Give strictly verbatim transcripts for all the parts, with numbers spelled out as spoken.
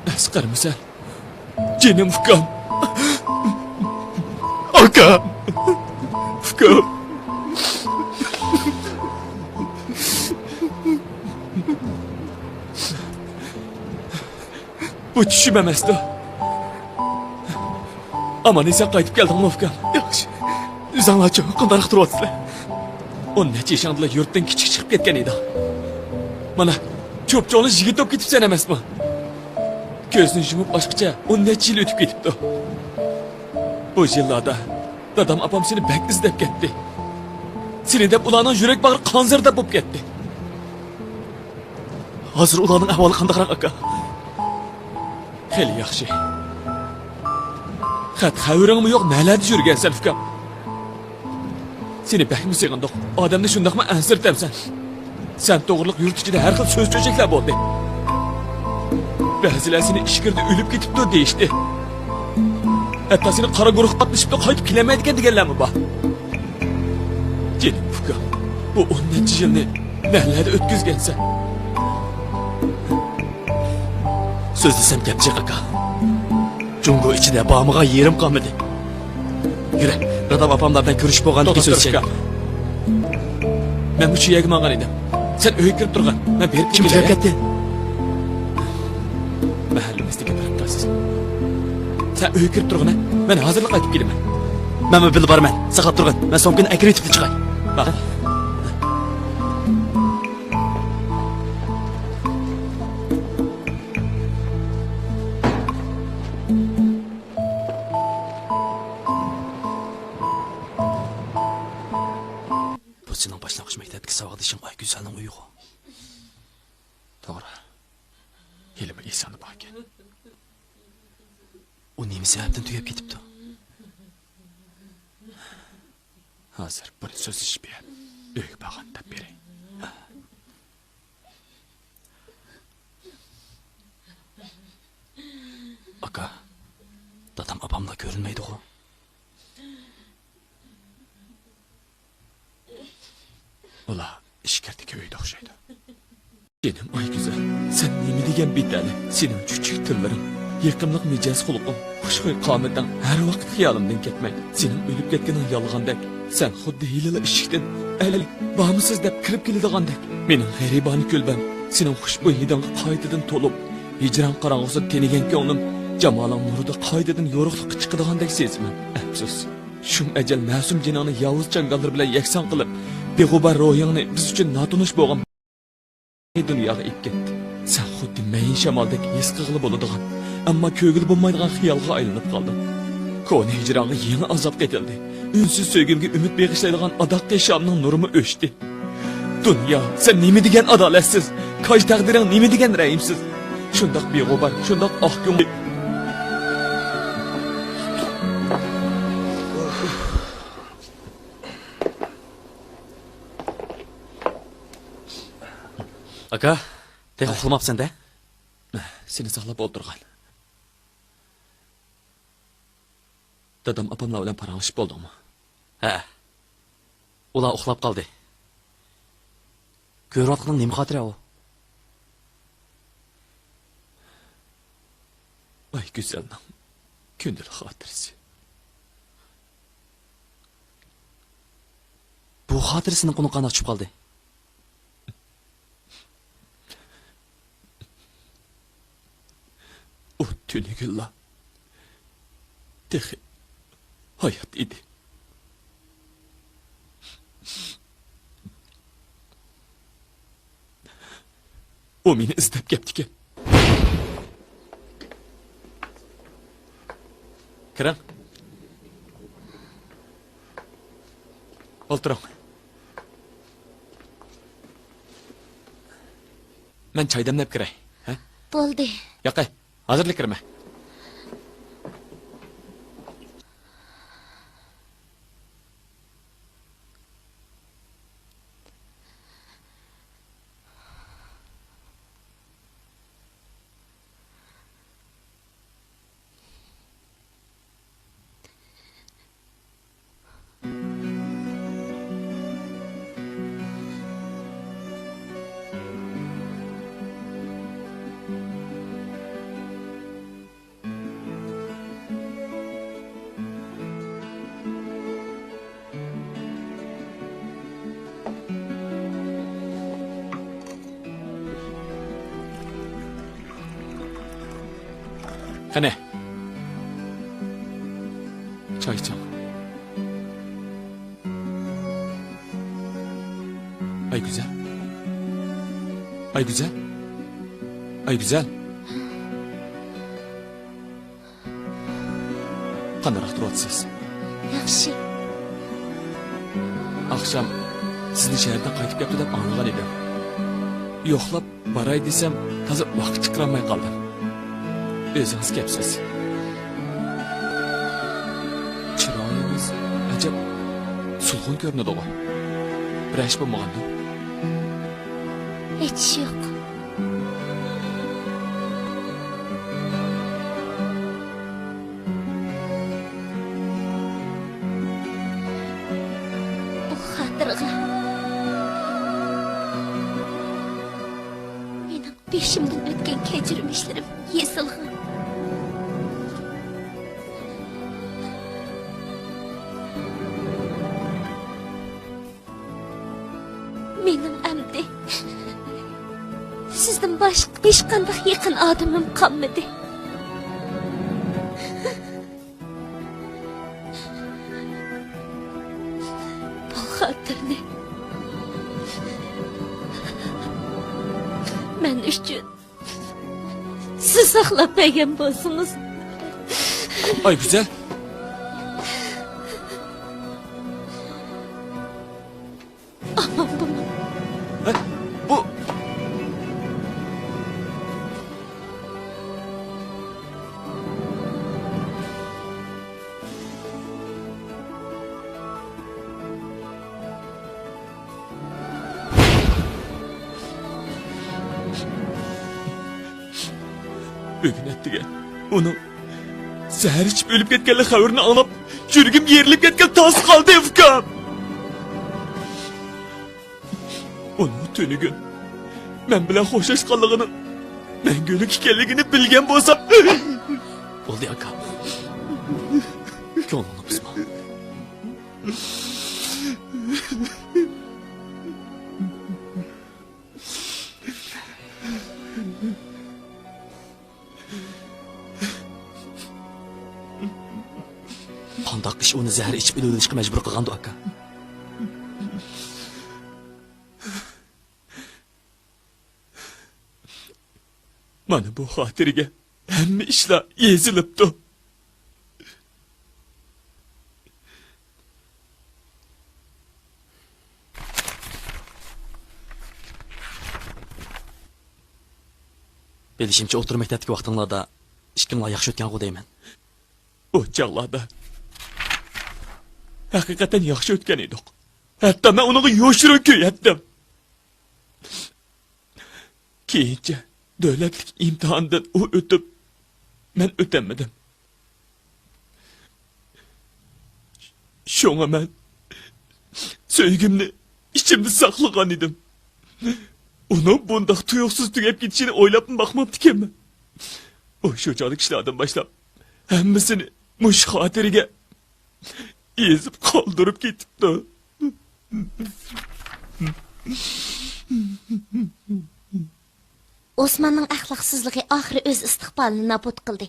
ئەسقەرمۇ سەن؟ جېنىم ئۇكام. ئاكام. ئۇكام. بۇ چۈشۈم ئەمەستۇ. ئامان ئېسەن قايتىپ كەلدىڭمۇ، ئۇكام؟ ياخشى. ئۆزۈڭلارچۇ، قانداق تۇرۇۋاتىسىلەر؟ ئون نەچچە يېشىڭدىلا يۇرتتىن كىچىك چىقىپ كەتكەن ئىدىڭ. مانا، چوپچوڭلا يىگىت بولۇپ كېتىپسەن ئەمەسمۇ؟ كۆزنى يۇمۇپ ئاچقىچە ئون نەچچە يىل ئۆتۈپ كېتىپتۇ. بۇ يىللاردا دادام ئاپام سېنى بەك ئىزدەپ كەتتى. سېنى دەپ ئۇلارنىڭ يۈرەك باغرى قانزىرىدەپ بولۇپ كەتتى. ھازىر ئۇلارنىڭ ئەھۋالى قانداقراق، ئاكا؟ خېلى ياخشى. خەت خەۋىرىڭمۇ يوق، نەلەردە يۈرگەنسەن، ئۇكام؟ سېنى بەكمۇ سېغىندۇق. ئادەمنى شۇنداقمۇ ئەنسىرىتەمسەن؟ سەن توغرىلىق يۇرت ئىچىدە ھەر خىل سۆز-چۆچەكلەر بولدى. بەزىلەر سېنى ئىچكىرىدە ئۆلۈپ كېتىپتۇ دېيىشتى. ھەتتا سېنى قارا گۇرۇھقا قاتنىشىپتۇ، قايتىپ كېلەلمەيدىكەن دېگەنلەرمۇ بار. جېنىم ئۇكام، بۇ ئون نەچچە يىلنى نەلەردە ئۆتكۈزگەنسەن؟ سۆزلىسەم گەپ جىق، ئاكا. جۇڭگو ئىچىدە بارمىغان يېرىم قالمىدى. يۈرە، دادام ئاپاملار بىلەن كۆرۈشۈپ بولغاندىن كېيىن سۆزلىشەيلى. مەنمۇ شۇ يەرگە ماڭغان ئىدىم. سەن ئۆيگە كىرىپ تۇرغىن، مەن بېرىپ كېلىپ كېلەي. كىم كىرىپ كەتتى؟ مەھەللىمىزدىكى بىر قىز. سەن ئۆيگە كىرىپ تۇرغىن، مەن ھازىرلا قايتىپ كېلىمەن. مەنمۇ بىللە بارىمەن. ساقلاپ تۇرغىن، مەن سومكىنى ئەكىرىۋېتىپلا چىقاي. ماقۇل. بۇ سېنىڭ باشلانغۇچ مەكتەپتىكى ساۋاقدىشىڭ ئايگۈزەلنىڭ ئۆيىغۇ؟ توغرا. ھېلىمۇ ئېسىڭدە باركەن. ئۇ نېمە سەۋەبتىن تۈگەپ كېتىپتۇ؟ ھازىر بۇنى سۆزلىشىپ بېرىپ، ئۆيگە بارغاندا دەپ بېرەي. ئاكا، دادام ئاپاملا كۆرۈنمەيدىغۇ؟ ئۇلار ئىچكىرىدىكى ئۆيدە ئوخشايدۇ. جېنىم ئايگۈزەل، سەن نېمە دېگەن بىتەلەي؟ سېنىڭ چۈچۈك تىللىرىڭ، يېقىملىق مىجەز خۇلقۇڭ، خۇشخۇي قامىتىڭ ھەر ۋاقىت خىيالىمدىن كەتمەي. سېنىڭ ئۆلۈپ كەتكىنىڭ يالغاندەك. سەن خۇددى ھېلىلا ئىشىكتىن ئەلى بارمۇسىز دەپ كىرىپ كېلىدىغاندەك. مېنىڭ غەرىبانە كۈلبەم سېنىڭ خۇشبۇي ھىدىڭغا قايتىدىن تولۇپ، ھىجران قاراڭغۇسىدا تېنىگەن كۆڭلۈم جامالىڭ نۇرىدا قايتىدىن يورۇقلۇققا چىقىدىغاندەك سېزىمەن. ئەپسۇس، شۇم ئەجەل مەسۇم جېنىڭنى ياۋۇز چاڭگاللىرى بىلەن يەكسان قىلىپ، بىغۇبار روھىڭنى بىز ئۈچۈن ناتونۇش بولغان دۇنياغا ئېلىپ كەتتى. سەن خۇددى مەيىن شامالدەك ھېس قىلغىلى بولىدىغان، ئەمما كۆرگىلى بولمايدىغان خىيالغا ئايلىنىپ قالدىم. كونا ھىجرانغا يېڭى ئازاب قېتىلدى. ئۈنسىز سۆيگۈمگە ئۈمىد بېغىشلايدىغان ئاداققى شامنىڭ نۇرىمۇ ئۆچتى. دۇنيا، سەن نېمە دېگەن ئادالەتسىز! كاج تەقدىرىڭ نېمە دېگەن رەھىمسىز! شۇنداق بىغۇبار، شۇنداق ئاق كۆڭۈل. ئاكا، تېخى ئۇخلىماپسەن-دە؟ سېنى ساقلاپ ئولتۇرغان. دادام ئاپاملار بىلەن پاراڭلىشىپ بولدۇڭمۇ؟ ھە. ئۇلار ئۇخلاپ قالدى. كۆرۈۋاتقىنىڭ نېمە خاتىرە ئۇ؟ ئايگۈزەلنىڭ كۈندىلىك خاتىرىسى. بۇ خاتىرە سېنىڭ قولۇڭغا قانداق چۈشۈپ قالدى؟ ئۇ تۈنۈگۈنلا تېخى ھايات ئىدى. ئۇ مېنى ئىزدەپ كەپتىكەن. كىرىڭ. ئولتۇرۇڭ. مەن چاي دەملەپ كىرەي، ھە؟ بولدى. ياقەي، ھازىرلا كىرىمەن. قېنى، چاي ئىچىڭ. ئايگۈزەل. ئايگۈزەل. ئايگۈزەل. قانداقراق تۇرۇۋاتىسىز؟ ياخشى. ئاخشام سىزنى شەھەردىن قايتىپ كەپتۇ دەپ ئاڭلىغان ئىدىم. يوقلاپ باراي دېسەم، تازا ۋاقىت چىقىرالماي قالدىم. ئۆزىڭىز كەپسىز. چىرايىڭىز ئەجەب سولغۇن كۆرۈنىدىغۇ. بىرەر ئىش بولمىغاندۇ؟ ھېچ ئىش يوق. ئۇ خاتىرىغا مېنىڭ بېشىمدىن ئۆتكەن كەچۈرمىشلىرىم يېزىلغان. مېنىڭ ئەمدى سىزدىن باشقا ھېچقانداق يېقىن ئادىمىم قالمىدى. بۇ خاتىرىنى مەن ئۈچۈن سىز ساقلاپ بەرگەن بولسىڭىز. ئايگۈزەل. ئامان بولۇڭ. ھە؟ بۇ. بۈگۈن ئەتىگەن ئۇنىڭ زەھەر ئىچىپ ئۆلۈپ كەتكەنلىك خەۋىرىنى ئاڭلاپ، يۈرىكىم يېرىلىپ كەتكىلى تاس قالدى، ئۇكام. ئۇنىڭ تۈنۈگۈن مەن بىلەن خوشلاشقانلىقىنىڭ مەڭگۈلۈك ئىكەنلىكىنى بىلگەن بولسام. بولدى، ئاكا. كۆڭلۈڭنى بۇزما. قانداق ئىش ئۇنى زەھەر ئىچىپ ئۆلۈۋېلىشقا مەجبۇر قىلغاندۇ، ئاكا؟ مانا بۇ خاتىرىگە ھەممە ئىشلار يېزىلىپتۇ. بىلىشىمچە، ئوتتۇرا مەكتەپتىكى ۋاقتىڭلاردا ئىككىڭلار ياخشى ئۆتكەنغۇ دەيمەن. ئۇ چاغلاردا ھەقىقەتەن ياخشى ئۆتكەن ئىدۇق. ھەتتا مەن ئۇنىڭغا يوشۇرۇن كۆيەتتىم. كېيىنچە دۆلەتلىك ئىمتىھاندىن ئۇ ئۆتۈپ، مەن ئۆتەلمىدىم. شۇڭا مەن سۆيگۈمنى ئىچىمدە ساقلىغان ئىدىم. ئۇنىڭ بۇنداق تۇيۇقسىز تۈگەپ كېتىشىنى ئويلاپمۇ باقماپتىكەنمەن. ئۇ شۇ چاغدىكى ئىشلاردىن باشلاپ ھەممىسىنى مۇشۇ خاتىرىگە يېزىپ قالدۇرۇپ كېتىپتۇ. ئوسماننىڭ ئەخلاقسىزلىقى ئاخىرى ئۆز ئىستىقبالىنى نابۇت قىلدى.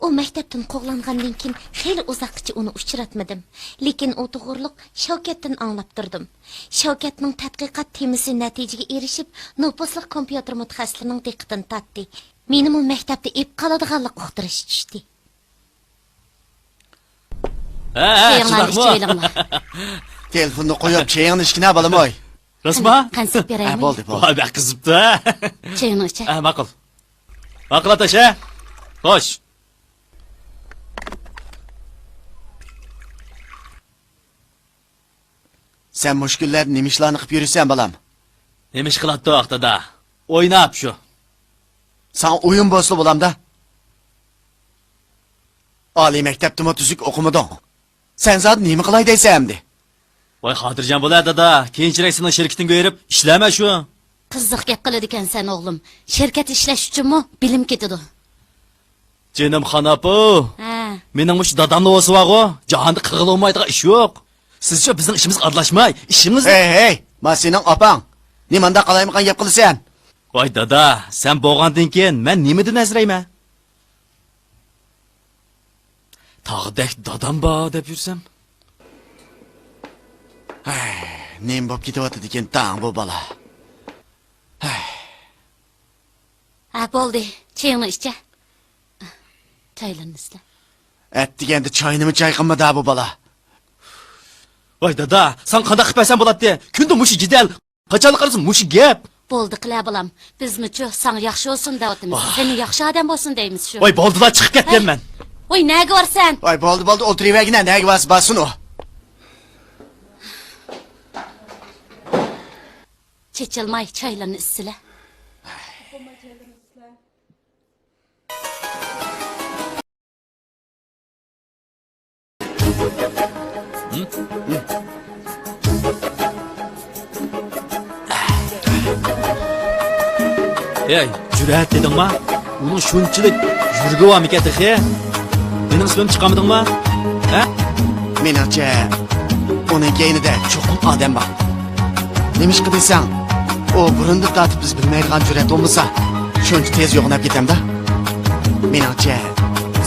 ئۇ مەكتەپتىن قوغلانغاندىن كېيىن خېلى ئۇزاققىچە ئۇنى ئۇچراتمىدىم. لېكىن ئۇ توغرۇلۇق شەۋكەتتىن ئاڭلاپ تۇردۇم. شەۋكەتنىڭ تەتقىقات تېمىسى نەتىجىگە ئېرىشىپ، نوپۇسلۇق كومپيۇتېر مۇتەخەسسىسلىرىنىڭ دىققىتىنى تارتتى. مېنىمۇ مەكتەپتە ئېلىپ قالىدىغانلىق ئۇقتۇرۇشى چۈشتى. ھە، ھە، چېيىڭلارنى ئىچىۋېلىڭلار. تېلېفوننى قويۇپ، چېيىڭنى ئىچكىنە، بالىموي. راستما؟ قەنسىپ ھە، بېرەيمۇ؟ بولدى، بولدى. ۋاي، بەك قىزىپتۇ، ھە؟ چېيىڭنى ئىچە. ھە، ماقۇل. ماقۇل، ئاتاش، ھە؟ خوش. سەن مۇشۇ كۈنلەردە نېمە ئىشلارنى قىلىپ يۈرىسەن، بالام؟ نېمە ئىش قىلاتتۇق، دادا؟ ئويناپ شۇ. ساڭا ئويۇن بولسىلا بولامدا. ئالىي مەكتەپتىمۇ تۈزۈك ئوقۇمىدىڭ. سەن زادى نېمە قىلاي دەيسەن ئەمدى؟ ۋاي، خاتىرجەم بول، دادا. كېيىنچىرەك سېنىڭ شىركىتىڭگە بېرىپ ئىشلەيمەن شۇ. قىزىق گەپ قىلىدىكەنسەن، ئوغلۇم. شىركەتتە ئىشلەش ئۈچۈنمۇ بىلىم كېتىدۇ. جېنىم خان ئاپا. ھە. مېنىڭ مۇشۇ داداملا بولسا بارغۇ، جاھاندا قىلغىلى بولمايدىغان ئىش يوق. سىزچۇ بىزنىڭ ئىشىمىزغا ئارىلاشماي، ئىشىڭىز. ھەي، ھەي، ما سېنىڭ ئاپاڭ. نېمانداق قالايمىقان گەپ قىلىسەن؟ ۋاي دادا، سەن بولغاندىن كېيىن مەن نېمىدىن ئەنسىرەيمەن؟ تاغدەك دادام بار دەپ يۈرسەم. ھەي، نېمە بولۇپ كېتىۋاتىدىكىن تاڭ بۇ بالا؟ ھەي. ھە، بولدى. چېيىڭنى ئىچە. چايلىرىنى ئىسلە. ئەتىگەندە چاينىمۇ چايقىمىدا بۇ بالا. ۋاي دادا، ساڭا قانداق قىلىپ بەرسەم بولاتتى؟ كۈندە مۇشۇ جېدەل. قاچانلا قارىسا مۇشۇ گەپ. بولدى قىلە بالام. بىزمۇچۇ ساڭا ياخشى بولسۇن دەۋاتىمىز. سېنى ياخشى ئادەم بولسۇن دەيمىز شۇ. ۋاي بولدىلا، چىقىپ كەتتىم مەن. ۋاي نەگە بارسەن؟ ۋاي بولدى، بولدى، ئولتۇرۇۋەرگىنە، نەگە بارسا بارسۇن ئۇ. چېچىلماي چايلىرىنى ئىچسىلە. ھەي، جۈرئەت دېدىڭما؟ ئۇنىڭ شۇنچىلىك يۈرىكى بارمىكەن تېخى؟ مېنىڭ ئىسمىمنى چىقارمىدىڭما؟ ھە؟ مېنىڭچە، ئۇنىڭ كەينىدە چوقۇم ئادەم بار. نېمىشقا دېسەڭ، ئۇ بۇرۇندىن تارتىپ بىز بىلمەيدىغان جۈرئەت بولمىسا، شۇنچە تېز يوغىناپ كېتەمدا. مېنىڭچە،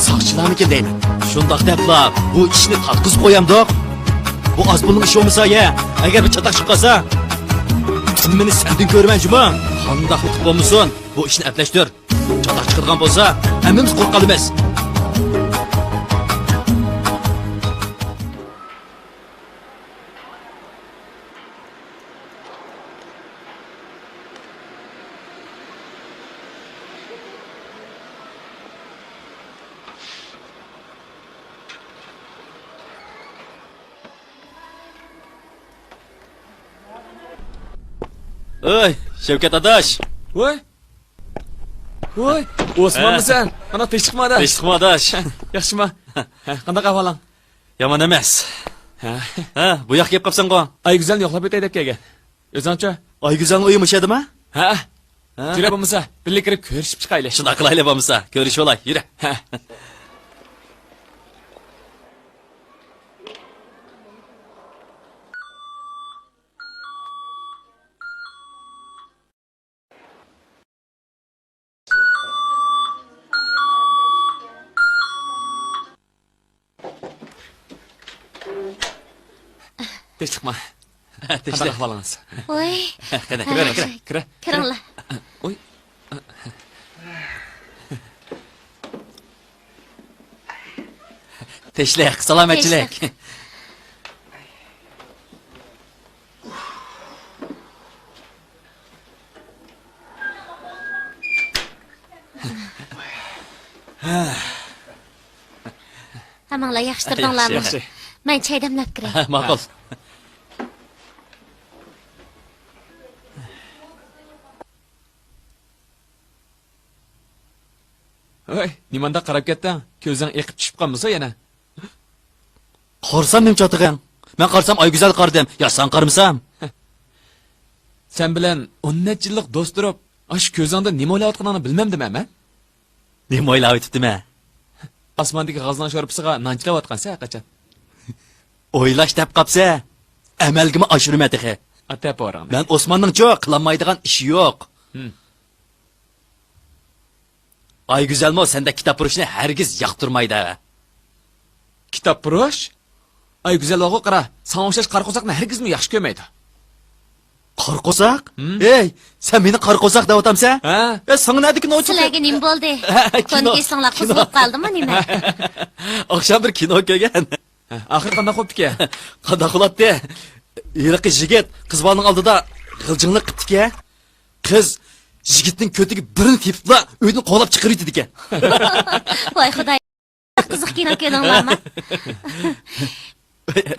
ساقچىلارمىكىن دەيمەن. شۇنداق دەپلا بۇ ئىشنى تارتقۇزۇپ قويامدۇق؟ بۇ ئاز پۇلنىڭ ئىشى بولمىسا يە، ئەگەر بىر چاتاق چىقىپ قالسا، پۈتۈن مېنى سەندىن كۆرىمەن جۇمۇ. قانداقلا قىلىپ بولمىسۇن، بۇ ئىشنى ئەپلەشتۈر. چاتاق چىقىدىغان بولسا، ھەممىمىز قۇرۇق قالىمىز. ئۆي، شەۋكەت ئاداش. ۋوي. ۋوي، ئوسمانمۇ ھە. سەن؟ ئانا، تىنچلىقمۇ ئاداش؟ تىنچلىقمۇ ئاداش؟ ياخشىما؟ ھە، قانداق ئەھۋالىڭ؟ يامان ئەمەس. ھە. ھە، بۇ ياققا كېلىپ قاپسەنغۇ؟ ئايگۈزەلنى يوقلاپ ئۆتەي دەپ كەلگەن. ئۆزۈڭچۇ؟ ئايگۈزەلنىڭ ئۆيى مۇشۇ يەردىما؟ ھە. ھە. كىرە بولمىسا، بىللە كىرىپ كۆرۈشۈپ چىقايلى. شۇنداق قىلايلى بولمىسا، كۆرۈشۈۋالاي، يۈرە. ھە. تىنچلىقما؟ تىنچلىق. قانداق ئەھۋالىڭىز؟ ۋوي. قېنى، كىرە، كىرە، كىرە. كىرىڭلار. ۋوي. تىنچلىق، سالامەتچىلىك. تىنچلىق. ھەممىڭلار ياخشى تۇردۇڭلارمۇ؟ ياخشى. مەن چاي دەملەپ كىرەي. ماقۇل. ھەي، نېمانداق قاراپ كەتتىڭ؟ كۆزۈڭ ئېقىپ چۈشۈپ قالمىسۇن يەنە. قارىسام نېمە چاتىقىڭ؟ مەن قارىسام ئايگۈزەلگە قارىدىم. يا ساڭا قارىمىسام؟ سەن بىلەن ئون نەچچە يىللىق دوست تۇرۇپ، ئاشۇ كۆزۈڭدە نېمە ئويلاۋاتقىنىڭنى بىلمەمدىمەن مەن؟ نېمە ئويلاۋېتىپتىمەن؟ ئاسماندىكى غازنىڭ شورپىسىغا نان چىلاۋاتقانسەن ھەرقاچان. ئويلاش دەپ قاپسەن، ئەمەلگىمۇ ئاشۇرىمەن تېخى. ئاتە پورىڭنى. مەن ئوسماننىڭچۇ قىلالمايدىغان ئىشى يوق. ھىم. ئايگۈزەلمۇ سەندەك كىتابپۇرۇشنى ھەرگىز ياقتۇرمايدۇ. كىتابپۇرۇش؟ ئايگۈزەل بارغۇ قارا، ساڭا ئوخشاش قارا قورساقنى ھەرگىزمۇ ياخشى كۆرمەيدۇ. قارا قورساق؟ ھىم؟ ئەي، سەن مېنى قارا قورساق دەۋاتامسەن؟ ھە؟ ئەي، ساڭا نەدىكى نوچىلىق؟ سىلەرگە نېمە بولدى؟ ھە، كونا كىنو، كېسىڭلار كىنو. قوزغىلىپ قالدىمۇ نېمە؟ ئاخشام بىر كىنو كۆرگەن. ھە، ئاخىرى قانداق بوپتىكەن؟ قانداق بولاتتى؟ ھېلىقى يىگىت قىز بالىنىڭ ئالدىدا غىلجىڭلىق قىپتىكەن. قىز يىگىتنىڭ كۆتىگە بىرنى تېپىپلا ئۆيدىن قوغلاپ چىقىرىۋېتىدىكەن. ۋاي خۇداي، قىزىق كىنو كۆردۈڭلارمۇ؟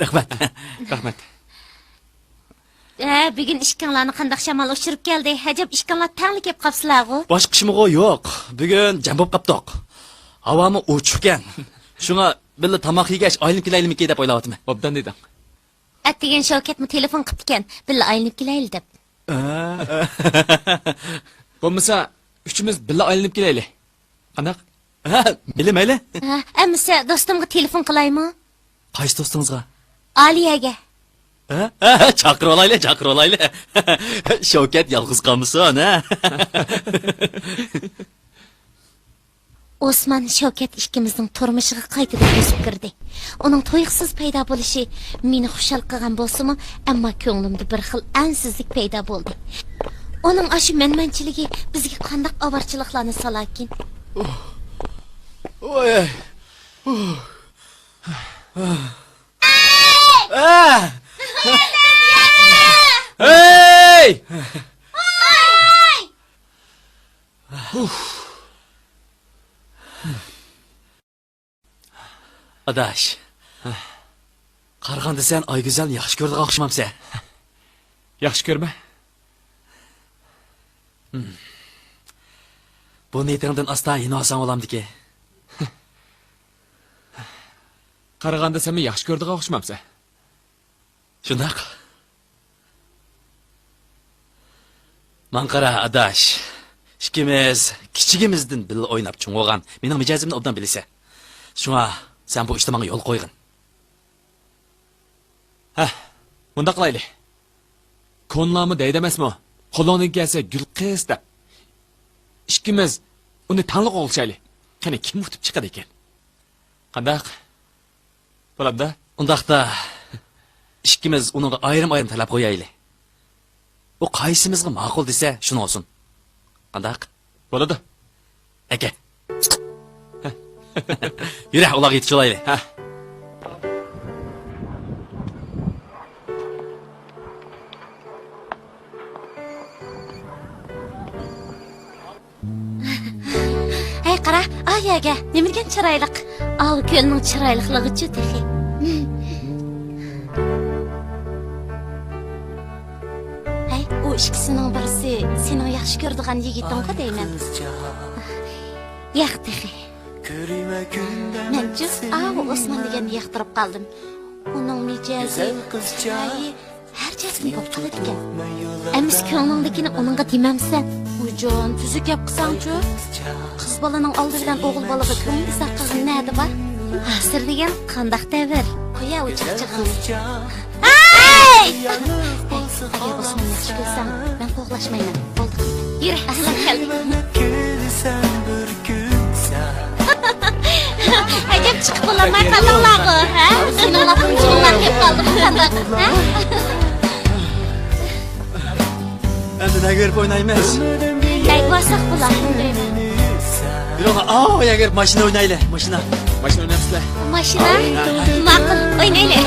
رەھمەت. رەھمەت. ھە، بۈگۈن ئىككىڭلارنى قانداق شامال ئۇچۇرۇپ كەلدى؟ ئەجەب ئىككىڭلار تەڭلا كەپ قاپسىلەرغۇ؟ باشقا ئىشمىغۇ يوق. بۈگۈن جەم بولۇپ قاپتۇق. ھاۋامۇ ئوچۇقكەن. شۇڭا بىللە تاماق يېگەچ ئايلىنىپ كېلەيلىمىكى دەپ ئويلاۋاتىمەن. ئوبدان دېدىڭ. ئەتىگەن شەۋكەتمۇ تېلېفون قىپتىكەن، بىللە ئايلىنىپ كېلەيلى دەپ. بولمىسا، ئۈچىمىز بىللە ئايلىنىپ كېلەيلى. قانداق؟ ھە، مەيلى، مەيلى. ھە، ئەمىسە دوستۇمغا تېلېفون قىلايمۇ؟ قايسى دوستىڭىزغا؟ ئالىيەگە. ھە؟ ھە، ھە، چاقىرىۋالايلى، چاقىرىۋالايلى. شەۋكەت يالغۇز قالمىسۇن، ھە؟ ئوسمان شەۋكەت ئىككىمىزنىڭ تۇرمۇشىغا قايتىدىن بۆسۈپ كىردى. ئۇنىڭ تۇيۇقسىز پەيدا بولۇشى مېنى خۇشال قىلغان بولسىمۇ، ئەمما كۆڭلۈمدە بىر خىل ئەنسىزلىك پەيدا بولدى. ئۇنىڭ ئاشۇ مەنمەنچىلىكى بىزگە قانداق ئاۋارىچىلىقلارنى سالاركىن؟ ۋاي. ھەي! ئاداش، قارىغاندا سەن ئايگۈزەلنى ياخشى كۆرىدىغان ئوخشىمامسەن؟ ياخشى كۆرمە. بۇ نىيىتىڭدىن ئاستا يېنىۋالساڭ بولامدىكى؟ قارىغاندا سەنمۇ ياخشى كۆرىدىغان ئوخشىمامسەن؟ شۇنداق. ماڭا قارا، ئاداش. ئىككىمىز كىچىكىمىزدىن بىللە ئويناپ چوڭ بولغان. مېنىڭ مىجەزىمنى ئوبدان بىلىسەن. شۇڭا سەن بۇ ئىشتا ماڭا يول قويغىن. ھە، مۇنداق قىلايلى. كونىلارمۇ دەيدۇ ئەمەسمۇ، قولۇڭدىن كەلسە گۈل قىس دەپ. ئىككىمىز ئۇنى تەڭلا قوغلىشايلى. قېنى، كىم ئۇتۇپ چىقىدىكەن؟ قانداق؟ بولامدا؟ ئۇنداقتا، ئىككىمىز ئۇنىڭغا ئايرىم-ئايرىم تەلەپ قويايلى. ئۇ قايسىمىزغا ماقۇل دېسە، شۇنى ئالسۇن. قانداق؟ بولىدۇ. ئەكە. يۈرە، ئۇلارغا يېتىشىۋالايلى. ھە. ھەي، قارا، ئا يەرگە، نېمە دېگەن چىرايلىق. ئاۋۇ كۆلنىڭ چىرايلىقلىقىچۇ تېخى. ھەي، ئۇ ئىككىسىنىڭ بىرسى سېنىڭ ياخشى كۆرىدىغان يىگىتىڭغۇ دەيمەن. ياق تېخى. مەنچۇ، ئاۋۇ ئوسمان دېگەننى ياقتۇرۇپ قالدىم. ئۇنىڭ مىجەزى، چىرايى، ھەر جەھەتتىن بولۇپ قالىدىكەن. ئەمىسە كۆڭلۈڭدىكىنى ئۇنىڭغا دېمەمسەن؟ ئۇجۇن، تۈزۈك گەپ قىلساڭچۇ؟ قىز بالىنىڭ ئالدى بىلەن ئوغۇل بالىغا كۆڭۈل ئىزھار قىلغىنى نەدە بار؟ ھازىر دېگەن قانداق دەۋر؟ قويە ئۇ چاقچىقىڭنى. ھەي! ئەگەر ئوسماننى ياخشى كۆرسەڭ، مەن قوغلاشمايمەن. بولدى. يۈر، ئەسلەپ كەلدى. ئەجەب چىقىپ بولالماي قالدىڭلارغۇ، ھە؟ سېنىڭ لاپىڭ چىغىڭلاپ كېلىپ قالدىمۇ قانداق، ھە؟ ئەمدى نەگە بېرىپ ئوينايمىز؟ نەگە بارساق بولار؟ يۈرۈڭلار، ئاۋۇ يەرگە بېرىپ ماشىنا ئوينايلى، ماشىنا. ماشىنا ئوينايمىزلە. ماشىنا؟ ماقۇل، ئوينايلى.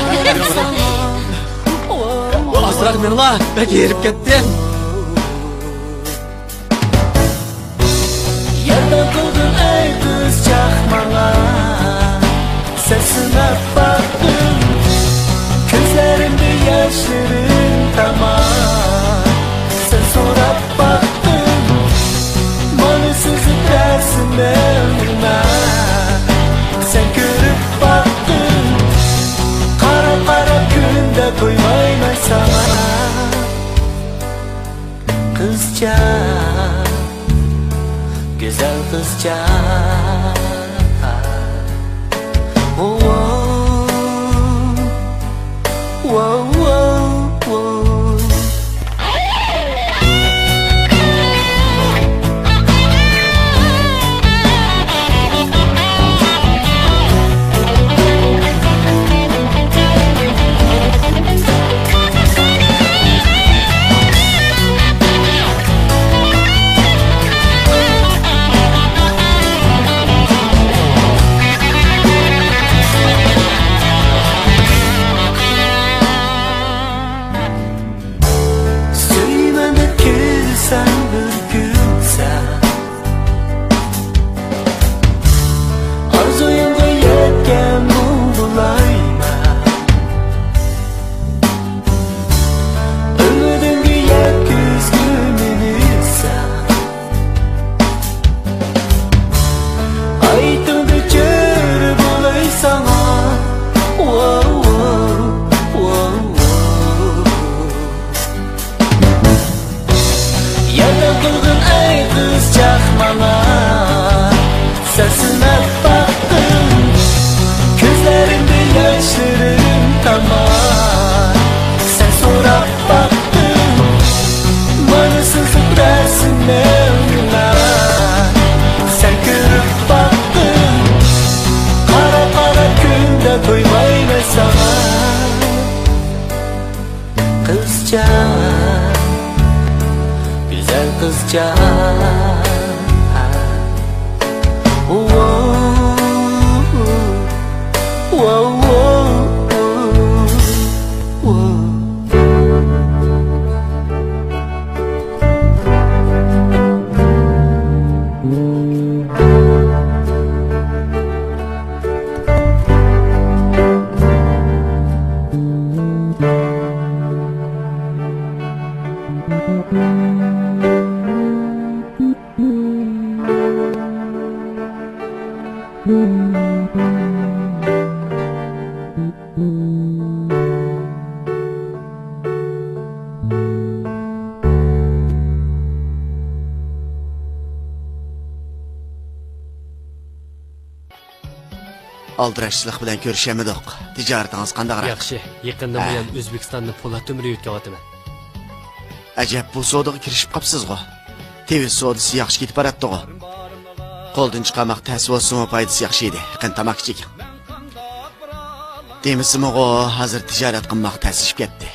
ئازراق مېڭىڭلار، بەك ھېرىپ كەتتىم. ياردەم قىلغىن ئەي قىزچاق ماڭا، سەن سىناپ باقتىم، كۆزلىرىمدە ياشلىرىم تامان. سەن سوراپ باقتىم، مانا سۈزۈپ بەرسىمەن. سەن كۆرۈپ باقتىم، قاراپ قاراپ كۈندە تويمايمەن ساڭا. قىزچاق، گۈزەل قىزچاق. ۋوۋ، ۋوۋ، ۋوۋ، ۋوۋ. ئالدىراشچىلىق بىلەن كۆرۈشەلمىدۇق. تىجارىتىڭىز قانداقراق؟ ياخشى. يېقىندىن ھە. بۇيان ئۆزبېكىستاندىن پولات تۆمۈر يۆتكەۋاتىمەن. ئەجەب، بۇ سودىغا كىرىشىپ قاپسىزغۇ؟ تىۋىت سودىسى ياخشى كېتىپ باراتتىغۇ؟ قولدىن چىقارماق تەس بولسىمۇ، پايدىسى ياخشى ئىدى. قېنى، تاماكا چېكىڭ. دېمىسىمۇغۇ، ھازىر تىجارەت قىلماق تەسلىشىپ كەتتى.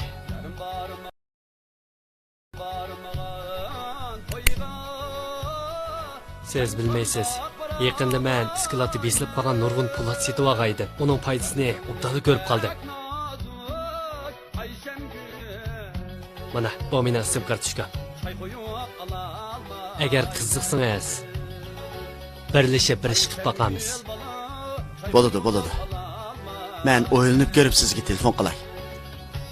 سىز بىلمەيسىز، يېقىندا مەن ئىسكىلاتتا بېسىلىپ قالغان نۇرغۇن پولات سېتىۋالغان ئىدىم. ئۇنىڭ پايدىسىنى ئوبدانلا كۆرۈپ قالدىم. مانا، بۇ مېنىڭ سىم كارتوچكام. ئەگەر قىزىقسىڭىز، بىرلىشىپ بىر ئىش قىلىپ باقارمىز. بولىدۇ، بولىدۇ. مەن ئويلىنىپ كۆرۈپ سىزگە تېلېفون قىلاي.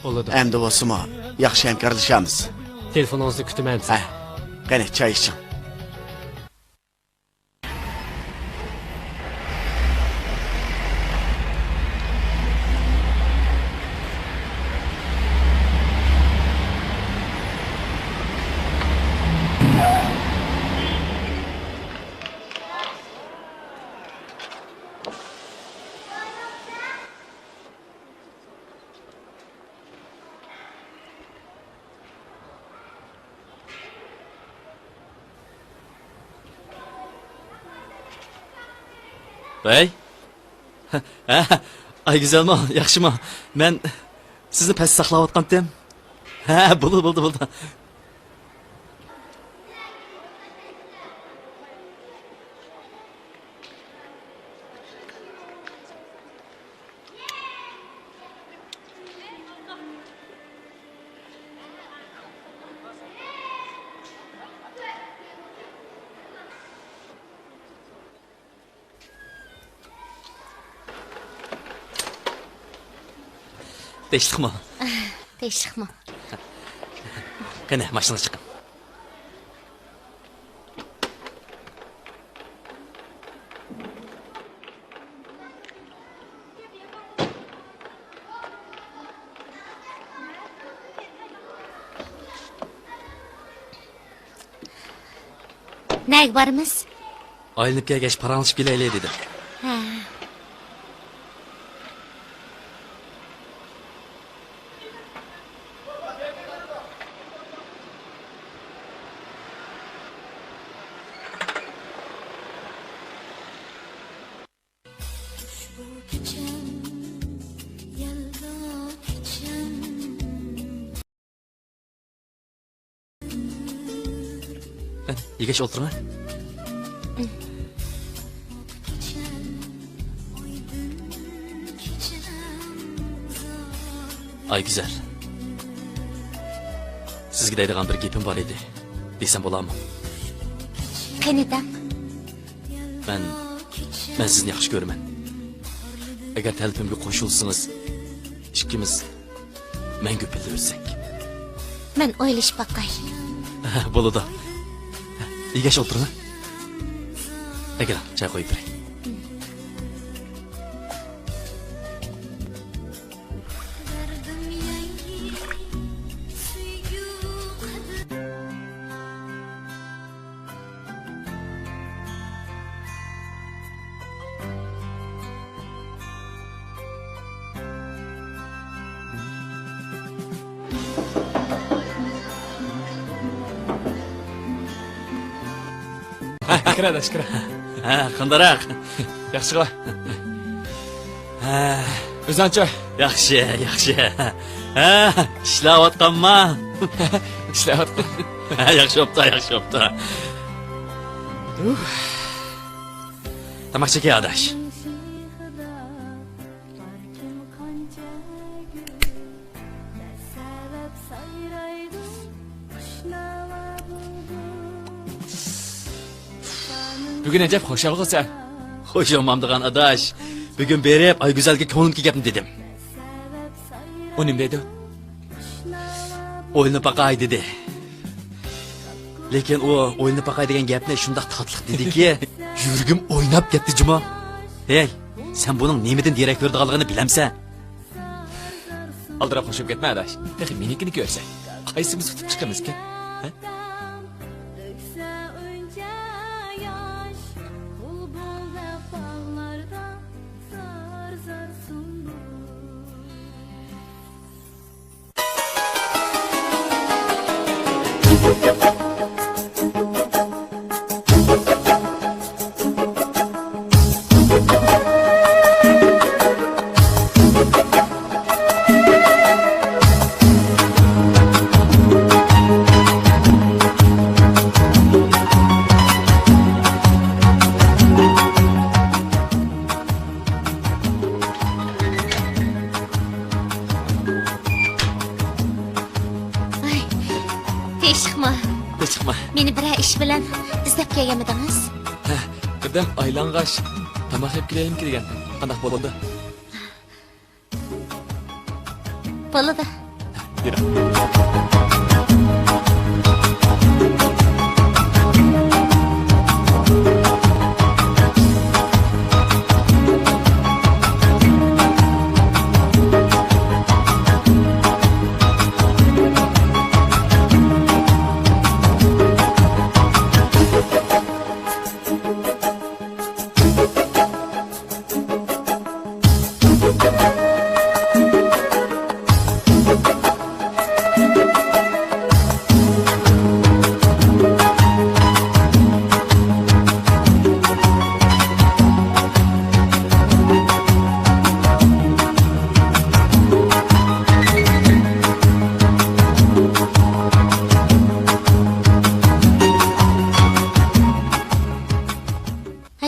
بولىدۇ. ئەمدى بولسىمۇ ياخشى ھەمكارلىشارمىز. تېلېفونىڭىزنى كۈتىمەن. ھە، قېنى، چاي ئىچىڭ. ۋەي. ھە، ئايگۈزەلمۇ، ياخشىمۇ؟ مەن سىزنى پەستە ساقلاۋاتقانتىم. ھە، بولدى، بولدى، بولدى. تىنچلىقمۇ؟ تىنچلىقمۇ؟ قېنى، ماشىنىغا چىقىڭ. نەگە بارىمىز؟ ئايلىنىپ كەلگەچ پاراڭلىشىپ كېلەيلى دېدىم. ھە. قېنى، يېگەچ ئولتۇرۇڭ. ئايگۈزەل، سىزگە دەيدىغان بىر گېپىم بار ئىدى، دېسەم بولامۇ؟ قېنى دەڭ. مەن، مەن سىزنى ياخشى كۆرىمەن. ئەگەر تەلىپىمگە قوشۇلسىڭىز، ئىككىمىز مەڭگۈ بىللە ئۆتسەك. مەن ئويلىشىپ باقاي. بولىدۇ. يېگەچ ئولتۇرۇڭ. ئەكېلىڭ، چاي قويۇپ بېرەي. ھە، كىرە، ئاداش، كىرە. ھە، قانداقراق؟ ياخشىغۇ؟ ھە. ئۆزۈڭچۇ؟ ياخشى، ياخشى. ھە، ئىشلەۋاتقانما؟ ئىشلەۋاتقان. ھە، ياخشى بوپتا، ياخشى بوپتا. تاماق چېكى، ئاداش. بۈگۈن ئەجەب خۇشال غۇ سەن. خۇشالمامدىغان ئاداش. بۈگۈن بېرىپ ئايگۈزەلگە كۆڭلۈمدىكى گەپنى دېدىم. ئۇ نېمە دەيدۇ؟ ئويلىنىپ باقاي دېدى. لېكىن ئۇ ئويلىنىپ باقاي دېگەن گەپنى شۇنداق تاتلىق دېدىكى، يۈرىكىم ئويناپ كەتتى جۇمۇ. ھەي، سەن بۇنىڭ نېمىدىن دېرەك بېرىدىغانلىقىنى بىلەمسەن؟ ئالدىراپ خوشلاپ كەتمە ئاداش. تېخى مېنىڭكىنى كۆرسە، قايسىمىز ئۇتۇپ چىقىمىزكىن؟ ھە؟ ۋاي، تىنچلىقمۇ؟ تىنچلىقمۇ؟ مېنى بىرەر ئىش بىلەن ئىزدەپ كەلگەنمىدىڭىز؟ ھە، بىردەم ئايلانغاچ، تاماق يەپ كېلەيلىمۇ دېگەن. قانداق بولدى؟ بولىدۇ. يۈرۈڭ.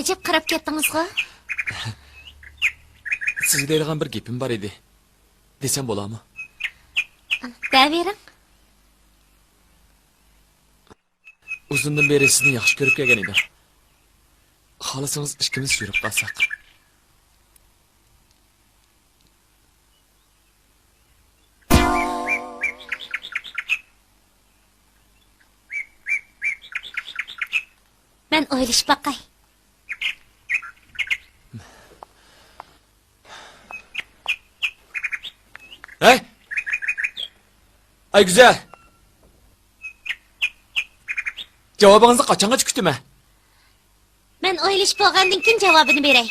ئەجەب قاراپ كەتتىڭىزغۇ؟ سىزگە دەيدىغان بىر گېپىم بار ئىدى. دېسەم بولامۇ؟ دەۋېرىڭ. ئۇزۇندىن بېرى سىزنى ياخشى كۆرۈپ كەلگەن ئىدىم. خالىسىڭىز ئىككىمىز يۈرۈپ قالساق. مەن ئويلىشىپ باقاي. ھەي! ئايگۈزەل! جاۋابىڭىزنى قاچانغىچە كۈتىمەن؟ مەن ئويلىشىپ بولغاندىن كېيىن جاۋابىنى بېرەي.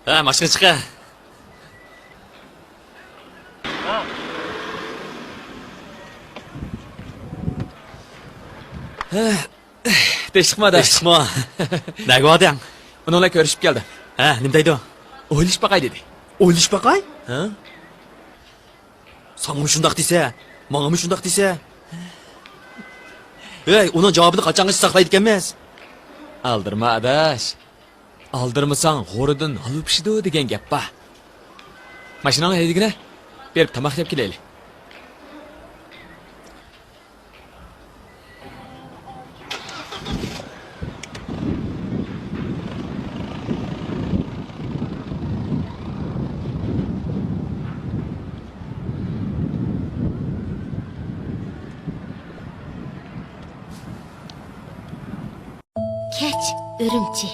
ھە، ماشىنا چىقە. ھە، تىنچلىقمۇ ئاداش؟ تىنچلىقمۇ؟ نەگە باردىڭ؟ ئۇنىڭ بىلەن كۆرۈشۈپ كەلدىم. ھە، نېمە دەيدۇ؟ ئويلىشىپ باقاي دېدى. ئويلىشىپ باقاي؟ ھە؟ ساڭىمۇ شۇنداق دېسە، ماڭىمۇ شۇنداق دېسە. ھەي، ئۇنىڭ جاۋابىنى قاچانغىچە ساقلايدىكەنمىز؟ ئالدىرىما ئاداش. ئالدىرىمىساڭ غورىدىن ھالۋا پىشىدۇ دېگەن گەپ بار. ماشىناڭنى ھەيدىگىنە، بېرىپ تاماق يەپ كېلەيلى. كەچ ئۈرۈمچى.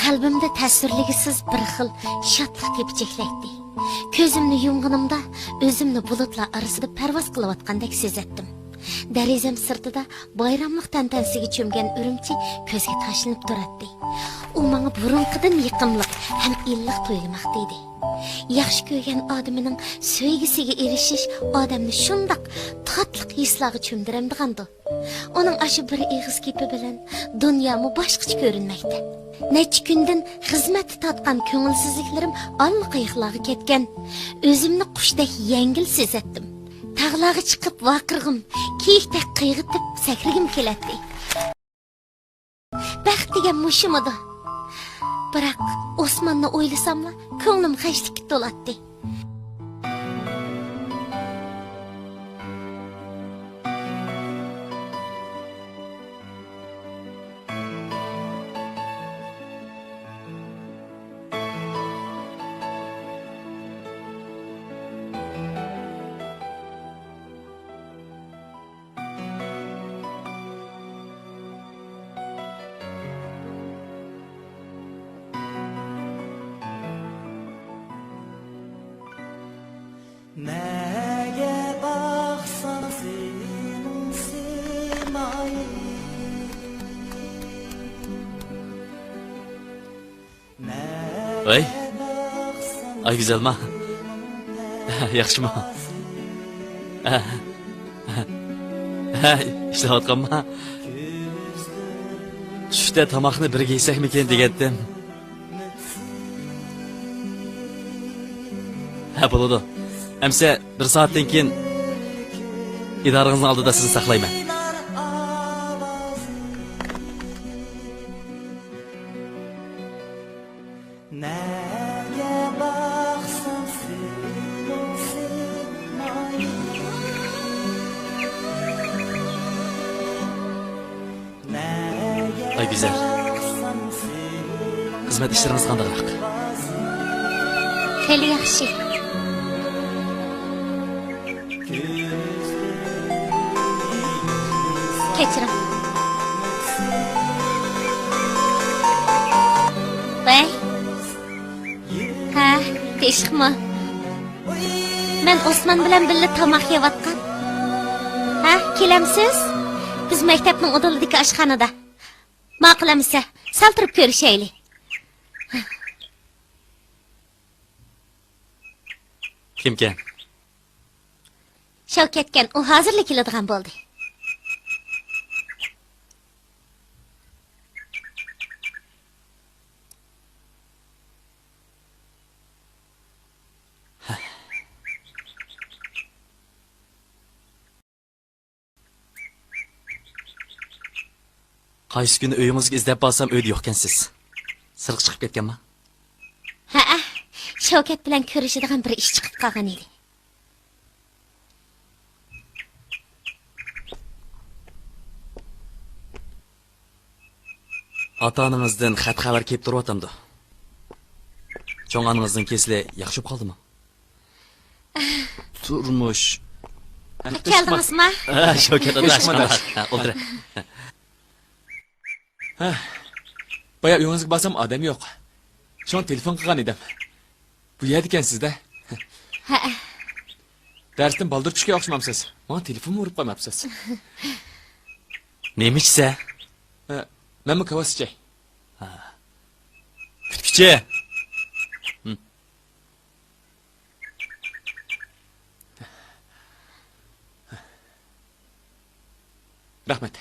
قەلبىمدە تەسۋىرلىگۈسىز بىر خىل شادلىق تېپىچەكلەيتتى. كۆزۈمنى يۇمغىنىمدا ئۆزۈمنى بۇلۇتلار ئارىسىدا پەرۋاز قىلىۋاتقاندەك سېزەتتىم. دېرىزەم سىرتىدا بايراملىق تەنتەنىسىگە چۆمگەن ئۈرۈمچى كۆزگە تاشلىنىپ تۇراتتى. ئۇ ماڭا بۇرۇنقىدىن يېقىملىق ھەم ئىللىق تۇيۇلماقتا ئىدى. ياخشى كۆرگەن ئادىمىنىڭ سۆيگۈسىگە ئېرىشىش ئادەمنى شۇنداق تاتلىق ھېسلارغا چۆمدۈرەمدىغاندۇ؟ ئۇنىڭ ئاشۇ بىر ئېغىز گېپى بىلەن دۇنيامۇ باشقىچە كۆرۈنمەكتە. نەچچە كۈندىن خىزمەتتە تارتقان كۆڭۈلسىزلىكلىرىم ئاللىقاياقلارغا كەتكەن. ئۆزۈمنى قۇشتەك يەڭگىل سېزەتتىم. تاغلارغا چىقىپ ۋارقىرىغۇم، كىيىكتەك قىيغىتىپ سەكرىگۈم كېلەتتى. بەخت دېگەن مۇشۇمىدۇ؟ بىراق، ئوسماننى ئويلىساملا، كۆڭلۈم غەشلىككە تولاتتى. نەگە باقسام سېنىڭ سىمايىل. ۋەي، ئايگۈزەلما؟ ياخشىما؟ ھە، ئىشلەۋاتقانما؟ چۈشتە تاماقنى بىرگە يېسەكمىكىن دېگەنتىم. ھە، بولىدۇ. ئەمسە بىر سائەتتىن كېيىن ئىدارىڭىزنىڭ ئالدىدا سىزنى ساقلايمەن. نەگە باقسام سېنىڭ سىمايىل. ئايگۈزەل، خىزمەت ئىشلىرىڭىز قانداقراق؟ خېلى ياخشى. كەچۈرۈڭ. ۋەي. ھە، تېشىقمۇ؟ مەن ئوسمان بىلەن بىللە تاماق يەۋاتقان. ھە، كېلەمسىز؟ بىز مەكتەپنىڭ ئۇدۇلىدىكى ئاشخانىدا. ماقۇل ئەمىسە، سەل تۇرۇپ كۆرۈشەيلى. كىمكەن؟ شەۋكەتكەن، ئۇ ھازىرلا كېلىدىغان بولدى. قايسى كۈنى ئۆيىڭىزگە ئىزدەپ بارسام، ئۆيدە يوقكەنسىز. سىرتقا چىقىپ كەتكەنما؟ ھەئە، شەۋكەت بىلەن كۆرۈشىدىغان بىر ئىش چىقىپ قالغان ئىدى. ئاتا-ئانىڭىزدىن خەت-خەۋەر كېلىپ تۇرۇۋاتامدۇ؟ چوڭ ئانىڭىزنىڭ كېسىلى ياخشى بولۇپ قالدىمۇ؟ تۇرمۇش. كەلدىڭىزما؟ ھە، شەۋكەت ئاتا، ھە، ئولتۇرە. ھە، بايا ئۆيىڭىزگە بارسام ئادەم يوق. شۇڭا تېلېفون قىلغان ئىدىم. بۇ يەردىكەنسىز-دە. ھەئە. دەرستىن بالدۇر چۈشكەن ئوخشىمامسىز؟ ماڭا تېلېفونمۇ ئۇرۇپ قويماپسىز. نېمە ئىچىسە؟ ھە، مەنمۇ كاۋاس ئىچەي. ھە. كۈتكۈچى. ھىم. رەھمەت.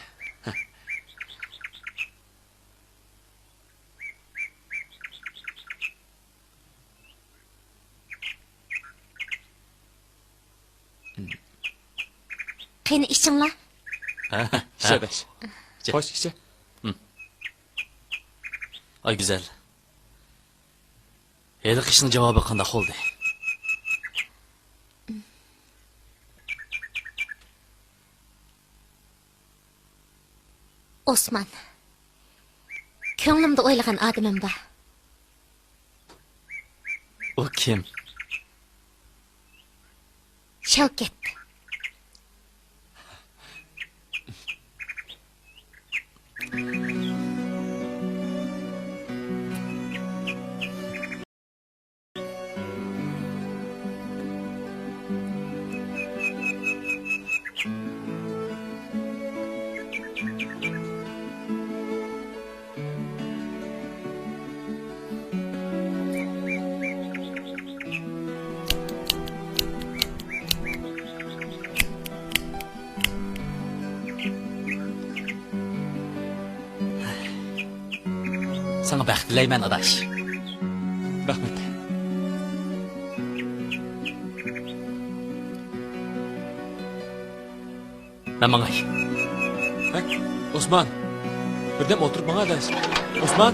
قېنى ئىچىڭلار. ھە، ھە. ئىچە، ئاداش. ئىچە. خوش، ئىچە. ھىم. ئايگۈزەل. ھېلىقى ئىشنىڭ جاۋابى قانداق بولدى؟ ئوسمان. كۆڭلۈمدە ئويلىغان ئادىمىم بار. ئۇ كىم؟ شەۋكەت. ساڭا بەخت تىلەيمەن، ئاداش. رەھمەت. مەن ماڭاي. ھە؟ ئوسمان! بىردەم ئولتۇرۇپ ماڭا، ئاداش. ئوسمان!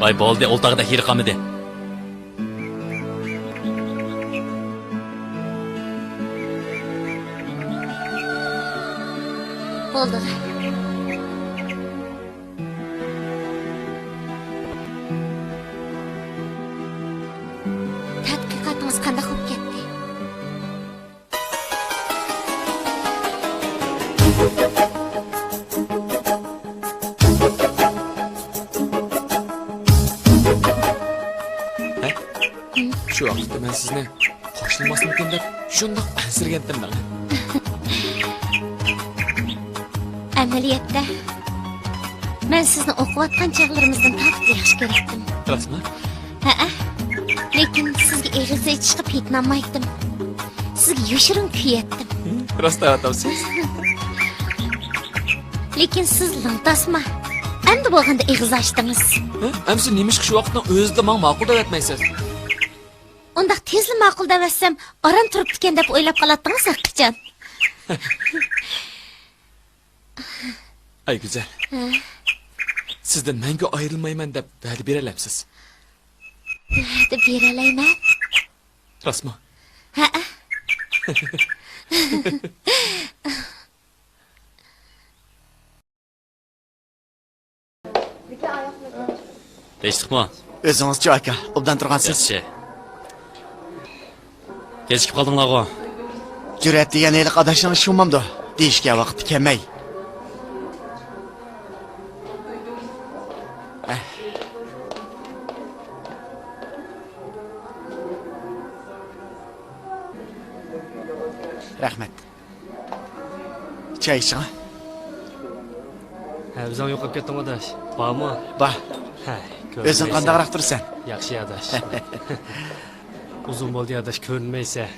ۋاي، بولدى، ئولتۇرغۇدەك يېرى قالمىدى. بولدى. تەتقىقاتىڭىز قانداق بولۇپ كەتتى؟ ھە؟ شۇ ۋاقىتتا مەن سىزنى قوشۇلماسمىكىن دەپ شۇنداق ئەنسىرىگەنتىم مەن. ئەمەلىيەتتە، مەن سىزنى ئوقۇۋاتقان چاغلىرىمىزدىن تارتىپ ياخشى كۆرەتتىم. راستمۇ؟ ھەئە. لېكىن سىزگە ئېغىز ئېچىشقا پېتىنالمايتتىم. سىزگە يوشۇرۇن كۆيەتتىم. ھە؟ راست ئېيتىۋاتامسىز؟ لېكىن سىز لىڭتاسما. ئەمدى بولغاندا ئېغىز ئاچتىڭىز. ھە؟ ئەمسە نېمىشقا شۇ ۋاقىتنىڭ ئۆزىدە ماڭا ماقۇل دەۋەتمەيسىز؟ ئۇنداق تېزلا ماقۇل دەۋەتسەم، ئاران تۇرۇپتىكەن دەپ ئويلاپ قالاتتىڭىز ھەقىچان. ئايگۈزەل، ھە؟ سىزدىن مەڭگۈ ئايرىلمايمەن دەپ ۋەدە بېرەلەمسىز؟ ۋەدە بېرەلەيمەن. راستمۇ؟ ھەئە. تىنچلىقمۇ؟ ئۆزىڭىزچۇ، ئاكا؟ ئوبدان تۇرغانسىز؟ ياخشى. كېچىكىپ قالدىڭلارغۇ؟ جۈرئەت دېگەن ھېلىقى ئاداشنىڭ ئىشى بولمامدۇ؟ دېيىشكە ۋاقىتتا كەلمەي. ئەھ. رەھمەت. چاي ئىچىڭە. ھە، ئۆزۈڭ يوقاپ كەتتىڭ، ئاداش. بارمۇ؟ بار. ھە، ئۆزۈڭ قانداقراق تۇرىسەن؟ ياخشى، ئاداش. ئۇزۇن بولدى، ئاداش، كۆرۈنمەيسەن.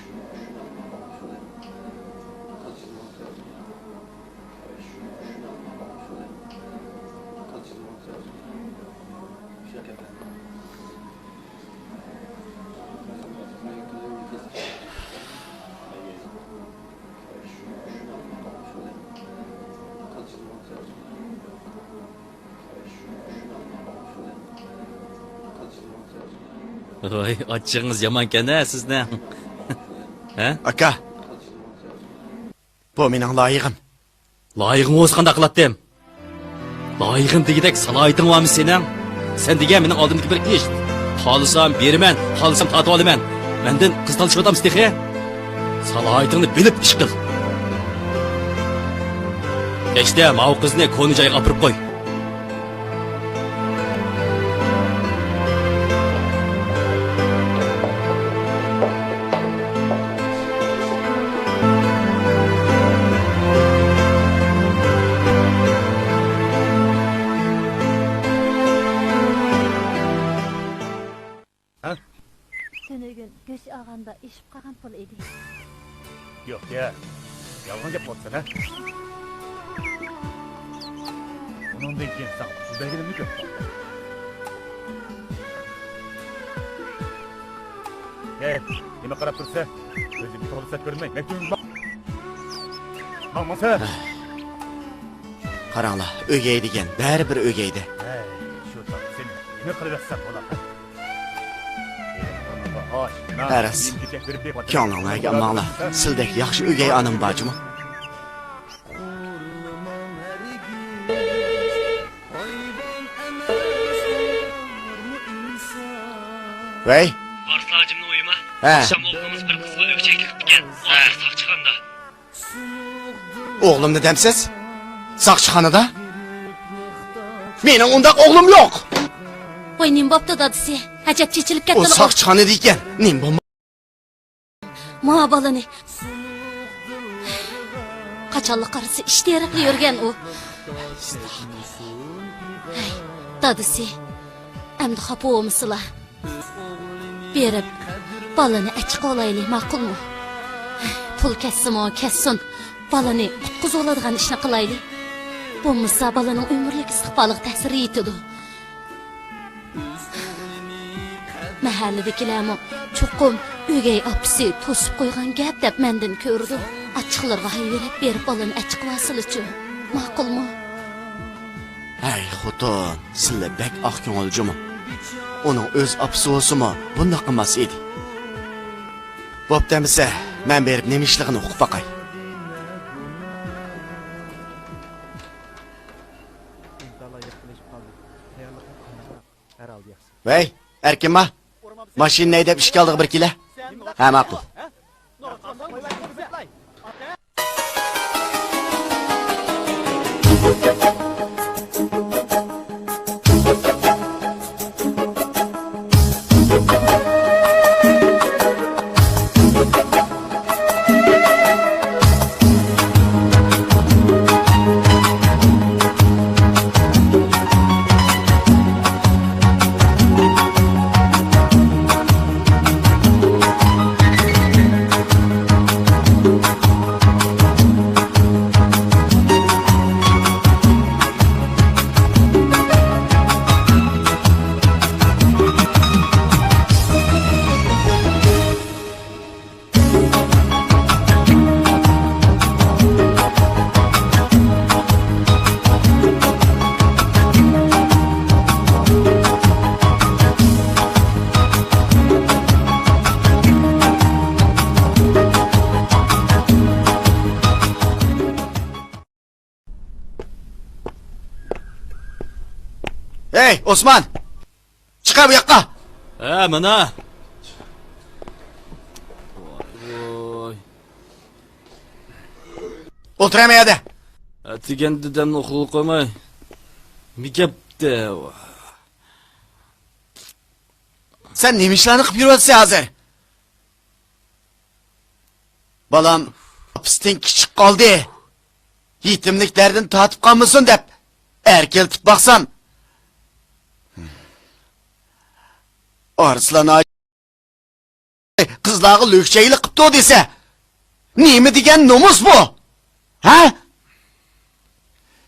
ۋاي، ئاچچىقىڭىز يامانكەن-ھە سىزنىڭ. ھە؟ ئاكا، بۇ مېنىڭ لايىقىم. لايىقىڭ بولسا قانداق قىلاتتىم؟ لايىقىم دېگۈدەك سالاھىيىتىڭ بارمۇ سېنىڭ؟ سەن دېگەن مېنىڭ ئالدىمدىكى بىر ئىت. خالىسام بېرىمەن، خالىسام تارتىۋالىمەن. مەندىن قىز تالىشىۋاتامسەن تېخى؟ سالاھىيىتىڭنى بىلىپ ئىش قىل. كەچتە ماۋۇ قىزنى كونا جايغا ئاپىرىپ قوي. ھە؟ تۈنۈگۈن گۆش ئالغاندا ئېشىپ قالغان پۇل ئىدى. يوق يا، يالغان گەپ قىلىۋاتىسەن ھە؟ ئۇنىڭدىن كېيىن ساڭا پۇل بەرگىنىمنى كۆرۈپ باقتىم. ھەي، نېمە قاراپ تۇرسەن؟ ئۆزۈڭگە توغرا سەت كۆرۈنمەي مەكتىۋىڭگە ماڭ. ماڭ، ماڭسە! قاراڭلار، ئۆگەي دېگەن بەرىبىر ئۆگەيدۇ. ھەي، شۇ تاپتا سېنى نېمە قىلىۋەتسەم بولار؟ ئەرەس، كۆڭلۈڭلارگە ئالماڭلار. سىلدەك ياخشى ئۆگەي ئانام بار جۇمۇ. ۋەي! ئارسلان ھاجىمنىڭ ئۆيىما؟ ھە. ئاخشام ئوغلىمىز بىر قىزغا ئۆكچەكلىك قىپتىكەن. ھازىر ساقچىخانىدا. ئوغلۇمنى دەمسىز؟ ساقچىخانىدا؟ مېنىڭ ئۇنداق ئوغلۇم يوق! ۋاي، نېمە بوپتۇ دادىسى؟ ئەجەب چېچىلىپ ئۇ كەتتىلا ئۇ. ساقچىخانىدا ئىكەن. نېمە بولما- ما بالىنى. قاچانلا قارىسا ئىش تېرىقلا يۈرگەن ئۇ. ھەي، دادىسى، ئەمدى خاپا بولمىسىلا. بېرىپ، بالىنى ئەچىقىۋالايلى، ماقۇلمۇ؟ پۇل كەتسىمۇ كەتسۇن، بالىنى قۇتقۇزۇۋالىدىغان ئىشنى قىلايلى. بولمىسا بالىنىڭ ئۆمۈرلۈك ئىستىقبالىغا تەسىر يېتىدۇ. مەھەللىدىكىلەرمۇ چوقۇم ئۆگەي ئاپىسى توسۇپ قويغان گەپ دەپ مەندىن كۆرىدۇ. ئاچچىقلىرىغا ھەيۋىرەپ بېرىپ بالىنى ئەچىقىۋالسىلىچۇ. ماقۇلمۇ؟ ھەي خوتۇن، سىلە بەك ئاق كۆڭۈل جۇمۇ. ئۇنىڭ ئۆز ئاپىسى بولسىمۇ بۇنداق قىلماس ئىدى. بوپتۇ ئەمىسە، مەن بېرىپ نېمە ئىشلىقىنى ئۇقۇپ باقاي. ۋەي، ئەركىنما؟ ماشىنىنى ھەيدەپ ئىشىك ئالدىغا بىر كېلە. ھە، ماقۇل. ھەي، ئوسمان! چىقە بۇ ياققا! ھە، مانا. ۋاي. ئولتۇرە مەيەردە. ئەتىگەن دېدەمنى ئۇخلىغىلى قويماي. مېكەپتە. سەن نېمە ئىشلارنى قىلىپ يۈرۈۋاتىسەن ھازىر؟ بالام ئاپىسىدىن كىچىك قالدى. يېتىملىك دەردىنى تارتىپ قالمىسۇن دەپ ئەركىلىتىپ باقسام، ئارسلان ئاچا قىزلارغا لۈكچەيلىك قىپتۇ دېسە، نېمە دېگەن نومۇس بۇ؟ ھە؟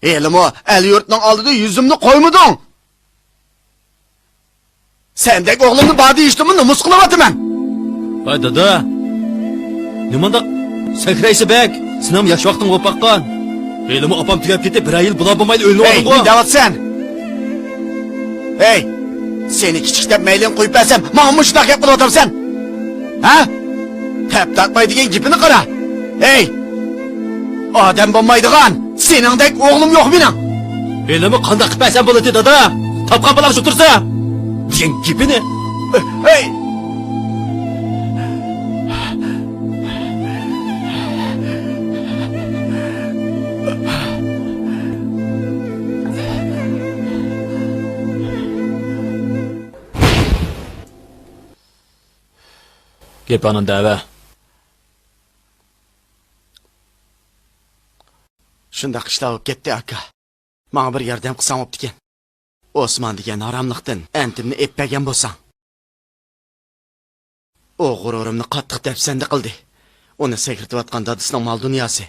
ھېلىمۇ ئەل-يۇرتنىڭ ئالدىدا يۈزۈمنى قويمىدىڭ. سەندەك ئوغلۇمنى بار دېيىشتىنمۇ نومۇس قىلىۋاتىمەن. ۋاي دادا، نېمانداق سەكرەيسە بەك؟ سېنىڭمۇ ياش ۋاقتىڭ بولۇپ باققان. ھېلىمۇ ئاپام تۈگەپ كېتىپ بىرەر يىل بولا بولمايلا ئۆيلىنىۋالدىڭغۇ. ھەي، نېمە دەۋاتىسەن؟ ھەي، سېنى كىچىك دەپ مەيلىڭ قويۇپ بەرسەم، ماڭا مۇشۇنداق گەپ قىلىۋاتامسەن؟ ھە؟ تەپ تارتماي دېگەن گېپىنى قارا. ھەي! ئادەم بولمايدىغان سېنىڭدەك ئوغلۇم يوق مېنىڭ. ھېلىمۇ قانداق قىلىپ بەرسەم بولىدۇ، دادا؟ تاپقان بالاڭ شۇ تۇرسا. دېگەن گېپىنى. ھەي! گېپىڭنى دەۋە. شۇنداق ئىشلار بولۇپ كەتتى، ئاكا. ماڭا بىر ياردەم قىلساڭ بوپتىكەن. ئوسمان دېگەن ھاراملىقتىن ئەنتىمنى ئېلىپ بەرگەن بولساڭ. ئۇ غۇرۇرۇمنى قاتتىق دەپسەندە قىلدى. ئۇنى سەكرىتىۋاتقان دادىسىنىڭ مال-دۇنياسى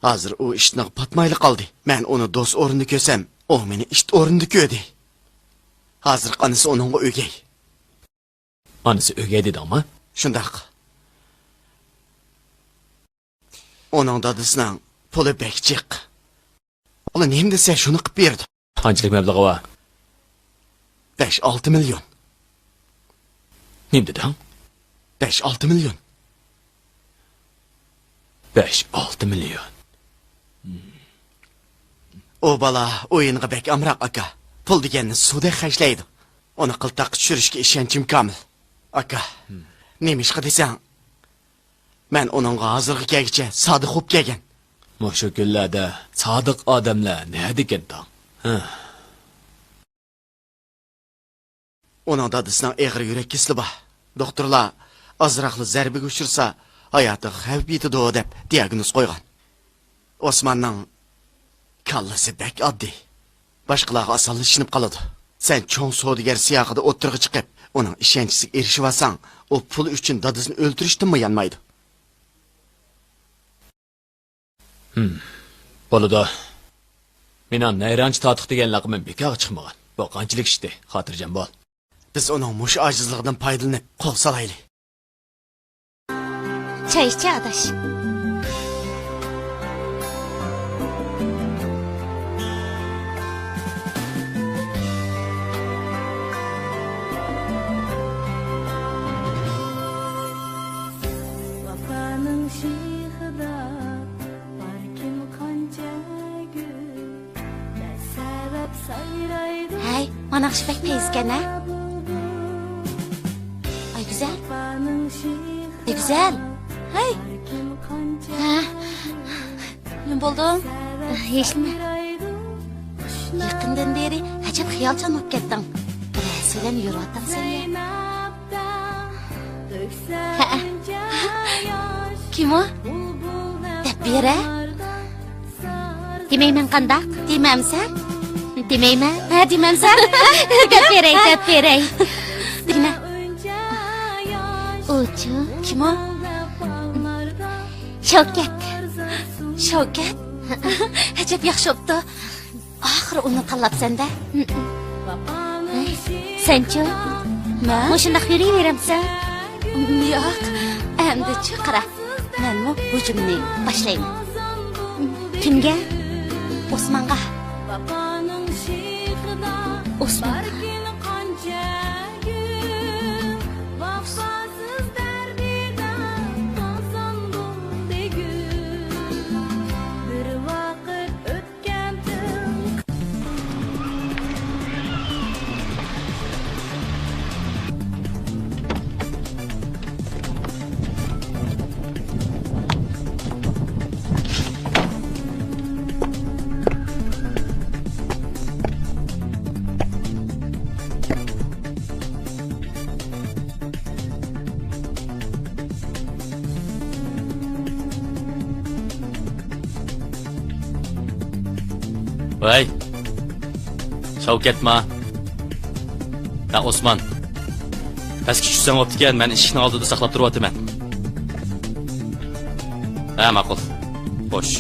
ھازىر ئۇ ئىشتىنىغا پاتمايلا قالدى. مەن ئۇنى دوست ئورنىدا كۆرسەم، ئۇ مېنى ئىت ئورنىدا كۆردى. ھازىرقى ئانىسى ئۇنىڭغا ئۆگەي. ئانىسى ئۆگەي دېدىڭمۇ؟ شۇنداق. ئۇنىڭ دادىسىنىڭ پۇلى بەك جىق. ئۇلار نېمە دېسە، شۇنى قىلىپ بېرىدۇ. قانچىلىك مەبلىغى بار؟ بەش-ئالتە مىليون. نېمە دېدىڭ؟ بەش-ئالتە مىليون. بەش-ئالتە مىليون. ئۇ بالا ئويۇنغا بەك ئامراق، ئاكا. پۇل دېگەننى سۇدەك خەجلەيدۇ. ئۇنى قىلتاققا چۈشۈرۈشكە ئىشەنچىم كامىل. ئاكا، نېمىشقا دېسەڭ، مەن ئۇنىڭغا ھازىرغا كەلگۈچە سادىق بولۇپ كەلگەن. مۇشۇ كۈنلەردە سادىق ئادەملەر نەدىكىن تاڭ؟ ھە. ئۇنىڭ دادىسىنىڭ ئېغىر يۈرەك كېسىلى بار. دوختۇرلار ئازراقلا زەربىگە ئۇچرىسا، ھاياتىغا خەۋپ يېتىدۇ دەپ دىياگنوز قويغان. ئوسماننىڭ كاللىسى بەك ئاددىي. باشقىلارغا ئاسانلا ئىشىنىپ قالىدۇ. سەن چوڭ سودىگەر سىياقىدا ئوتتۇرىغا چىقىپ، ئۇنىڭ ئىشەنچىسىگە ئېرىشىۋالساڭ، ئۇ پۇل ئۈچۈن دادىسىنى ئۆلتۈرۈشتىنمۇ يانمايدۇ. ھىم، بولىدۇ. مېنىڭ نەيرانچى تاتۇق دېگەن لەقىمىم بىكارغا چىقمىغان. بۇ قانچىلىك ئىشتى، خاتىرجەم بول. بىز ئۇنىڭ مۇشۇ ئاجىزلىقىدىن پايدىلىنىپ قول سالايلى. چاي ئىچە، ئاداش. ۋاپانىڭ شېخىدا باركىن قانچە گۈل، بەسەۋەب سايرايدۇ. ھەي، مانا ئاخشى بەك پەيزكەن ھە. ئايگۈزەل. ئايگۈزەل. ھەي. ھە. نېمە بولدۇڭ؟ ھېچنېمە. يېقىندىن بېرى ئەجەب خىيالچان بولۇپ كەتتىڭ. بىرەرسى بىلەن يۈرۈۋاتامسەن يا؟ ھەئە. كىم ئۇ؟ دەپ بېرە. دېمەيمەن قانداق؟ دېمەمسەن؟ دېمەيمەن. ھە، دېمەمسەن؟ دەپ بېرەي، دەپ بېرەي. دېمە. ئۇچۇ. كىم ئۇ؟ شەۋكەت. شەۋكەت؟ ئەجەب ياخشى بوپتۇ. ئاخىرى ئۇنى تاللاپسەن-دە. سەنچۇ؟ مەن؟ مۇشۇنداق يۈرۈۋېرەمسەن؟ ياق، ئەمدىچۇ قارا، مەنمۇ ھۇجۇمنى باشلايمەن. كىمگە؟ ئوسمانغا. ئوسمانغا. ۋەي، شەۋكەتما؟ ھە، ئوسمان. پەسكە چۈشسەڭ بوپتىكەن، مەن ئىشىكنىڭ ئالدىدا ساقلاپ تۇرۇۋاتىمەن. ھە، ماقۇل. خوش.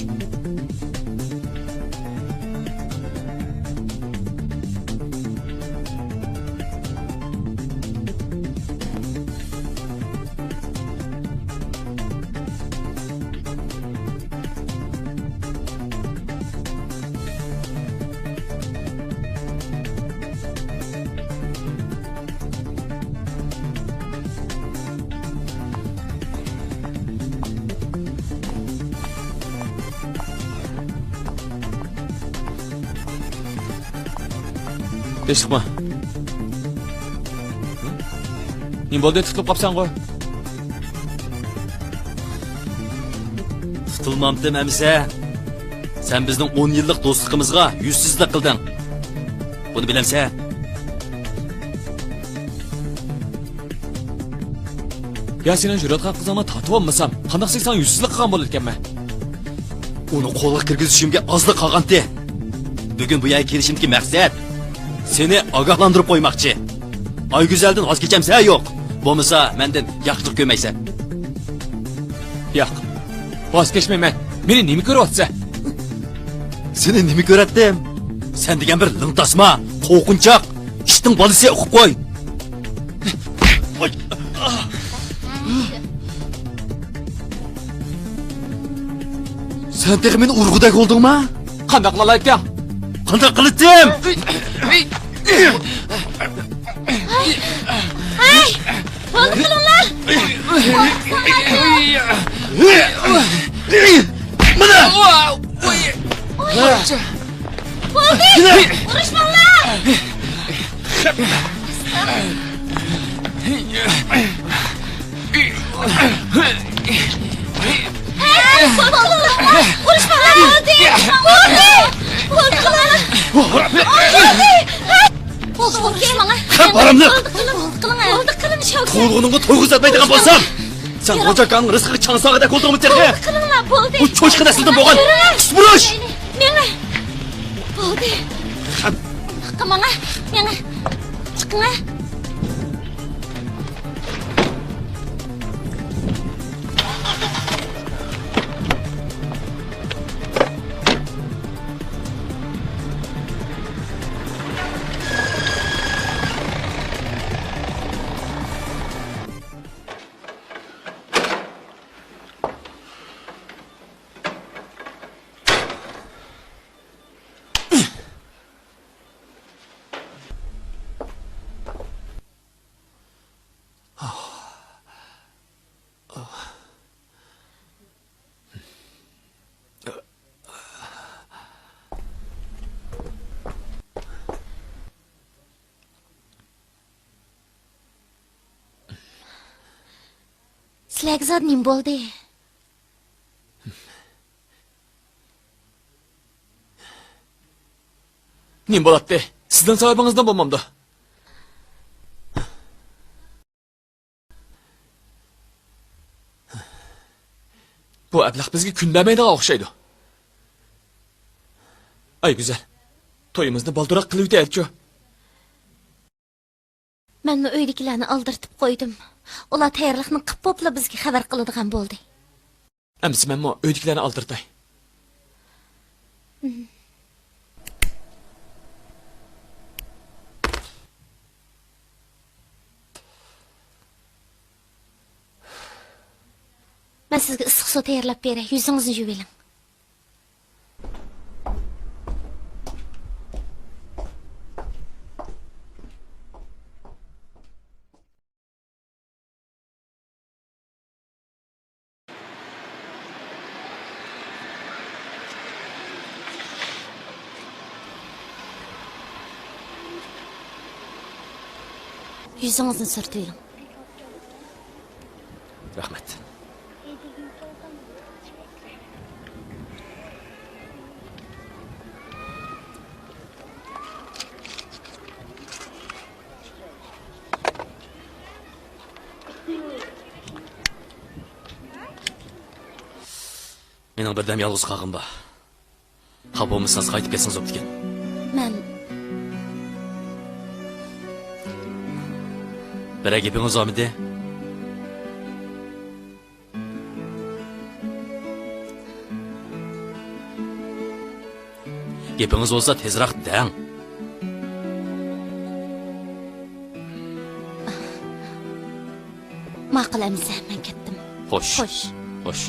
بېشىقما. نېمە بولدى، تۇتۇلۇپ قاپسەنغۇ؟ تۇتۇلمامتىم ئەمىسە. سەن بىزنىڭ ئون يىللىق دوستلۇقىمىزغا يۈزسىزلىك قىلدىڭ. بۇنى بىلەمسەن؟ يا سېنىڭ يۈرۈۋاتقان قىزىڭنى تارتىۋالمىسام، قانداق سېنىڭ يۈزسىزلىك قىلغان بولىدىكەنمەن؟ ئۇنى قولغا كىرگۈزۈشۈمگە ئازلا قالغانتى. بۈگۈن بۇ يەرگە كېلىشىمدىكى مەقسەت، سېنى ئاگاھلاندۇرۇپ قويماقچى. ئايگۈزەلدىن ۋاز كېچەمسە يوق، بولمىسا مەندىن ياخشىلىق كۆرمەيسەن. ياق، ۋاز كەچمەيمەن. مېنى نېمە كۆرۈۋاتىسەن؟ سېنى نېمە كۆرەتتىم؟ سەن دېگەن بىر لىڭ تاسما، قورقۇنچاق، ئىتنىڭ بالىسى ئۇقۇپ قوي. سەن تېخى مېنى ئۇرغۇدەك بولدۇڭما؟ قانداق قىلالايتتىڭ؟ قانداق قىلىتتىم؟ ھەي! بولدى قىلىڭلار! مانا! بولدى! ئۇرۇشماڭلار! ھەي! بولدى قىلىڭلار! ئۇرۇشماڭلار! بولدى! بولدى! بولدى قىلىڭلار! بولدى! بولدى، ئۇرۇشماڭا. قىل بالامنى! بولدى، قىلىڭ! بولدى، قىلىڭ، شاۋكەت! تۇغۇلغىنىڭغا تويغۇ ئۈزەلمەيدىغان بولسام، سەن غوجا ئاكاڭنىڭ رىزقىغا چاڭ سالغۇدەك بولدۇڭمۇ تېخى؟ بولدى، قىلىڭلار، بولدى! بۇ چوشقا نەسلىدىن بولغان تۇسبۇرۇش! مېڭە! بولدى! قىلماڭا! مېڭە! چىقىڭا! بەگزادە نېمە بولدى؟ نېمە بولاتتى؟ سىزنىڭ سەۋەبىڭىزدىن بولمامدۇ؟ بۇ ئەبلەخ بىزگە كۈن بەرمەيدىغان ئوخشايدۇ. ئاي گۈزەل، تويىمىزنى بالدۇرراق قىلىۋېتەيلىچۇ. مەنمۇ ئۆيدىكىلەرنى ئالدىرىتىپ قويدۇم. ئۇلار تەييارلىقنى قىپ بوپلا بىزگە خەۋەر قىلىدىغان بولدى. ئەمىسە مەنمۇ ئۆيدىكىلەرنى ئالدىرىتاي. مەن سىزگە ئىسسىق سۇ تەييارلاپ بېرەي، يۈزىڭىزنى يۇيۇۋېلىڭ. يۈزىڭىزنى سۈرتۈۋېلىڭ. رەھمەت. مېنىڭ بىردەم يالغۇز قالغىنىم بار. خاپا بولمىسىڭىز، قايتىپ كەتسىڭىز بوپتىكەن. مەن بىرەر گېپىڭىز بارمىدى؟ گېپىڭىز بولسا تېزراق دەڭ. ماقۇل ئەمىسە، مەن كەتتىم. خوش. خوش. خوش.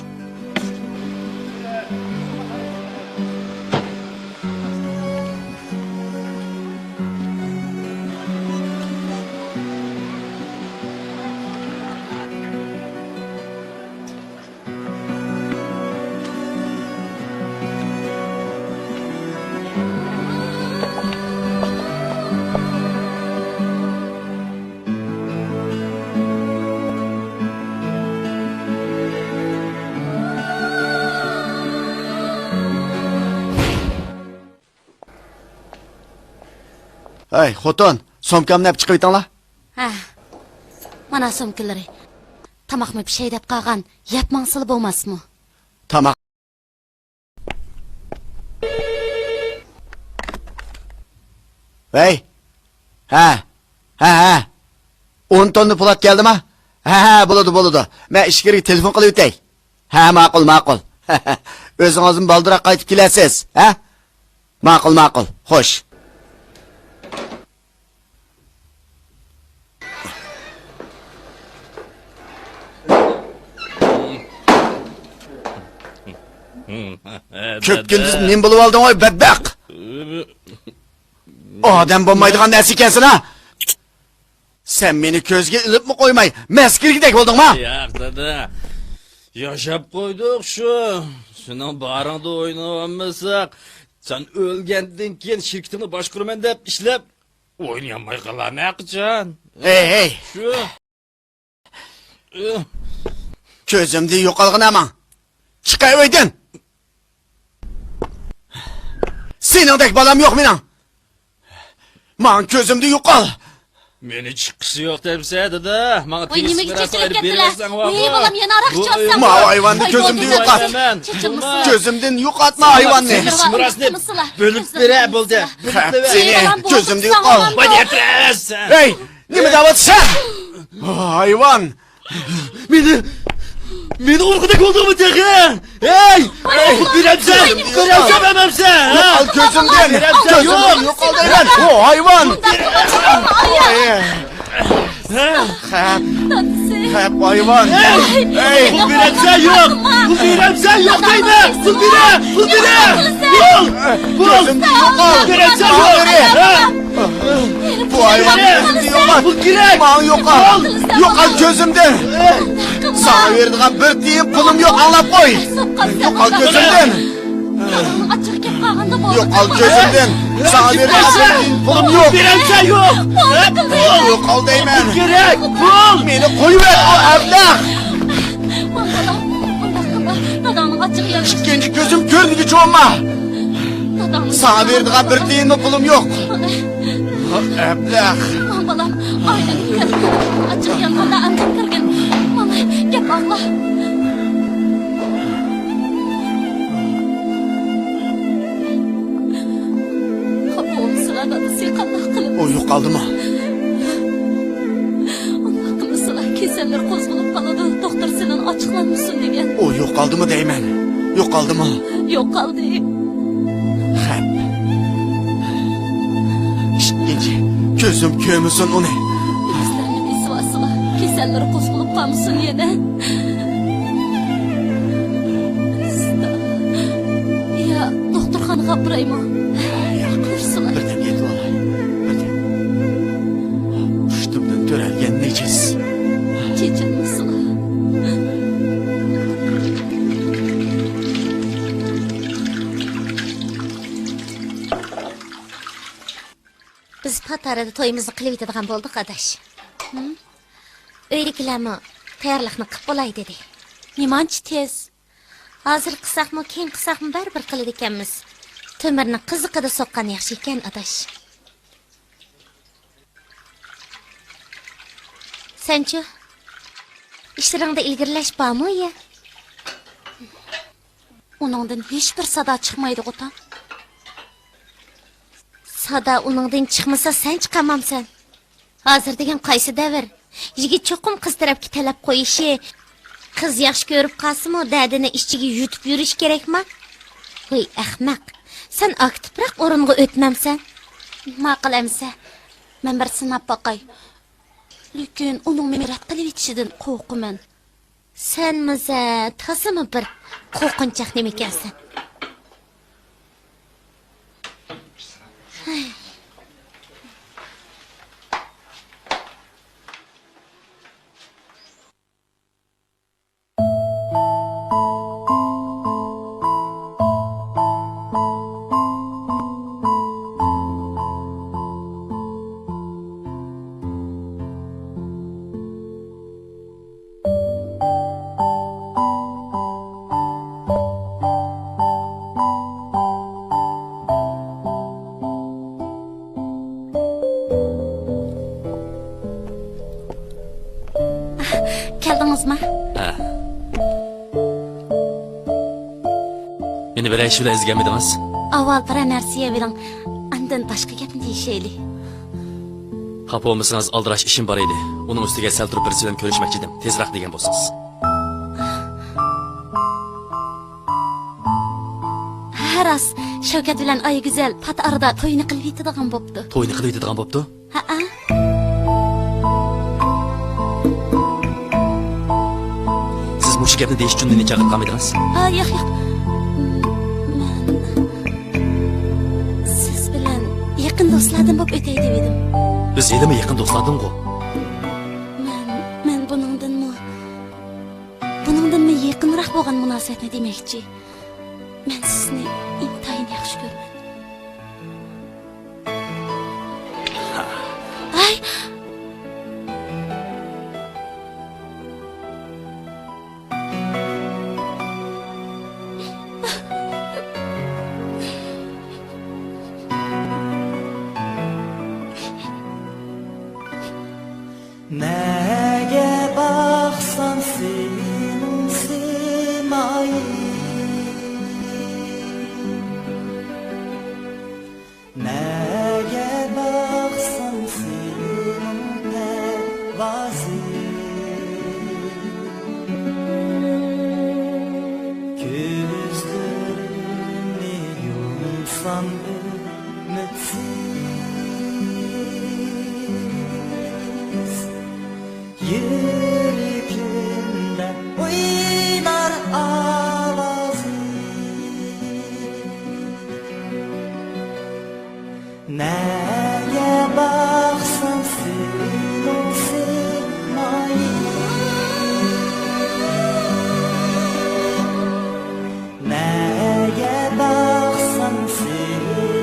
ھەي، خوتۇن، سومكامنى ئەپ چىقىۋېتىڭلار. ھە، مانا سومكىلىرى. تاماقمۇ پىشەي دەپ قالغان، يەپ ماڭسىلا بولماسمۇ؟ تاماق. ھەي. ھە. ھە، ھە. ئون توننا پولات كەلدىما؟ ھە، ھە، بولىدۇ، بولىدۇ. مەن ئىچكىرىگە تېلېفون قىلىۋېتەي. ھە، ماقۇل، ماقۇل. ئۆزىڭىزمۇ بالدۇرراق قايتىپ كېلەرسىز، ھە؟ ماقۇل، ماقۇل. خوش. كۆپكۈندۈز نېمە بولۇۋالدىڭ ۋاي بەتبەخت؟ ئادەم بولمايدىغان نەرسە ئىكەنسەن ھە! سەن مېنى كۆزگە ئىلىپمۇ قويماي، مەسكىرىگىدەك بولدۇڭما؟ ياق، دادا. ياشاپ قويدۇق شۇ. سېنىڭ بارىڭدا ئوينىۋالمىساق، سەن ئۆلگەندىن كېيىن شىركىتىڭنى باشقۇرىمەن دەپ ئىشلەپ، ئوينىيالماي قالارمەن قاچان. ھەي، ھەي. شۇ. كۆزۈمدىن يوقالغىنا ماڭ. چىقاي ئۆيدىن. سېنىڭدەك بالام يوق مېنىڭ. ماڭ كۆزۈمدىن يوقال. مېنى چىققۇسى يوق دەمسە، دادا. ماڭا ۋاي، تېگىسى نېمىگە راست چېچىلىپ ئايرىپ كەتتىلە؟ بېرىۋەرسەڭ، ۋاي، ۋاي. بالام يەنە ھاراق ئىچىۋاتساڭ. ماۋۇ ھايۋاننى كۆزۈمدىن يوقات. چېچىلمىسىلا. كۆزۈمدىن يوقاتما ھايۋاننى. تېگىسى راسنى بۆلۈپ بېرە، بولدى. بۆلۈپ بېرە. خەپ سېنى. كۆزۈمدىن يوقال. ۋاي، نەپرەت. ھەي! نېمە دەۋاتىسەن؟ ھايۋان! مېنى، مېنى ئۇرغۇدەك بولدۇڭمۇ تېخى؟ ھەي! پۇل بېرەمسەن؟ بېرەمسەن، بەرمەمسەن؟ ھە؟ يوقال كۆزۈمدىن! بېرەمسەن، كۆزۈمدىن يوق. يوقال دەيمەن! ھو، ھايۋان! ھە؟ خەپ! خەپ ھايۋان! ھەي! ھەي! پۇل بېرەمسەن، يوق! پۇل بېرەمسەن، يوق دەيمەن! پۇل بېرە! پۇل بېرە! پۇل! پۇل! كۆزۈمدىن يوقال! بېرەمسەن، يوق! ھە؟ بۇ ھايۋاننى كۆزۈمدىن يوقال! ماڭا يوقال! يوقال كۆزۈمدىن! ساڭا بېرىدىغان بىر تىيىن پۇلۇم يوق، ئاڭلاپ قوي! يوقال كۆزۈمدىن! يوقال كۆزۈمدىن! ساڭا بېرىدىغان بىر تىيىن پۇلۇم يوق! يوقال دەيمەن! مېنى قويۇۋەت، ئۇ ئەبلەخ! داداڭنىڭ ئاچچىقى يەلدىز. ئىككىنچى كۆزۈم كۆرمىگۈچە بولما. داداڭنى ساڭا بېرىدىغان بىر تىيىنمۇ پۇلۇم يوق. ماڭا. ئەبلەخ. ماڭ بالام، ئايلىنىپ كەل. ئاچچىقى يەلدىز ئەمدى كىرگىن. ماڭا گەپ ئاڭلا. خاپا بولمىسىلا دادىسى قانداق قىلىپ. ئۇ يوقالدىمۇ؟ ئۇنداق قىلمىسىلا كېسەللىرى قوزغىلىپ قالىدۇ، دوختۇر سېنىڭ ئاچچىقلانمىسۇن دېگەن. ئۇ يوقالدىمۇ دەيمەن؟ يوقالدىمۇ؟ يوقالدى. خەپ. ئىككىنچى كۆزۈم كۆرمىسۇن ئۇنى. كۆزلىرىنى بېسىۋالسىلا، كېسەللىرى قوزغىلىپ قالمىسۇن يەنە. يا دوختۇرخانىغا ئاپىرايمۇ؟ ياق، تۇرسىلا. بىردەم يېتىۋالاي. بىردەم. پۇشتۇمدىن تۆرەلگەن نىجىس. چېچىلمىسىلا. بىز پات ئارىدا تويىمىزنى قىلىۋېتىدىغان بولدۇق، ئاداش. ھىم؟ ئۆيدىكىلەرمۇ تەييارلىقنى قىپ بولاي دېدى. نېمانچە تېز؟ ھازىر قىلساقمۇ، كېيىن قىلساقمۇ بەرىبىر قىلىدىكەنمىز. تۆمۈرنى قىزىقىدا سوققان ياخشى ئىكەن، ئاداش. سەنچۇ؟ ئىشلىرىڭدا ئىلگىرىلەش بارمۇ يا؟ ئۇنىڭدىن ھېچبىر سادا چىقمايدىغۇ تاڭ. سادا ئۇنىڭدىن چىقمىسا، سەن چىقارمامسەن؟ ھازىر دېگەن قايسى دەۋر؟ يىگىت چوقۇم قىز تەرەپكە تەلەپ قويۇشى، قىز ياخشى كۆرۈپ قالسىمۇ، دەدىنى ئىچىگە يۇتۇپ يۈرۈش كېرەكما؟ ۋاي ئەخمەق، سەن ئاكتىپراق ئورۇنغا ئۆتمەمسەن؟ ماقۇل ئەمىسە، مەن بىر سىناپ باقاي. لېكىن ئۇنىڭ مېنى رەت قىلىۋېتىشىدىن قورقىمەن. سەن مازا تازىمۇ بىر قورقۇنچاق نېمىكەنسەن. ھەي. كەلدىڭىزما؟ ھە. مېنى بىرەر ئىش بىلەن ئىزدىگەنمىدىڭىز؟ ئاۋۋال بىرەر نەرسە يەۋېلىڭ، ئاندىن باشقا گەپنى دېيىشەيلى. خاپا بولمىسىڭىز، ئالدىراش ئىشىم بار ئىدى. ئۇنىڭ ئۈستىگە سەل تۇرۇپ بىرسى بىلەن كۆرۈشمەكچىدىم. تېزراق دېگەن بولسىڭىز. ھە، راست. شەۋكەت بىلەن ئايگۈزەل پات ئارىدا توينى قىلىۋېتىدىغان بوپتۇ. توينى قىلىۋېتىدىغان بوپتۇ؟ ھەئە. سىز مۇشۇ گەپنى دېيىش ئۈچۈن مېنى چاقىرغانمىدىڭىز؟ ھا، ياق، ياق. مەن سىز بىلەن يېقىن دوستلاردىن بولۇپ ئۆتەي دېۋىدىم. بىز ھېلىمۇ يېقىن دوستلاردىنغۇ؟ مەن، مەن بۇنىڭدىنمۇ، بۇنىڭدىنمۇ يېقىنراق بولغان مۇناسىۋەتنى دېمەكچى. مەن سىزنى ئىنتايىن ياخشى كۆرىمەن. ھاي! نەگە باقسام سېنىڭ سىمايىڭ، نەگە باقسام سېنىڭ پەرۋازىڭ. كۆزلىرىمنى يۇمسام ئۈمىدسىز، يۈرىكىمدە ئوينار ئاۋازىڭ. نەگە باقسام سېنىڭ سىمايىڭ، نەگە باقسام سېنىڭ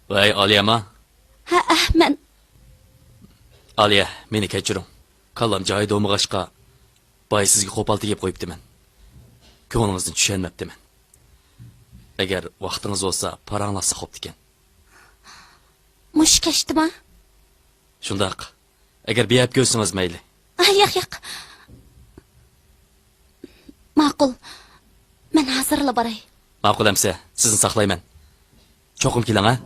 ۋەي، ئالىيەما؟ ھە، ئەھ، مەن. ئالىيە، مېنى كەچۈرۈڭ. كاللام جايىدا بولمىغاچقا، بايا سىزگە قوپال تېگىپ قويۇپتىمەن. كۆڭلىڭىزنى چۈشەنمەپتىمەن. ئەگەر ۋاقتىڭىز بولسا، پاراڭلاشساق خوپتىكەن. مۇشۇ كەچتىما؟ شۇنداق. ئەگەر بىئەپ كۆرسىڭىز مەيلى. ئا، ياق، ياق. ماقۇل. مەن ھازىرلا باراي. ماقۇل ئەمسە، سىزنى ساقلايمەن. چوقۇم كېلىڭ، ھە؟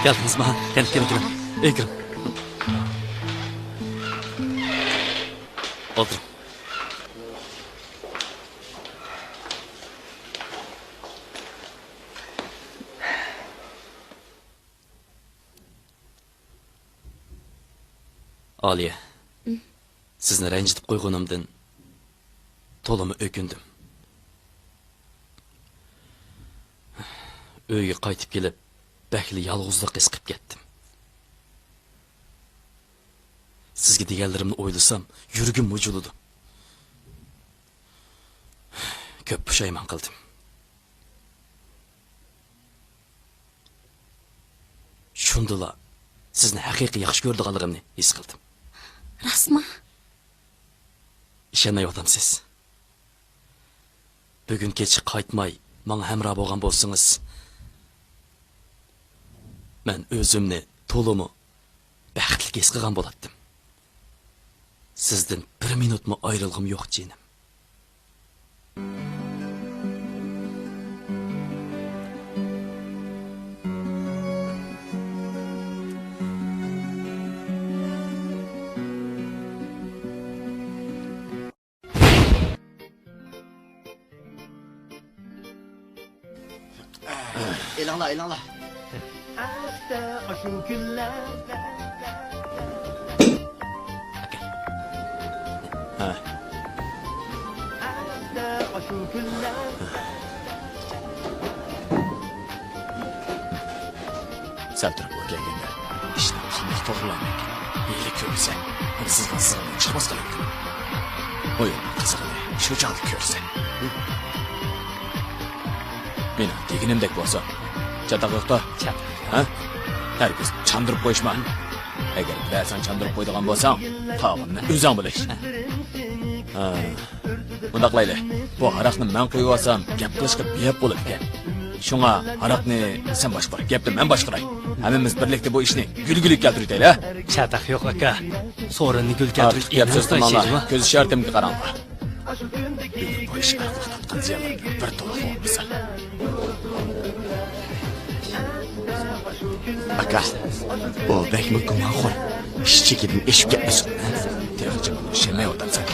كەلدىڭىزما؟ كەل، كەل، كەل. ئۆيگە كىرىڭ. ئولتۇرۇڭ. ئالىيە، سىزنى رەنجىتىپ قويغىنىمدىن تولىمۇ ئۆكۈندۈم. ئۆيگە قايتىپ كېلىپ، بەكلا يالغۇزلۇق ھېس قىلىپ كەتتىم. سىزگە دېگەنلىرىمنى ئويلىسام، يۈرىكىم مۇجۇلىدۇ. كۆپ پۇشايمان قىلدىم. شۇندىلا سىزنى ھەقىقىي ياخشى كۆرىدىغانلىقىمنى ھېس قىلدىم. راستمۇ؟ ئىشەنمەيۋاتامسىز؟ بۈگۈن كېچە قايتماي ماڭا ھەمراھ بولغان بولسىڭىز، مەن ئۆزۈمنى تولىمۇ بەختلىك ھېس قىلغان بولاتتىم. سىزدىن بىر مىنۇتمۇ ئايرىلغۇم يوق، جېنىم. ئېلىڭلار، ئېلىڭلار. ھە. سەل تۇرۇپ ئۇ كەلگەندە ئىشنى قانداق توغرىلايمەن؟ ھىيلە كۆرمىسە، ئۇنى سىزغان سىزغىنىدىن چىقماس قىلىپتۇ. ئويۇننىڭ قىزىقىنى شۇ چاغدا كۆرىسەن. مېنىڭ دېگىنىمدەك بولسۇن. چاتاق يوقتا؟ چاتاق. ھە؟ ھەرگىز چاندۇرۇپ قويۇشما. ئەگەر بىرەرسەڭ چاندۇرۇپ قويىدىغان بولساڭ، قالغىنىنى ئۆزۈڭ بىلىش. ھە. مۇنداقلايلى، بۇ ھاراقنى مەن قۇيۇۋالسام، گەپ قىلىشقا بىئەپ بولىدىكەن. شۇڭا ھاراقنى سەن باشقۇر، گەپنى مەن باشقۇراي. ھەممىمىز بىرلىكتە بۇ ئىشنى گۈلگىلىك كەلتۈرۈۋېتەيلى، ھە؟ چاتاق يوق، ئاكا. سورۇننى گۈل كەلتۈرۈش ئېنىڭ سايىشى جۇما. كۆز ئىشارىتىمگە قاراڭلار. بۈگۈن بۇ ئىش ئارقىلىق تارتقان زىيانلىرىمنى بىر تولۇق بولمىسا. ئاكا، ئۇ بەكمۇ گۇمانخور. ئىش چېكىدىن ئېشىپ كەتمىسۇن. تېخىچە ماڭا ئىشەنمەيۋاتامسەن.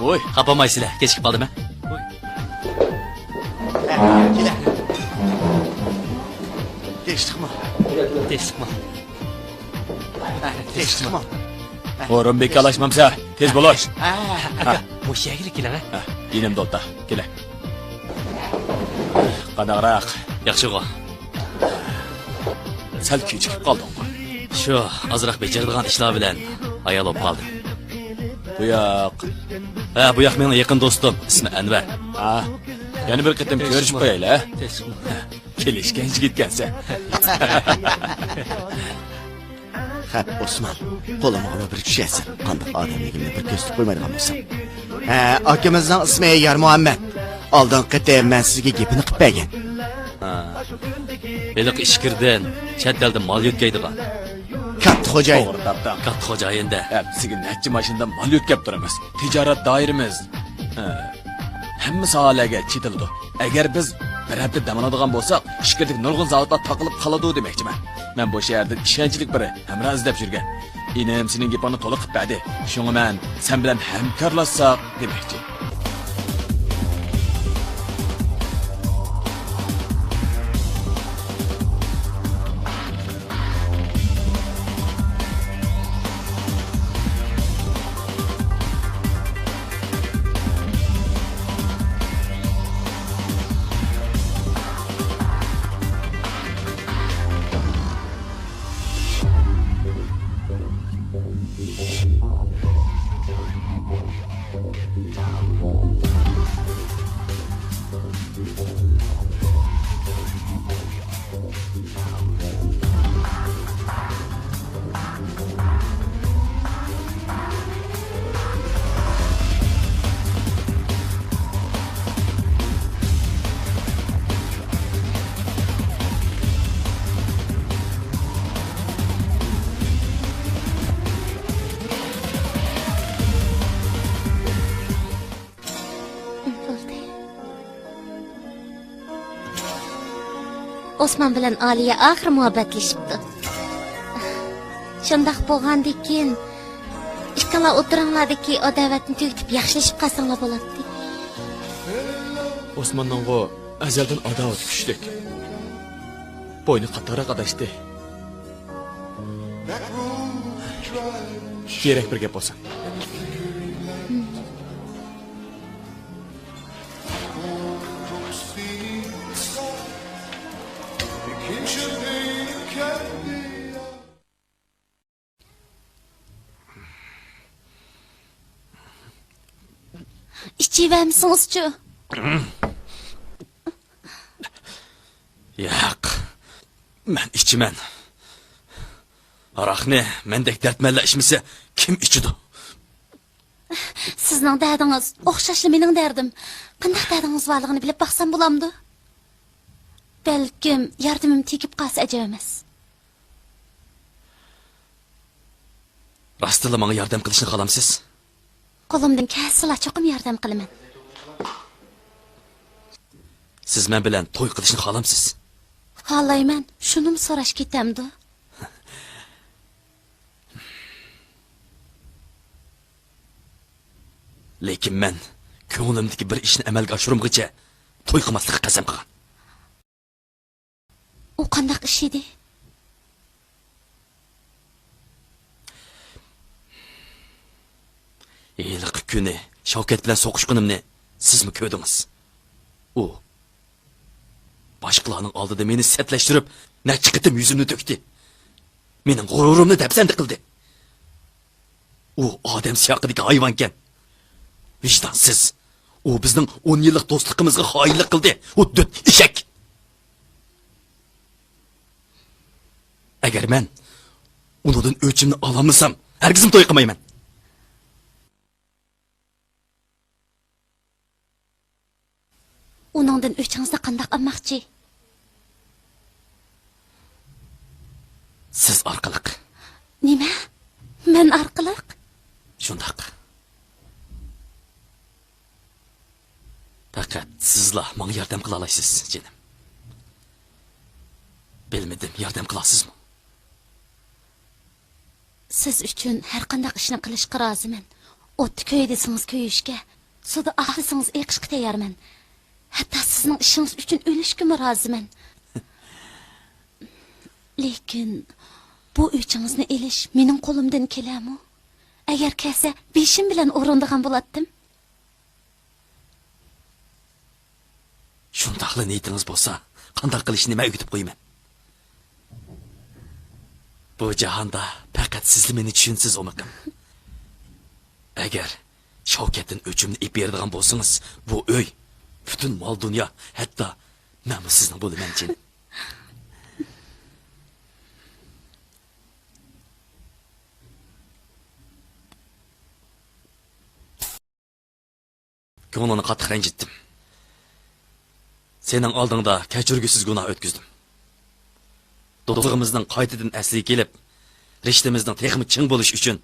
ۋوي، خاپا بولمايسىلەر، كېچىكىپ قالدىم ھە. كېلە. تىنچلىقمۇ؟ تىنچلىقمۇ؟ تىنچلىقمۇ؟ ئورۇن بىكارلاشمامسە، تېز بولۇش. ئاكا، مۇشۇ يەرگىلا كېلىڭ ھە. يېنىمدا ئولتۇر، كېلە. قانداقراق؟ ياخشىغۇ. سەل كېچىكىپ قالدىڭغۇ؟ شۇ، ئازراق بېجىرىدىغان ئىشلار بىلەن ھايال بولۇپ قالدىم. بۇ ياق. ھە، بۇ ياق مېنىڭ يېقىن دوستۇم، ئىسمى ئەنۋەر. ھە، يەنە بىر قېتىم كۆرۈشۈپ قويايلى ھە. كېلىشكەن يىگىتكەنسەن. خەپ، ئوسمان، قولۇمغىمۇ بىر چۈشەرسەن. قانداق ئادەملىكىمنى بىر كۆرسىتىپ قويمايدىغان بولسام. ھە، ئاكىمىزنىڭ ئىسمى يارمۇھەممەت. ئالدىنقى قېتىم مەن سىزگە گېپىنى قىلىپ بەرگەن. ھە. ھېلىقى ئىچكىرىدىن چەت ئەلدىن مال يۆتكەيدىغان. كاتتا خوجايىن. توغرا تاپتىڭ. كاتتا خوجايىن-دە. ھەپتىسىگە نەچچە ماشىنىدا مال يۆتكەپ تۇرىمىز. تىجارەت دائىرىمىز، ئە، ھەممە ساھەلەرگە چېتىلىدۇ. ئەگەر بىز بىر ھەپتە دەم ئالىدىغان بولساق، ئىچكىرىدىكى نۇرغۇن زاۋۇتلار تاقىلىپ قالىدۇ دېمەكچىمەن. مەن بۇ شەھەردىن ئىشەنچلىك بىر ھەمراھ ئىزدەپ يۈرگەن. ئىنىم سېنىڭ گېپىڭنى تولۇق قىلىپ بەردى. شۇڭا مەن سەن بىلەن ھەمكارلاشساق دېمەكچى. بولدى. ئوسمان بىلەن ئالىيە ئاخىرى مۇھەببەتلىشىپتۇ. شۇنداق بولغاندىكىن، ئىككىڭلار ئوتتۇراڭلاردىكى ئاداۋەتنى تۈگىتىپ ياخشىلىشىپ قالساڭلار بولاتتى. ئوسماننىڭغۇ ئەزەلدىن ئاداۋىتى كۈچلۈك. بوينى قاتتىقراق ئاداشتى. كېرەك بىر گەپ بولسا. ئىچىۋەرمىسىڭىزچۇ؟ ياق، مەن ئىچىمەن. ھاراقنى مەندەك دەردمەنلەر ئىچمىسە، كىم ئىچىدۇ؟ سىزنىڭ دەردىڭىز ئوخشاشلا مېنىڭ دەردىم. قانداق دەردىڭىز بارلىقىنى بىلىپ باقسام بولامدۇ؟ بەلكىم ياردىمىم تېگىپ قالسا ئەجەب ئەمەس. راستتىنلا ماڭا ياردەم قىلىشنى خالامسىز؟ قولۇمدىن كەلسىلا چوقۇم ياردەم قىلىمەن. سىز مەن بىلەن توي قىلىشنى خالامسىز؟ خالايمەن، شۇنىمۇ سوراش كېتەمدۇ؟ لېكىن مەن كۆڭلۈمدىكى بىر ئىشنى ئەمەلگە ئاشۇرمىغۇچە توي قىلماسلىققا قەسەم قىلغان. ئۇ قانداق ئىش ئىدى؟ ھېلىقى كۈنى شاۋكەت بىلەن سوقۇشقىنىمنى سىزمۇ كۆردىڭىز. ئۇ باشقىلارنىڭ ئالدىدا مېنى سەتلەشتۈرۈپ، نەچچە قېتىم يۈزۈمنى تۆكتى. مېنىڭ غۇرۇرۇمنى دەپسەندە قىلدى. ئۇ ئادەم سىياقىدىكى ھايۋانكەن. ۋىجدانسىز. ئۇ بىزنىڭ ئون يىللىق دوستلۇقىمىزغا خائىنلىق قىلدى. ئۇ دۆت ئېشەك. ئەگەر مەن ئۇنىڭدىن ئۆچۈمنى ئالالمىسام، ھەرگىزمۇ توي قىلمايمەن. ئۇنىڭدىن ئۆچىڭىزنى قانداق ئالماقچى؟ سىز ئارقىلىق. نېمە؟ مەن ئارقىلىق؟ شۇنداق. پەقەت سىزلا ماڭا ياردەم قىلالايسىز، جېنىم. بىلمىدىم، ياردەم قىلارسىزمۇ؟ سىز ئۈچۈن ھەرقانداق ئىشنى قىلىشقا رازىمەن. ئوتتا كۆي دېسىڭىز كۆيۈشكە، سۇدا ئاق دېسىڭىز ئېقىشقا تەييارمەن. ھەتتا سىزنىڭ ئىشىڭىز ئۈچۈن ئۆلۈشكىمۇ رازىمەن. لېكىن بۇ ئۆچىڭىزنى ئېلىش مېنىڭ قولۇمدىن كېلەرمۇ؟ ئەگەر كەلسە، بېشىم بىلەن ئورۇندىغان بولاتتىم. شۇنداقلا نىيىتىڭىز بولسا، قانداق قىلىشنى مەن ئۆگىتىپ قويىمەن. بۇ جاھاندا پەقەت سىزلا مېنى چۈشىنىسىز، ئومىقىم. ئەگەر شاۋكەتتىن ئۆچۈمنى ئېلىپ بېرىدىغان بولسىڭىز، بۇ ئۆي، پۈتۈن مال-دۇنيا، ھەتتا مەنمۇ سىزنىڭ بولىمەن، جېنىم. كۆڭلۈڭنى قاتتىق رەنجىتتىم. سېنىڭ ئالدىڭدا كەچۈرگۈسىز گۇناھ ئۆتكۈزدۈم. دوستلۇقىمىزنىڭ قايتىدىن ئەسلىگە كېلىپ، رىشتىمىزنىڭ تېخىمۇ چىڭ بولۇشى ئۈچۈن،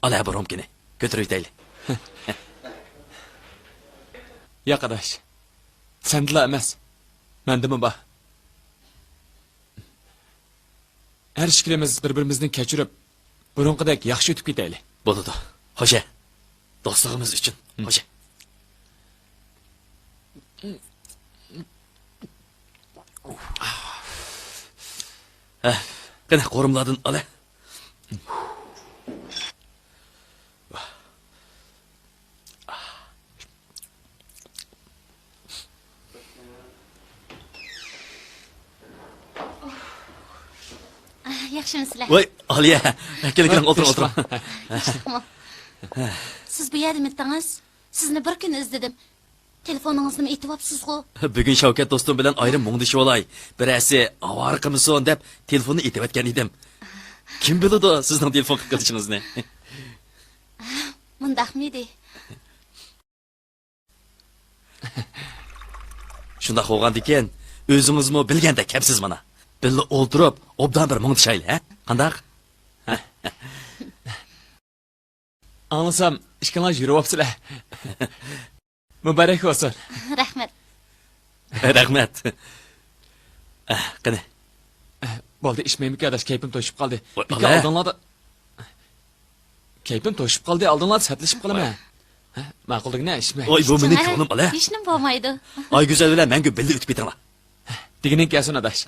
ئالا بۇ رومكىنى كۆتۈرۈۋېتەيلى. ياق، ئاداش. سەندىلا ئەمەس، مەندىمۇ بار. ھەر ئىككىلىمىز بىر-بىرىمىزنى كەچۈرۈپ، بۇرۇنقىدەك ياخشى ئۆتۈپ كېتەيلى. بولىدۇ. خوشە. دوستلۇقىمىز ئۈچۈن. خوشە. ھە، قېنى، قورۇمىلاردىن ئالە. ياخشىمۇسىلەر؟ ۋاي، ئالىيە. كېلىڭ، كېلىڭ، ئولتۇرۇڭ، ئولتۇرۇڭ. تىنچلىقمۇ؟ سىز بۇ يەردىمىدىڭىز؟ سىزنى بىر كۈن ئىزدىدىم. تېلېفونىڭىزنىمۇ ئېتىۋاپسىزغۇ؟ بۈگۈن شەۋكەت دوستۇم بىلەن ئايرىم مۇڭدىشىۋالاي، بىرەرسى ئاۋارە قىلمىسۇن دەپ تېلېفوننى ئېتىۋەتكەن ئىدىم. كىم بىلىدۇ سىزنىڭ تېلېفون قىلىپ قېلىشىڭىزنى؟ مۇنداقمىدى؟ شۇنداق بولغاندىكىن، ئۆزىڭىزمۇ بىلگەندەك كەپسىز مانا. بىللە ئولتۇرۇپ، ئوبدان بىر مۇڭدىشايلى، ھە؟ قانداق؟ ئاڭلىسام، ئىككىڭلار يۈرۈۋاپسىلەر. مۇبارەك بولسۇن. رەھمەت. رەھمەت. ئەھ، قېنى. ئەھ، بولدى، ئىچمەيمىكىن ئاداش، كەيپىم توشۇپ قالدى. ۋاي، بىكار ئالە. ئالدىڭلاردا. كەيپىم توشۇپ قالدى، ئالدىڭلاردا سەتلىشىپ قالىمەن. ۋاي. ھە، ماقۇلدۇرغىنە، ئىچمە. ۋاي، بۇ مېنىڭ كۆڭلۈم، ئالە. ھېچنېمە بولمايدۇ. ئايگۈزەل بىلەن مەڭگۈ بىللە ئۆتۈپ كېتىڭلار. دېگىنىڭ كەلسۇن، ئاداش.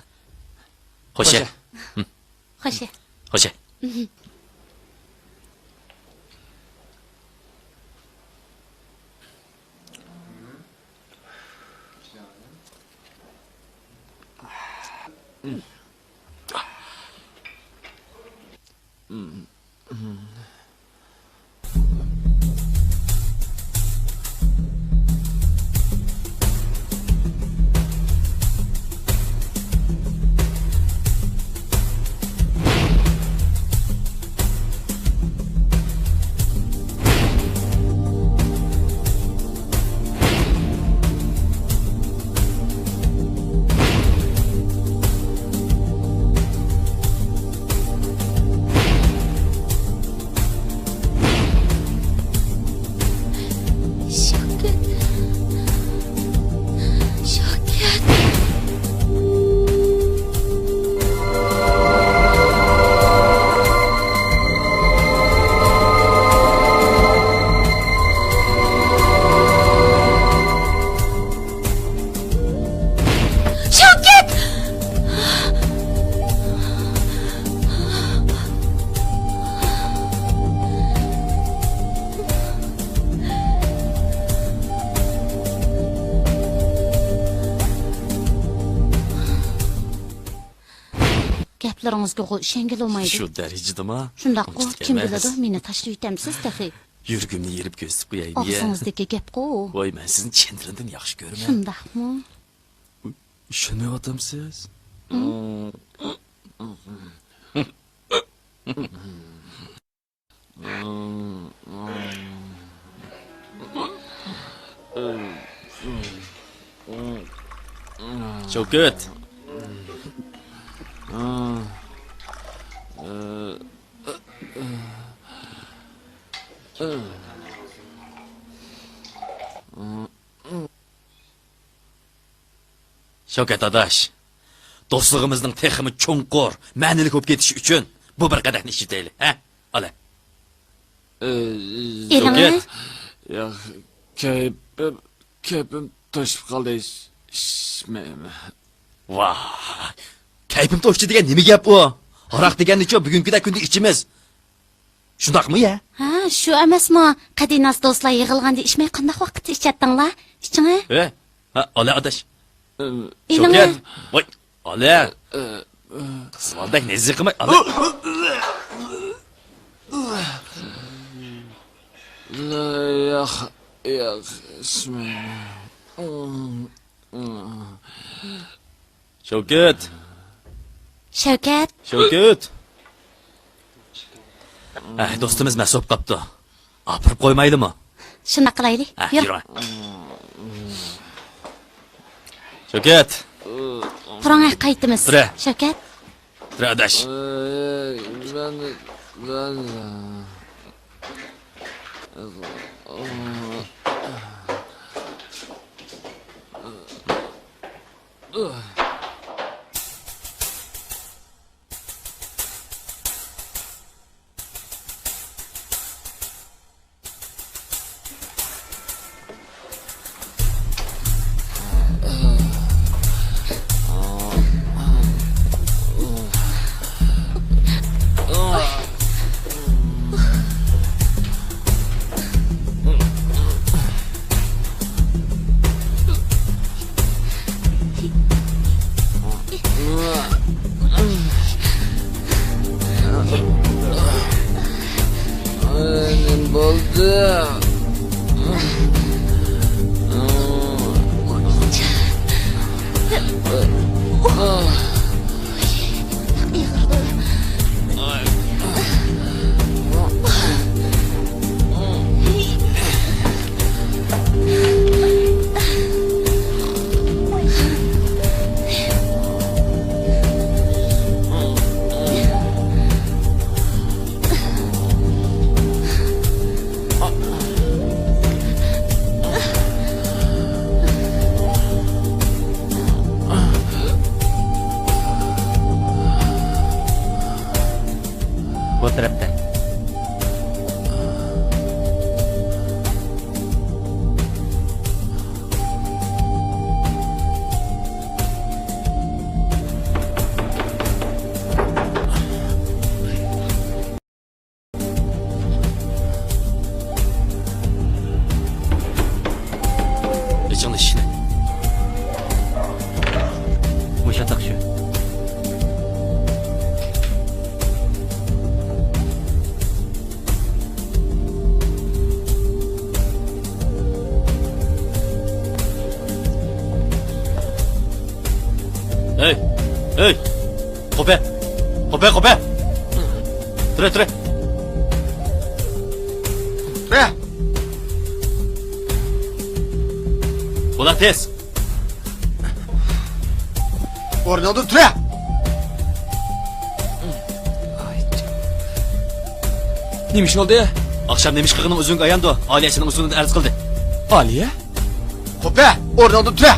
خوشە. خوشە. خوشە. خوشە. شەۋكەت! گەپلىرىڭىزگىغۇ ئىشەنگىلى بولمايدۇ. شۇ دەرىجىدىما؟ شۇنداققۇ، ئۇنچىلىك كىم ئەمەس. بىلىدۇ، مېنى تاشلىۋېتەمسىز تېخى. يۈرىكىمنى يېرىپ كۆرسىتىپ قوياي، نىيە؟ ئاغزىڭىزدىكى گەپقۇ. ۋاي، مەن سىزنى چىن دىلىمدىن ياخشى كۆرىمەن. شۇنداقمۇ؟ ئىشىنىۋاتامسىز؟ شەۋكەت! شەۋكەت ئاداش، دوستلۇقىمىزنىڭ تېخىمۇ چوڭقۇر، مەنىلىك بولۇپ كېتىشى ئۈچۈن بۇ بىر قەدەھنى ئىچىۋېتەيلى، ھە؟ ئالە. ئېلىڭە. شەۋكەت. ياق، كەيپىم، كەيپىم توشۇپ قالدى، ئىچ-، ئىچمەيمەن. ۋاھ، كەيپىم توشتى دېگەن نېمە گەپ ئۇ؟ ھاراق دېگەننىچۇ بۈگۈنكىدەك كۈندە ئىچىمىز. شۇنداقمۇ يە؟ ھە، شۇ ئەمەسمۇ؟ قەدىناس دوستلار يىغىلغاندا ئىچمەي قانداق ۋاقىتتا ئىچەتتىڭلار؟ ئىچىڭە. ھە؟ ھە، ئالە ئاداش. ئېلىڭە. شەۋكەت. ۋاي، ئالە. قىزىۋالدەك نېزى قىلماي، ئالە. ياق، ياق، ئىچمەيمەن. شەۋكەت! شەۋكەت! شەۋكەت! ئەھ، دوستىمىز مەست بولۇپ قاپتۇ. ئاپىرىپ قويمايلىمۇ؟ شۇنداق قىلايلى. ئەھ، يۈر. يۈرۈڭ. شەۋكەت! تۇرۇڭ، ئەھ، قايتىمىز. تۇرە. شەۋكەت! تۇرە ئاداش. ئەي، مەن، مەن. نېمە بولدى؟ بۇ تەرەپتە. ئېچىڭلار ئىشىكنى. مۇشۇ ياتاق شۇ. ھەي! ھەي! قوپە! قوپە، قوپە! تۇرە، تۇرە! تۇرە! بولا تېز! ئورنۇڭدىن تۇرە! نېمە ئىش بولدى؟ ئاخشام نېمە ئىش قىلغىنىڭ ئۆزۈڭگە ئاياندۇ. ئالىيە سېنىڭ ئۈستۈڭدىن ئەرز قىلدى. ئالىيە؟ قوپە، ئورنۇڭدىن تۇرە!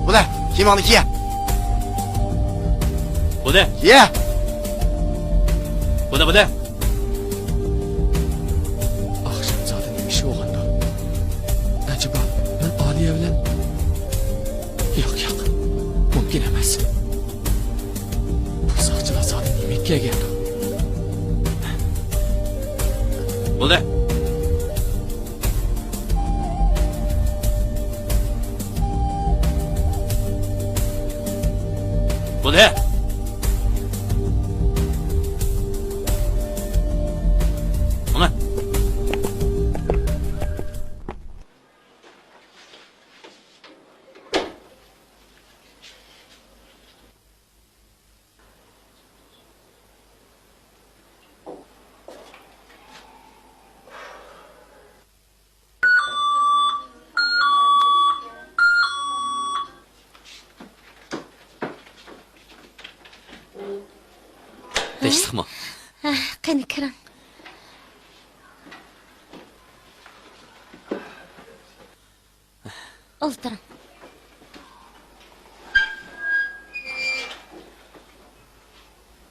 بولە، كىيىمىڭنى كىيە! بولە! كىيە! بولە، بولە! ئاخشام زادى نېمە ئىش بولغاندۇ؟ ئەجەبا، مەن ئالىيە بىلەن؟ ياق، ياق، مۇمكىن ئەمەس. بۇ ساقچىلار زادى نېمە كەلگەندۇ؟ بولدى. بولدى. ماڭا. تىنچلىقمۇ؟ ھە، قېنى كىرىڭ. ئولتۇرۇڭ.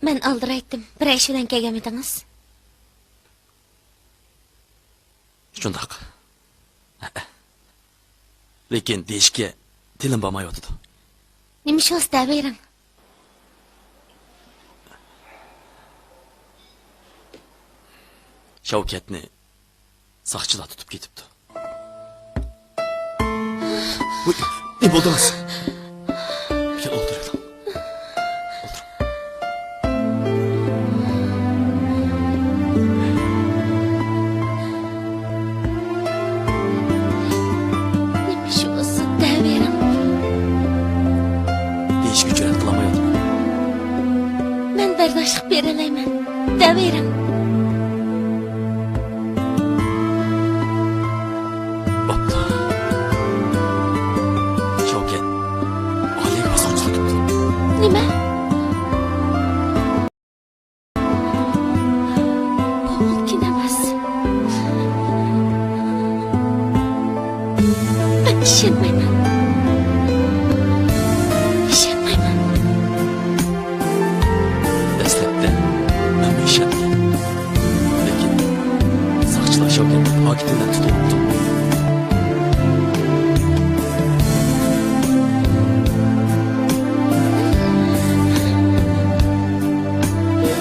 مەن ئالدىرايتتىم. بىرەر ئىش بىلەن كەلگەنمىدىڭىز؟ شۇنداق. لېكىن دېيىشكە تىلىم بارمايۋاتىدۇ. نېمە ئىش بولسا دەۋېرىڭ. شەۋكەتنى ساقچىلار تۇتۇپ كېتىپتۇ. ۋوي، نېمە بولدىڭىز؟ بىر ئولتۇرۇڭ. ئولتۇرۇڭ. نېمە ئىش بولسا دەۋېرىڭ. دېيىشكە جۈرئەت قىلالمايۋاتىمەن. مەن بەرداشلىق بېرەلەيمەن. دەۋېرىڭ. بوپتۇ. شەۋكەت، ئالىيەگە باسقۇنچىلىق قىپتۇ. نېمە؟ ئىشەنمەيمەن. ئىشەنمەيمەن. دەسلەپتە مەنمۇ ئىشەنمىدىم. لېكىن ساقچىلار شاۋكەتنى پاكىتى بىلەن تۇتۇۋاپتۇ.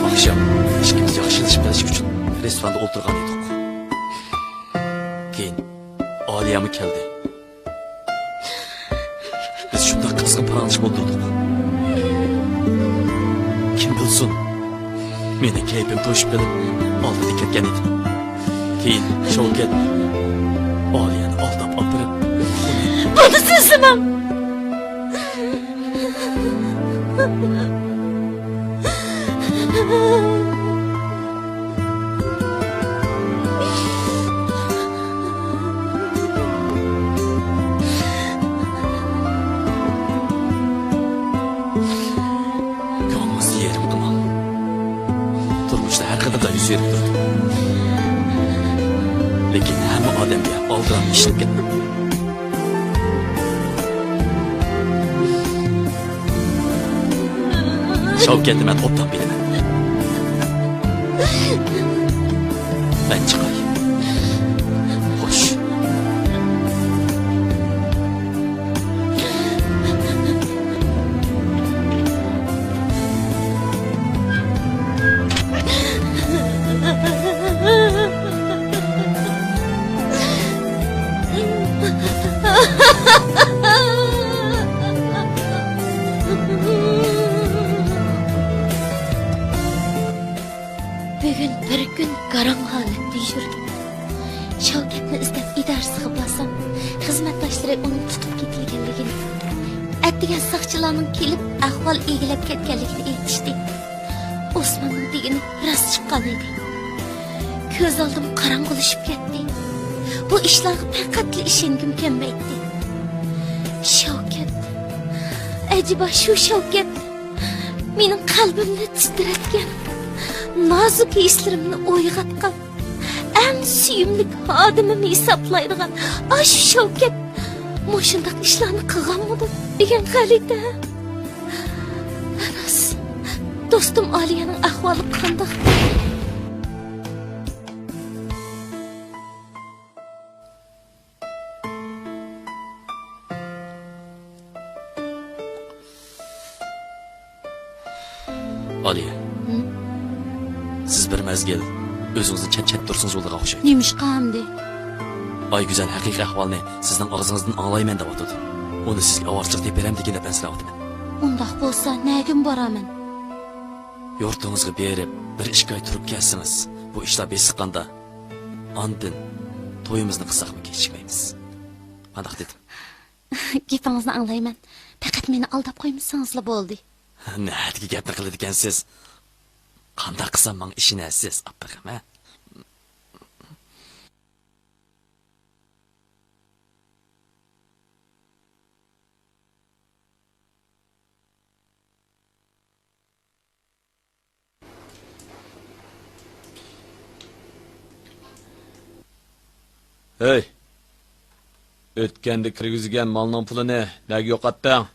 ئاخشام ئىككىمىز ياخشىلىشىپ قېلىش ئۈچۈن رېستوراندا ئولتۇرغان ئىدۇق. كېيىن ئالىيەمۇ كەلدى. بىز شۇنداق قىزغىن پاراڭلىشىپ ئولتۇردۇق. كىم بىلسۇن، مېنىڭ كەيپىم توشۇپ قېلىپ، ئالدىدىن كەتكەن ئىدىم. كېيىن شاۋكەت ئالىيەنى ئالداپ ئاپىرىپ، ئۇنى بۇنى سۆزلىمەڭ. كۆڭلىڭىزنى يېرىم قىلماڭ. تۇرمۇشتا ھەر قېتىمدا يۈز بېرىپ تۇرىدۇ. لېكىن ھەممە ئادەمگە ئالدىراپ ئىشىنىپ كەتمەڭ. شاۋكەتنى مەن ئوبدان بىلىمەن. مەن چىقاي. خوش. بۈگۈن بىر كۈن گاراڭ ھالەتتە يۈردۈم. شاۋكەتنى ئىزدەپ ئىدارىسىغا بارسام، خىزمەتداشلىرى ئۇنىڭ تۇتۇپ كېتىلگەنلىكىنى، ئەتىگەن ساقچىلارنىڭ كېلىپ ئەھۋال ئىگىلەپ كەتكەنلىكىنى ئېيتىشتى. ئوسماننىڭ دېگىنى راست چىققان ئىدى. كۆز ئالدىم قاراڭغۇلىشىپ كەتتى. بۇ ئىشلارغا پەقەتلا ئىشەنگۈم كەلمەيتتى. شاۋكەت، ئەجەبا شۇ شاۋكەت مېنىڭ قەلبىمنى تىترەتكەن، نازۇك ھېسلىرىمنى ئويغاتقان، ئەڭ سۆيۈملۈك ئادىمىم ھېسابلايدىغان ئاشۇ شاۋكەت مۇشۇنداق ئىشلارنى قىلغانمىدۇ دېگەن غەلىتە. ئەنەس، دوستۇم ئالىيەنىڭ ئەھۋالى قانداق؟ ئالىيە، ھىم؟ سىز بىر مەزگىل ئۆزىڭىزنى چەت-چەت تۇرسىڭىز بولىدىغان ئوخشايدۇ. نېمىشقا ئەمدى؟ ئايگۈزەل ھەقىقىي ئەھۋالنى سىزنىڭ ئاغزىڭىزدىن ئاڭلايمەن دەۋاتىدۇ. ئۇنى سىزگە ئاۋارىچىلىق تېپىرەمدىكىن دەپ ئەنسىرەۋاتىمەن. ئۇنداق بولسا نەگىمۇ بارارمەن؟ يۇرتىڭىزغا بېرىپ، بىر ئىككى ئاي تۇرۇپ كەلسىڭىز، بۇ ئىشلار بېسىققاندا، ئاندىن تويىمىزنى قىلساقمۇ كېچىكمەيمىز. قانداق دېدىم؟ گېپىڭىزنى ئاڭلايمەن. پەقەت مېنى ئالداپ قويمىسىڭىزلا بولدى. نەدىكى گەپنى قىلىدىكەنسىز؟ قانداق قىلسام ماڭا ئىشىنەسىز، ئاپپىغىم، ھە؟ ھەي! ئۆتكەندە كىرگۈزگەن مالنىڭ پۇلىنى نەگە يوقاتتىڭ؟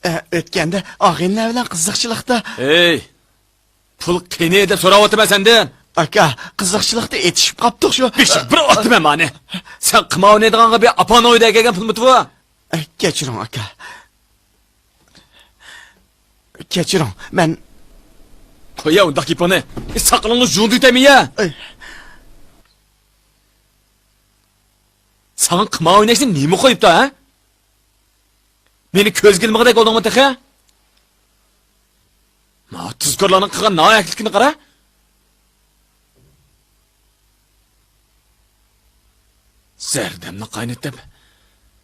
ئە، ئۆتكەندە ئاغىنىلەر بىلەن قىزىقچىلىقتا. ھەي! پۇل قېنى دەپ سوراۋاتىمەن سەندىن. ئاكا، قىزىقچىلىقتا ئېتىشىپ قاپتۇق شۇ. بېشىڭ بىر ئاتىمەن مانى. سەن قىمار ئوينايدىغانغا بىر ئاپاڭنىڭ ئۆيىدە ئەكەلگەن پۇلمىتى بۇ؟ ئە، كەچۈرۈڭ، ئاكا. كەچۈرۈڭ، مەن. قويە ئۇنداق گېپىڭنى. ئى، ساقىلىڭنى يۇيۇندۇرۇۋېتەيمەن يا. ئەي. ساڭا قىمار ئويناشنى نېمە قويۇپتۇ، ھە؟ مېنى كۆزگە ئىلمىغۇدەك بولدۇڭمۇ تېخى؟ ما تۇزكورلارنىڭ قىلغان ناھەقلىكىنى قارا. زەردەمنى قاينىتىپ.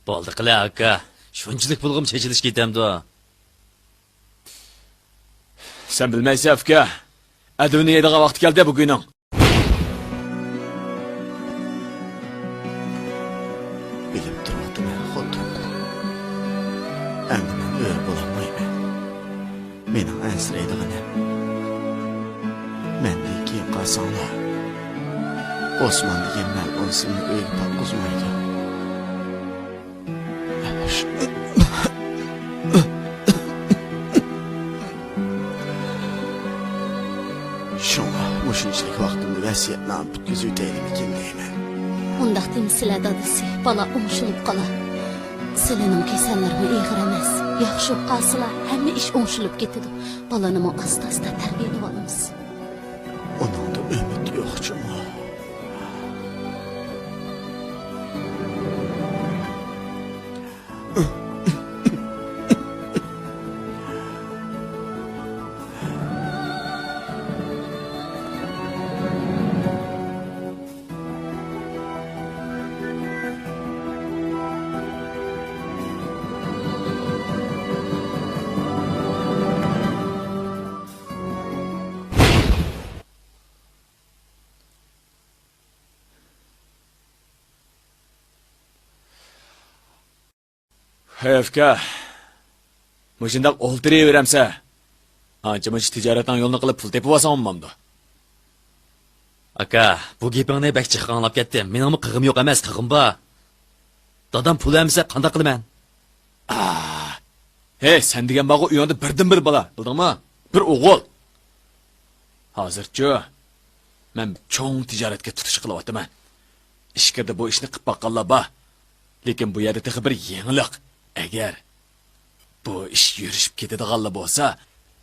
بولدى قىلە، ئاكا. شۇنچىلىك پۇلغىمۇ چېچىلىش كېتەمدۇ؟ سەن بىلمەيسەن، ئۇكا. ئەدىۋىنى يەيدىغان ۋاقتى كەلدى بۈگۈننىڭ. بىلىپ تۇرۇۋاتىمەن، خوتۇن. ئەمدى مەن ئۆرە بولالمايمەن. مېنىڭ ئەنسىرەيدىغىنىم، مەندىن كېيىن قالساڭلار، ئوسمان دېگەن مەلئۇن سىلىنى ئۆيگە تارتقۇزمايدۇ. شۇڭا مۇشۇنچىلىك ۋاقتىمنى ۋەسىيەتنامە پۈتكۈزۈۋېتەيلىمىكىن دەيمەن. ئۇنداق دېمىسىلە، دادىسى، بالا ئوڭشىلىپ قالا. سىلىنىڭ كېسەللىرىمۇ ئېغىر ئەمەس. ياخشى بولۇپ قالسىلا، ھەممە ئىش ئوڭشىلىپ كېتىدۇ. بالىنىمۇ ئاستا-ئاستا تەربىيەلىۋالىمىز. ئۇنىڭدا ئۈمىد يوق جۇمۇ. ھەي ئۇكا، مۇشۇنداق ئولتۇرۇۋېرەمسە؟ ئانچە-مۇنچە تىجارەتنىڭ يولىنى قىلىپ پۇل تېپىۋالساڭ بولمامدۇ؟ ئاكا، بۇ گېپىڭنى بەك جىق ئاڭلاپ كەتتىم. مېنىڭمۇ قىلغۇم يوق ئەمەس، قىلغۇم بار. دادام پۇل بەرمىسە قانداق قىلىمەن؟ ئاھ. ھەي، سەن دېگەن بارغۇ ئۆيۈڭدە بىردىنبىر بالا، بىلدىڭمۇ؟ بىر ئوغۇل. ھازىرچۇ، مەن چوڭ تىجارەتكە تۇتۇش قىلىۋاتىمەن. ئىچكىرىدە بۇ ئىشنى قىلىپ باققانلار بار. لېكىن بۇ يەردە تېخى بىر يېڭىلىق. ئەگەر بۇ ئىش يۈرۈشۈپ كېتىدىغانلا بولسا،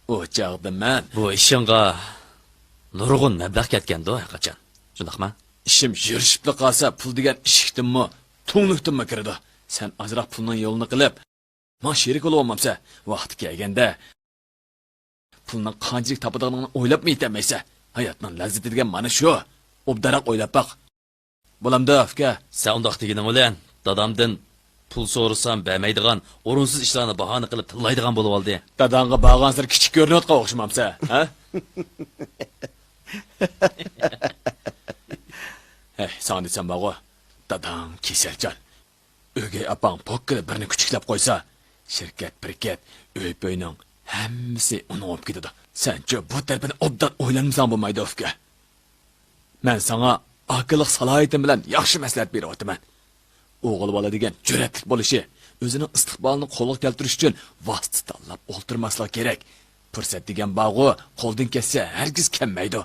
ئۇ چاغدا مەن بۇ ئىشىڭغا نۇرغۇن مەبلەغ كەتكەندۇ ھەرقاچان. شۇنداقما؟ ئىشىم يۈرۈشۈپلا قالسا، پۇل دېگەن ئىشىكتىنمۇ، تۈڭلۈكتىنمۇ كىرىدۇ. سەن ئازراق پۇلنىڭ يولىنى قىلىپ، ماڭا شېرىك بولۇۋالمامسەن؟ ۋاقتى كەلگەندە پۇلنىڭ قانچىلىك تاپىدىغىنىڭنى ئويلاپمۇ يېتەلمەيسەن. ھاياتنىڭ لەززىتى دېگەن مانا شۇ. ئوبدانراق ئويلاپ باق. بولامدۇ، ئۇكا؟ سەن ئۇنداق دېگىنىڭ بىلەن دادامدىن پۇل سورىسام بەرمەيدىغان، ئورۇنسىز ئىشلارنى باھانە قىلىپ تىللايدىغان بولۇۋالدى. داداڭغا بارغانسېرى كىچىك كۆرۈنۈۋاتقان ئوخشىمامسەن، ھە؟ ھەي، ساڭا دېسەم بارغۇ، داداڭ كېسەلچان. ئۆگەي ئاپاڭ پوككىدە بىرنى كۈچۈكلەپ قويسا، شىركەت-پىركەت، ئۆي-پۆينىڭ ھەممىسى ئۇنىڭ بولۇپ كېتىدۇ. سەنچۇ بۇ تەرىپىنى ئوبدان ئويلانمىساڭ بولمايدۇ، ئۇكا. مەن ساڭا ئاكىلىق سالاھىيىتىم بىلەن ياخشى مەسلىھەت بېرىۋاتىمەن. ئوغۇل بالا دېگەن جۈرئەتلىك بولۇشى، ئۆزىنىڭ ئىستىقبالىنى قولغا كەلتۈرۈش ئۈچۈن ۋاسىتە تاللاپ ئولتۇرماسلىقى كېرەك. پۇرسەت دېگەن بارغۇ، قولدىن كەتسە ھەرگىز كەلمەيدۇ.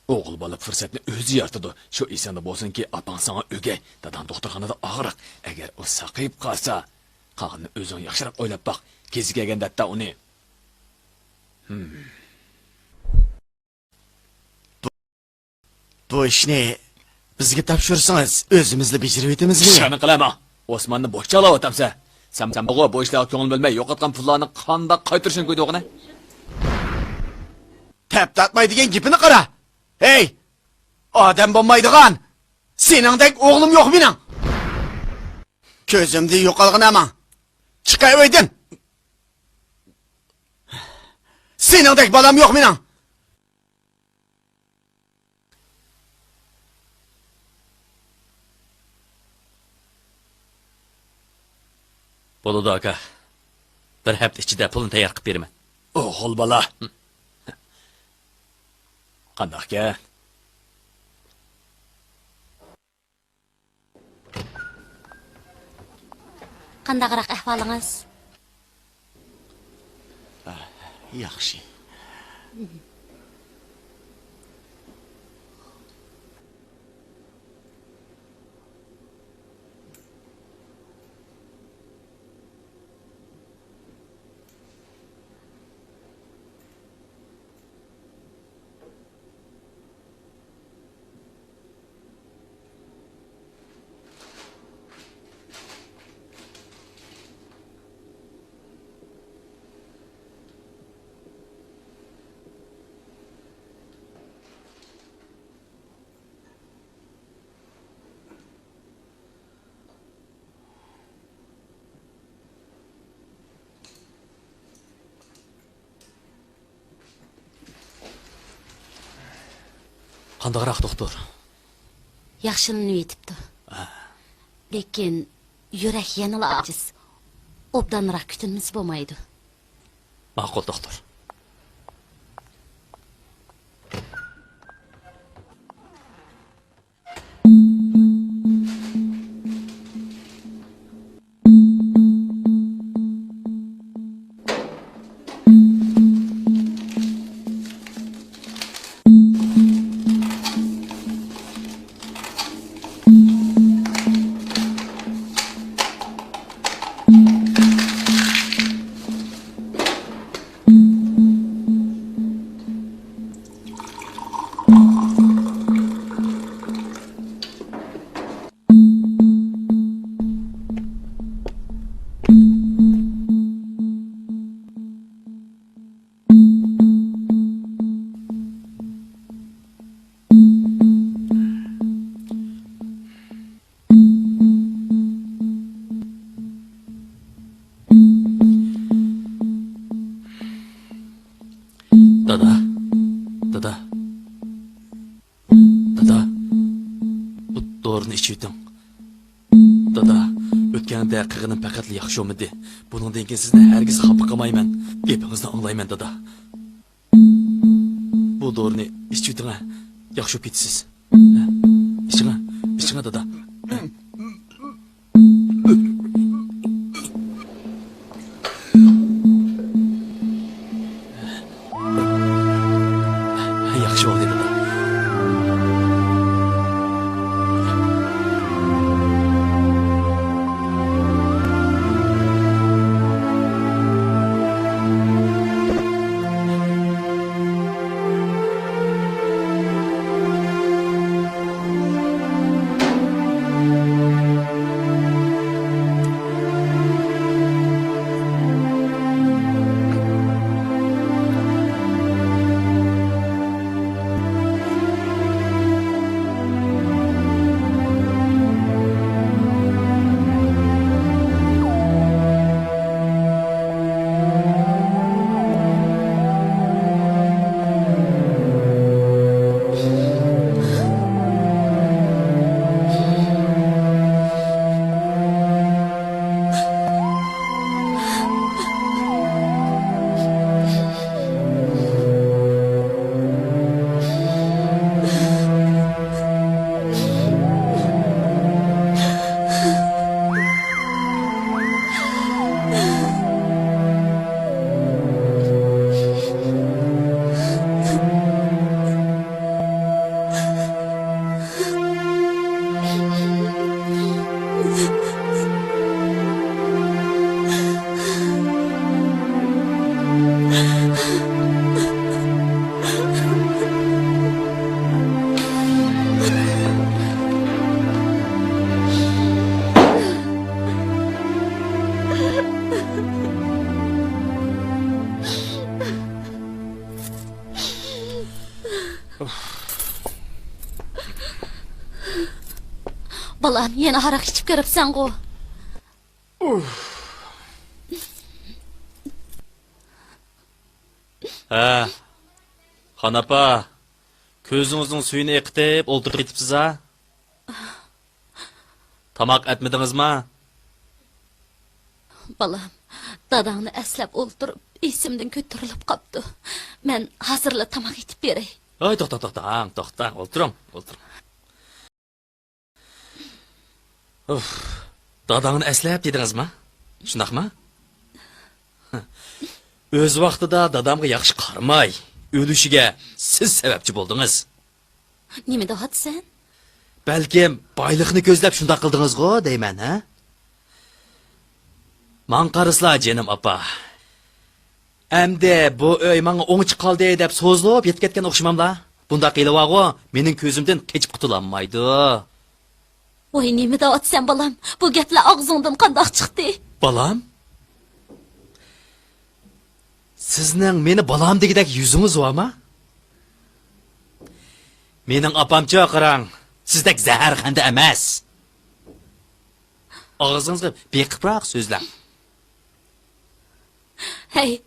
ئوغۇل بالا پۇرسەتنى ئۆزى يارىتىدۇ. شۇ ئېسىڭدە بولسۇنكى، ئاپاڭ ساڭا ئۆگەي، داداڭ دوختۇرخانىدا ئاغرىق. ئەگەر ئۇ ساقىيىپ قالسا، قالغىنىنى ئۆزۈڭ ياخشىراق ئويلاپ باق. كېزى كەلگەندە ھەتتا ئۇنى. ھىم. بۇ، بۇ ئىشنى بىزگە تاپشۇرسىڭىز، ئۆزىمىزلا بېجىرىۋېتىمىزمۇ؟ ئىشخانا قىلەمەن. ئوسماننى بوش چاغلاۋاتامسەن. سەن، سەن بۇ، بۇ ئىشلارغا كۆڭۈل بۆلمەي، يوقاتقان پۇللارنى قانداق قايتۇرۇشنى كۆيدۈرغىنى؟ تەپ تارتماي دېگەن گېپىنى قارا. ھەي! ئادەم بولمايدىغان! سېنىڭدەك ئوغلۇم يوق مېنىڭ! كۆزۈمدىن يوقالغىنا ماڭ! چىقە ئۆيدىن! سېنىڭدەك بالام يوق مېنىڭ! بولىدۇ، ئاكا. بىر ھەپتە ئىچىدە پۇلنى تەييار قىلىپ بېرىمەن. ئوغۇل بالا. قانداقكەن؟ قانداقراق ئەھۋالىڭىز؟ ياخشى. قانداقراق، دوختۇر؟ ياخشىلىنىۋېتىپتۇ. لېكىن يۈرەك يەنىلا ئاجىز. ئوبدانراق كۈتۈنمىسە بولمايدۇ. ماقۇل، دوختۇر. دادا، دادا، دادا، بۇ دورىنى ئىچىۋېتىڭ. دادا، ئۆتكەندە قىلغىنىم پەقەتلا ياخشى بولمىدى. بۇنىڭدىن كېيىن سىزنى ھەرگىز خاپا قىلمايمەن. گېپىڭىزنى ئاڭلايمەن، دادا. بۇ دورىنى ئىچىۋېتىڭ، ھە. ياخشى بولۇپ كېتىسىز. ھە. ئىچىڭ، ئىچىڭ، دادا. ياخشى بولدى، دادا. بالام، يەنە ھاراق ئىچىپ كىرىپسەنغۇ؟ ھە، خان ئاپا، كۆزىڭىزنىڭ سۈيىنى ئېقىتىپ ئولتۇرۇپ كېتىپسىز ھە؟ تاماق ئەتمىدىڭىزما؟ بالام، داداڭنى ئەسلەپ ئولتۇرۇپ، ئېسىمدىن كۆتۈرۈلۈپ قاپتۇ. مەن ھازىرلا تاماق ئېتىپ بېرەي. ھاي، توختا، توختاڭ، توختاڭ، ئولتۇرۇڭ، ئولتۇرۇڭ. ئۇف، داداڭنى ئەسلەپ دېدىڭىزما؟ شۇنداقما؟ ئۆز ۋاقتىدا دادامغا ياخشى قارىماي، ئۆلۈشىگە سىز سەۋەبچى بولدىڭىز. نېمە دەۋاتىسەن؟ بەلكىم بايلىقنى كۆزلەپ شۇنداق قىلدىڭىزغۇ دەيمەن، ھە؟ ماڭا قارىسىلا، جېنىم ئاپا. ئەمدى بۇ ئۆي ماڭا ئوڭچە قالدى دەپ سوزۇلۇپ يېتىپ كەتكەن ئوخشىماملا؟ بۇنداق ھىيلە بارغۇ، مېنىڭ كۆزۈمدىن قېچىپ قۇتۇلالمايدۇ. ۋاي، نېمە دەۋاتىسەن، بالام؟ بۇ گەپلەر ئاغزىڭدىن قانداق چىقتى؟ بالام؟ سىزنىڭ مېنى بالام دېگۈدەك يۈزىڭىز بارما؟ مېنىڭ ئاپامچۇ، قاراڭ، سىزدەك زەھەرخەندە ئەمەس. ئاغزىڭىزغا بېقىپراق سۆزلەڭ. ھەي،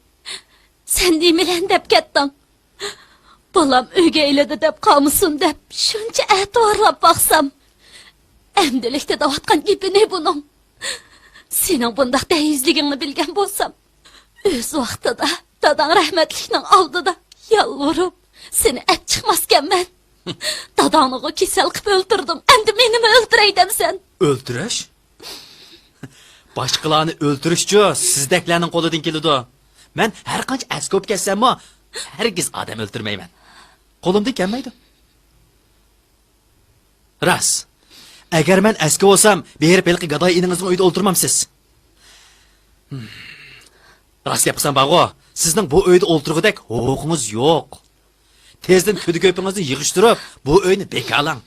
سەن نېمىلەرنى دەپ كەتتىڭ؟ بالام ئۆگەيلىدى دەپ قالمىسۇن دەپ شۇنچە ئەتىۋارلاپ باقسام، ئەمدىلىكتە دەۋاتقان گېپى نېمە بۇنىڭ؟ سېنىڭ بۇنداق دەييۈزلۈكۈڭنى بىلگەن بولسام، ئۆز ۋاقتىدا داداڭ رەھمەتلىكنىڭ ئالدىدا يالۋۇرۇپ، سېنى ئەپ چىقماسكەنمەن. داداڭنىغۇ كېسەل قىپ ئۆلتۈردۈڭ، ئەمدى مېنىمۇ ئۆلتۈرەي دەمسەن؟ ئۆلتۈرۈش؟ باشقىلارنى ئۆلتۈرۈشچۇ سىزدەكلەرنىڭ قولىدىن كېلىدۇ. مەن ھەر قانچە ئەسكى بولۇپ كەتسەممۇ، ھەرگىز ئادەم ئۆلتۈرمەيمەن. قولۇمدىن كەلمەيدۇ. راست. ئەگەر مەن ئەسكى بولسام، بېرىپ ھېلىقى گاداي ئىنىڭىزنىڭ ئۆيىدە ئولتۇرمامسىز؟ ھىم. راست گەپ قىلسام بارغۇ، سىزنىڭ بۇ ئۆيدە ئولتۇرغۇدەك ھوقۇقىڭىز يوق. تېزدىن كۈدە-كۆپىڭىزنى يىغىشتۇرۇپ، بۇ ئۆينى بىكارلاڭ.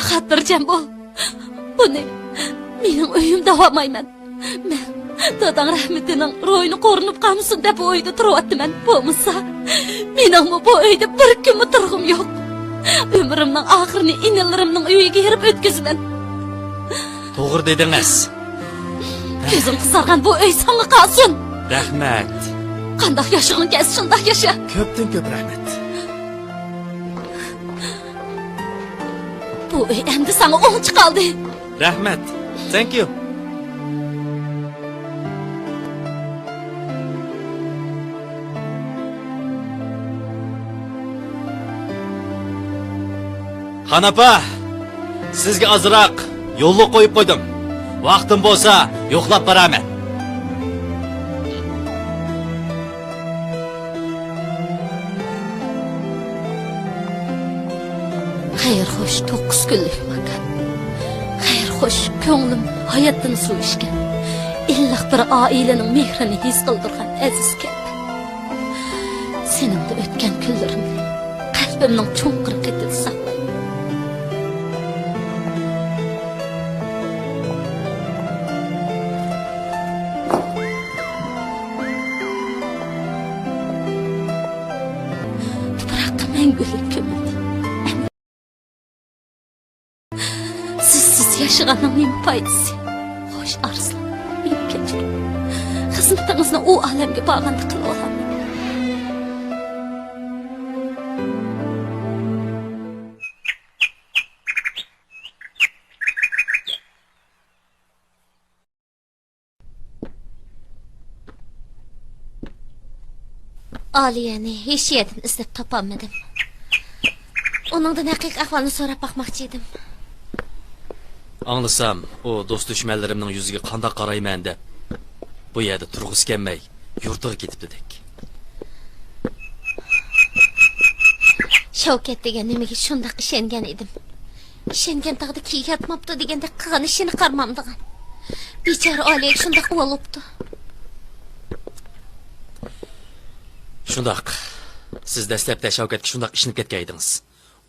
خاتىرجەم بول. بۇنى مېنىڭ ئۆيۈم دەۋالمايمەن. مەن داداڭ رەھمىتىنىڭ روھىنى قورۇنۇپ قالمىسۇن دەپ بۇ ئۆيدە تۇرۇۋاتىمەن. بولمىسا، مېنىڭمۇ بۇ ئۆيدە بىر كۈنمۇ تۇرغۇم يوق. ئۆمرۈمنىڭ ئاخىرىنى ئىنىلىرىمنىڭ ئۆيىگە بېرىپ ئۆتكۈزىمەن. توغرا دېدىڭىز. كۆزۈڭ قىزارغان بۇ ئۆي ساڭا قالسۇن. رەھمەت. قانداق ياشىغۇڭ كەلسە، شۇنداق ياشا. كۆپتىن كۆپ رەھمەت. بۇ ئۆي ئەمدى ساڭا ئوڭچە قالدى. رەھمەت. Thank you. خان ئاپا، سىزگە ئازراق يوللۇق قويۇپ قويدۇم. ۋاقتىم بولسا يوقلاپ بارارمەن. خەير خوش، توققۇز كۈنلۈك ماكان. خەير خوش، كۆڭلۈم ھاياتتىن سۇ ئىچكەن، ئىللىق بىر ئائىلىنىڭ مېھرىنى ھېس قىلدۇرغان ئەزىز كەنت. سېنىڭدە ئۆتكەن كۈنلىرىمنى قەلبىمنىڭ چوڭقۇر قېتىدا ساقلايمەن. تۇپراققا مەڭگۈلۈك كۆمۈلدى. سىزسىز ياشىغاننىڭ نېمە پايدىسى؟ خوش ئارسلان، مېنى كەچۈرۈڭ. خىزمىتىڭىزنى ئۇ ئالەمگە بارغاندا قىلىۋالامەن. ئالىيەنى ھېچ يەردىن ئىزدەپ تاپالمىدىم. ئۇنىڭدىن ھەقىقىي ئەھۋالنى سوراپ باقماقچى ئىدىم. ئاڭلىسام، ئۇ دوست-دۈشمەنلىرىمنىڭ يۈزىگە قانداق قارايمەن دەپ، بۇ يەردە تۇرغۇسى كەلمەي، يۇرتىغا كېتىپتىدەك. شەۋكەت دېگەن نېمىگە شۇنداق ئىشەنگەن ئىدىم. ئىشەنگەن تاغدا كىيىك ياتماپتۇ دېگەندەك قىلغان ئىشىنى قارىمامدىغان. بىچارە ئالىيەگە شۇنداق ئۇۋال بوپتۇ. شۇنداق. سىز دەسلەپتە شەۋكەتكە شۇنداق ئىشىنىپ كەتكەن ئىدىڭىز.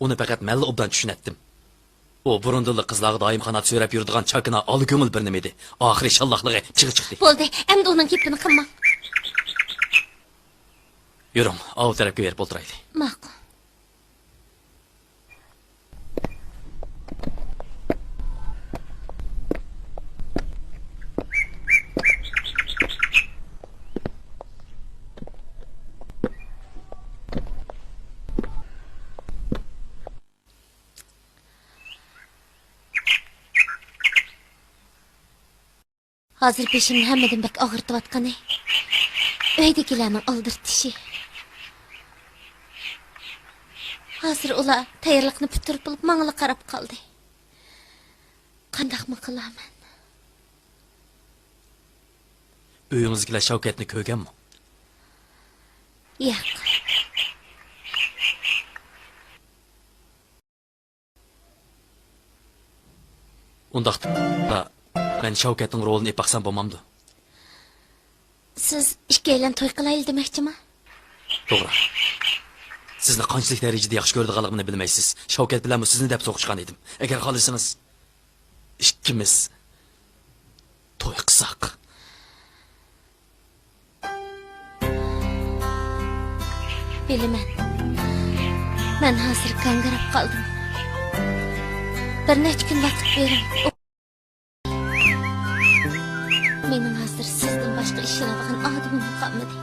ئۇنى پەقەت مەنلا ئوبدان چۈشىنەتتىم. ئۇ بۇرۇندىنلا قىزلارغا دائىم قانات سۆرەپ يۈرىدىغان چاكىنا، ئالا كۆڭۈل بىر نېمە ئىدى. ئاخىرى شاللاقلىقى چىغى چىقتى. بولدى، ئەمدى ئۇنىڭ گېپىنى قىلماڭ. يۈرۈڭ، ئاۋۇ تەرەپكە بېرىپ ئولتۇرايلى. ماقۇل. ھازىر بېشىمنى ھەممىدىن بەك ئاغرىتىۋاتقىنى ئۆيدىكىلەرنىڭ ئالدىرىتىشى. ھازىر ئۇلار تەييارلىقنى پۈتتۈرۈپ بولۇپ ماڭىلا قاراپ قالدى. قانداقمۇ قىلارمەن؟ ئۆيىڭىزدىكىلەر شەۋكەتنى كۆرگەنمۇ؟ ياق. ئۇنداقتا مەن شەۋكەتنىڭ رولىنى ئېلىپ باقسام بولمامدۇ؟ سىز ئىككىيلەن توي قىلايلى دېمەكچىما؟ توغرا. سىزنى قانچىلىك دەرىجىدە ياخشى كۆرىدىغانلىقىمنى بىلمەيسىز. شەۋكەت بىلەنمۇ سىزنى دەپ سوقۇشقان ئىدىم. ئەگەر خالىسىڭىز، ئىككىمىز توي قىلساق. بىلىمەن. مەن ھازىر گاڭگىراپ قالدىم. بىر نەچچە كۈن ۋاقىت بېرىڭ. مېنىڭ ھازىر سىزدىن باشقا ئىشىنىدىغان ئادىمىم قالمىدى.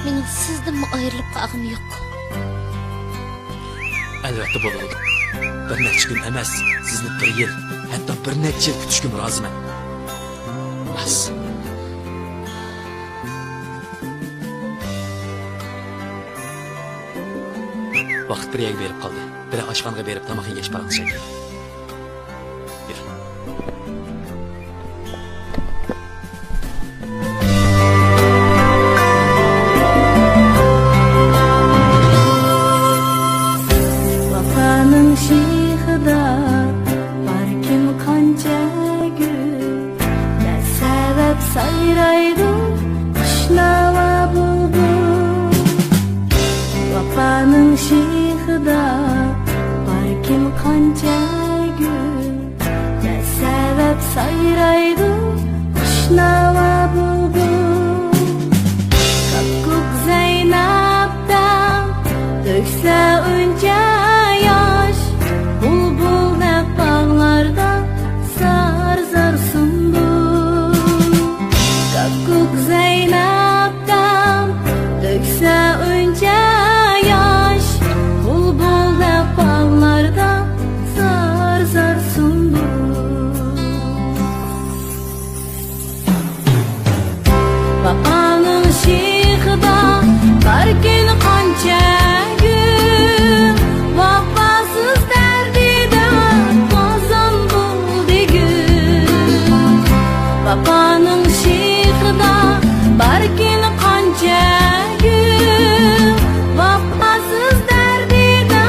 مېنىڭ سىزدىنمۇ ئايرىلىپ قالغۇم يوق. ئەلۋەتتە بولىدۇ. بىر نەچچە كۈن ئەمەس، سىزنى بىر يىل، ھەتتا بىر نەچچە يىل كۈتۈشكىمۇ رازىمەن. راست. ۋاقىت بىر يەرگە بېرىپ قالدى. بىر ئاشخانىغا بېرىپ تاماق يېگەچ پاراڭلىشايلى. يۈر. ۋاپانىڭ شېخىدا باركىم قانچە گۈل، بىسەۋەب سايرايدۇ خۇشناۋا بۇلبۇل. ۋاپانىڭ شېخىدا باركىم قانچە گۈل، بىسەۋەب سايرايدۇ خۇشناۋا بۇلبۇل. كاككۇك زەينەپتە تۆكسە ئۇنچە ياش، بۇلبۇلدەك باغلاردا زار-زار سۇمبۇل. كاككۇك ۋاپانىڭ شېخىدا باركەن قانچە گۈل، ۋاپاسىز دەردىدە قازان بولدى گۈل. ۋاپانىڭ شېخىدا باركەن قانچە گۈل، ۋاپاسىز دەردىدە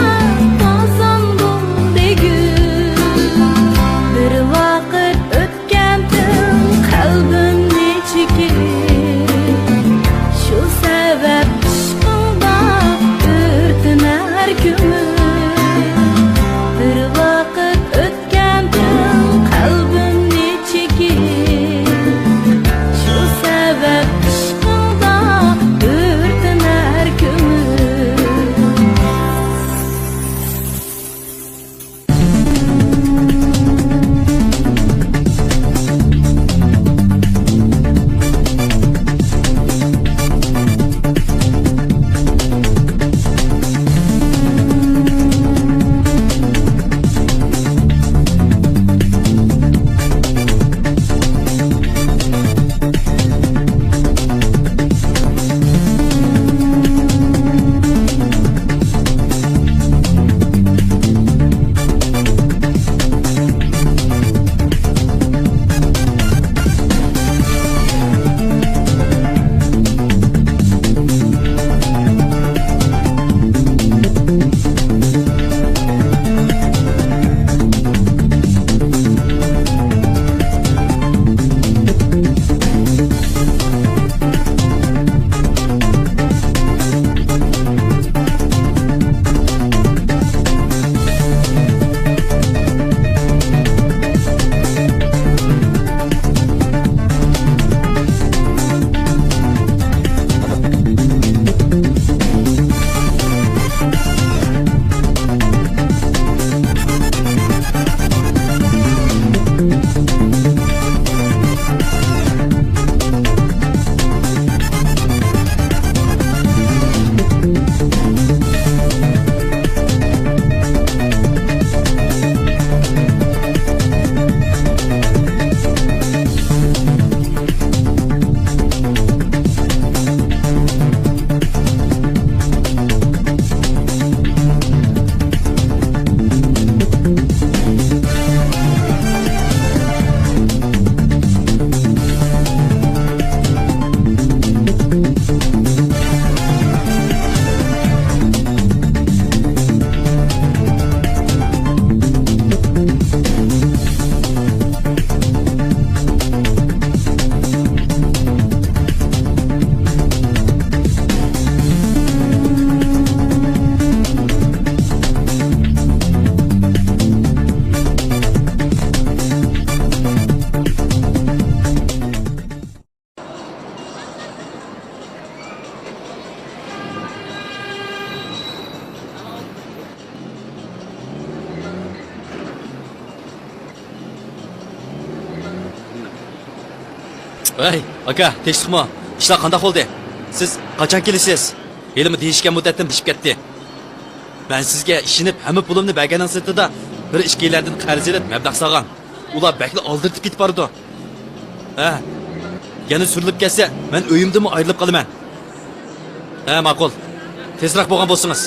قازان بولدى گۈل. بىر ۋاقىت ئۆت كەمتىم قەلبىمنى چېكىپ، شۇ سەۋەب ئىشقىڭدا ئۆرتىنەر كۆڭۈل. بىر ۋاقىت ئۆتكەمتىم قەلبىمنى چېكىپ، شۇ سەۋەب ئىشقىڭدا ئۆرتىنەر كۆڭۈل. ۋەي، ئاكا، تىنچلىقمۇ؟ ئىشلار قانداق بولدى؟ سىز قاچان كېلىسىز؟ ھېلىمۇ دېيىشكەن مۇددەتتىن بېشىپ كەتتى. مەن سىزگە ئىشىنىپ، ھەممە پۇلۇمنى بەرگەننىڭ سىرتىدا، بىر ئىككىيلەردىن قەرز ئېلىپ، مەبلەغ سالغان. ئۇلار بەكلا ئالدىرىتىپ كېتىپ بارىدۇ. ھە، يەنە سۈرۈلۈپ كەتسە، مەن ئۆيۈمدىنمۇ ئايرىلىپ قالىمەن. ھە، ماقۇل. تېزرەك بولغان بولسىڭىز.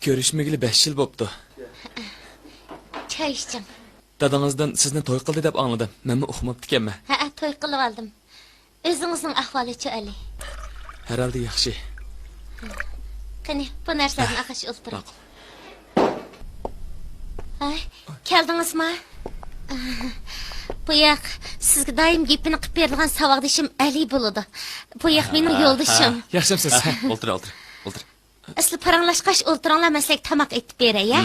كۆرۈشمىگىلى بەش يىل بوپتۇ. چاي ئىچىڭ. دادىڭىزدىن سىزنى توي قىلدى دەپ ئاڭلىدىم. مەنمۇ ئۇقماپتىكەنمەن. ھەئە، توي قىلىۋالدىم. ئۆزىڭىزنىڭ ئەھۋالىچۇ ئەلى؟ ھەرھالدا ياخشى. قېنى، بۇ نەرسىلەرنى ئاخىرىچە ئولتۇرۇڭ. ماقۇل. ھاي، كەلدىڭىزما؟ بۇ ياق سىزگە دائىم گېپىنى قىلىپ بېرىدىغان ساۋاقدىشىم ئەلى بولىدۇ. بۇ ياق مېنىڭ يولدىشىم. ياخشىمسىز؟ ئولتۇر، ئولتۇر، ئولتۇر. ئەسلى پاراڭلاشقاچ ئولتۇرۇڭلار، مەن سىلەرگە تاماق ئېتىپ بېرەي، ھە؟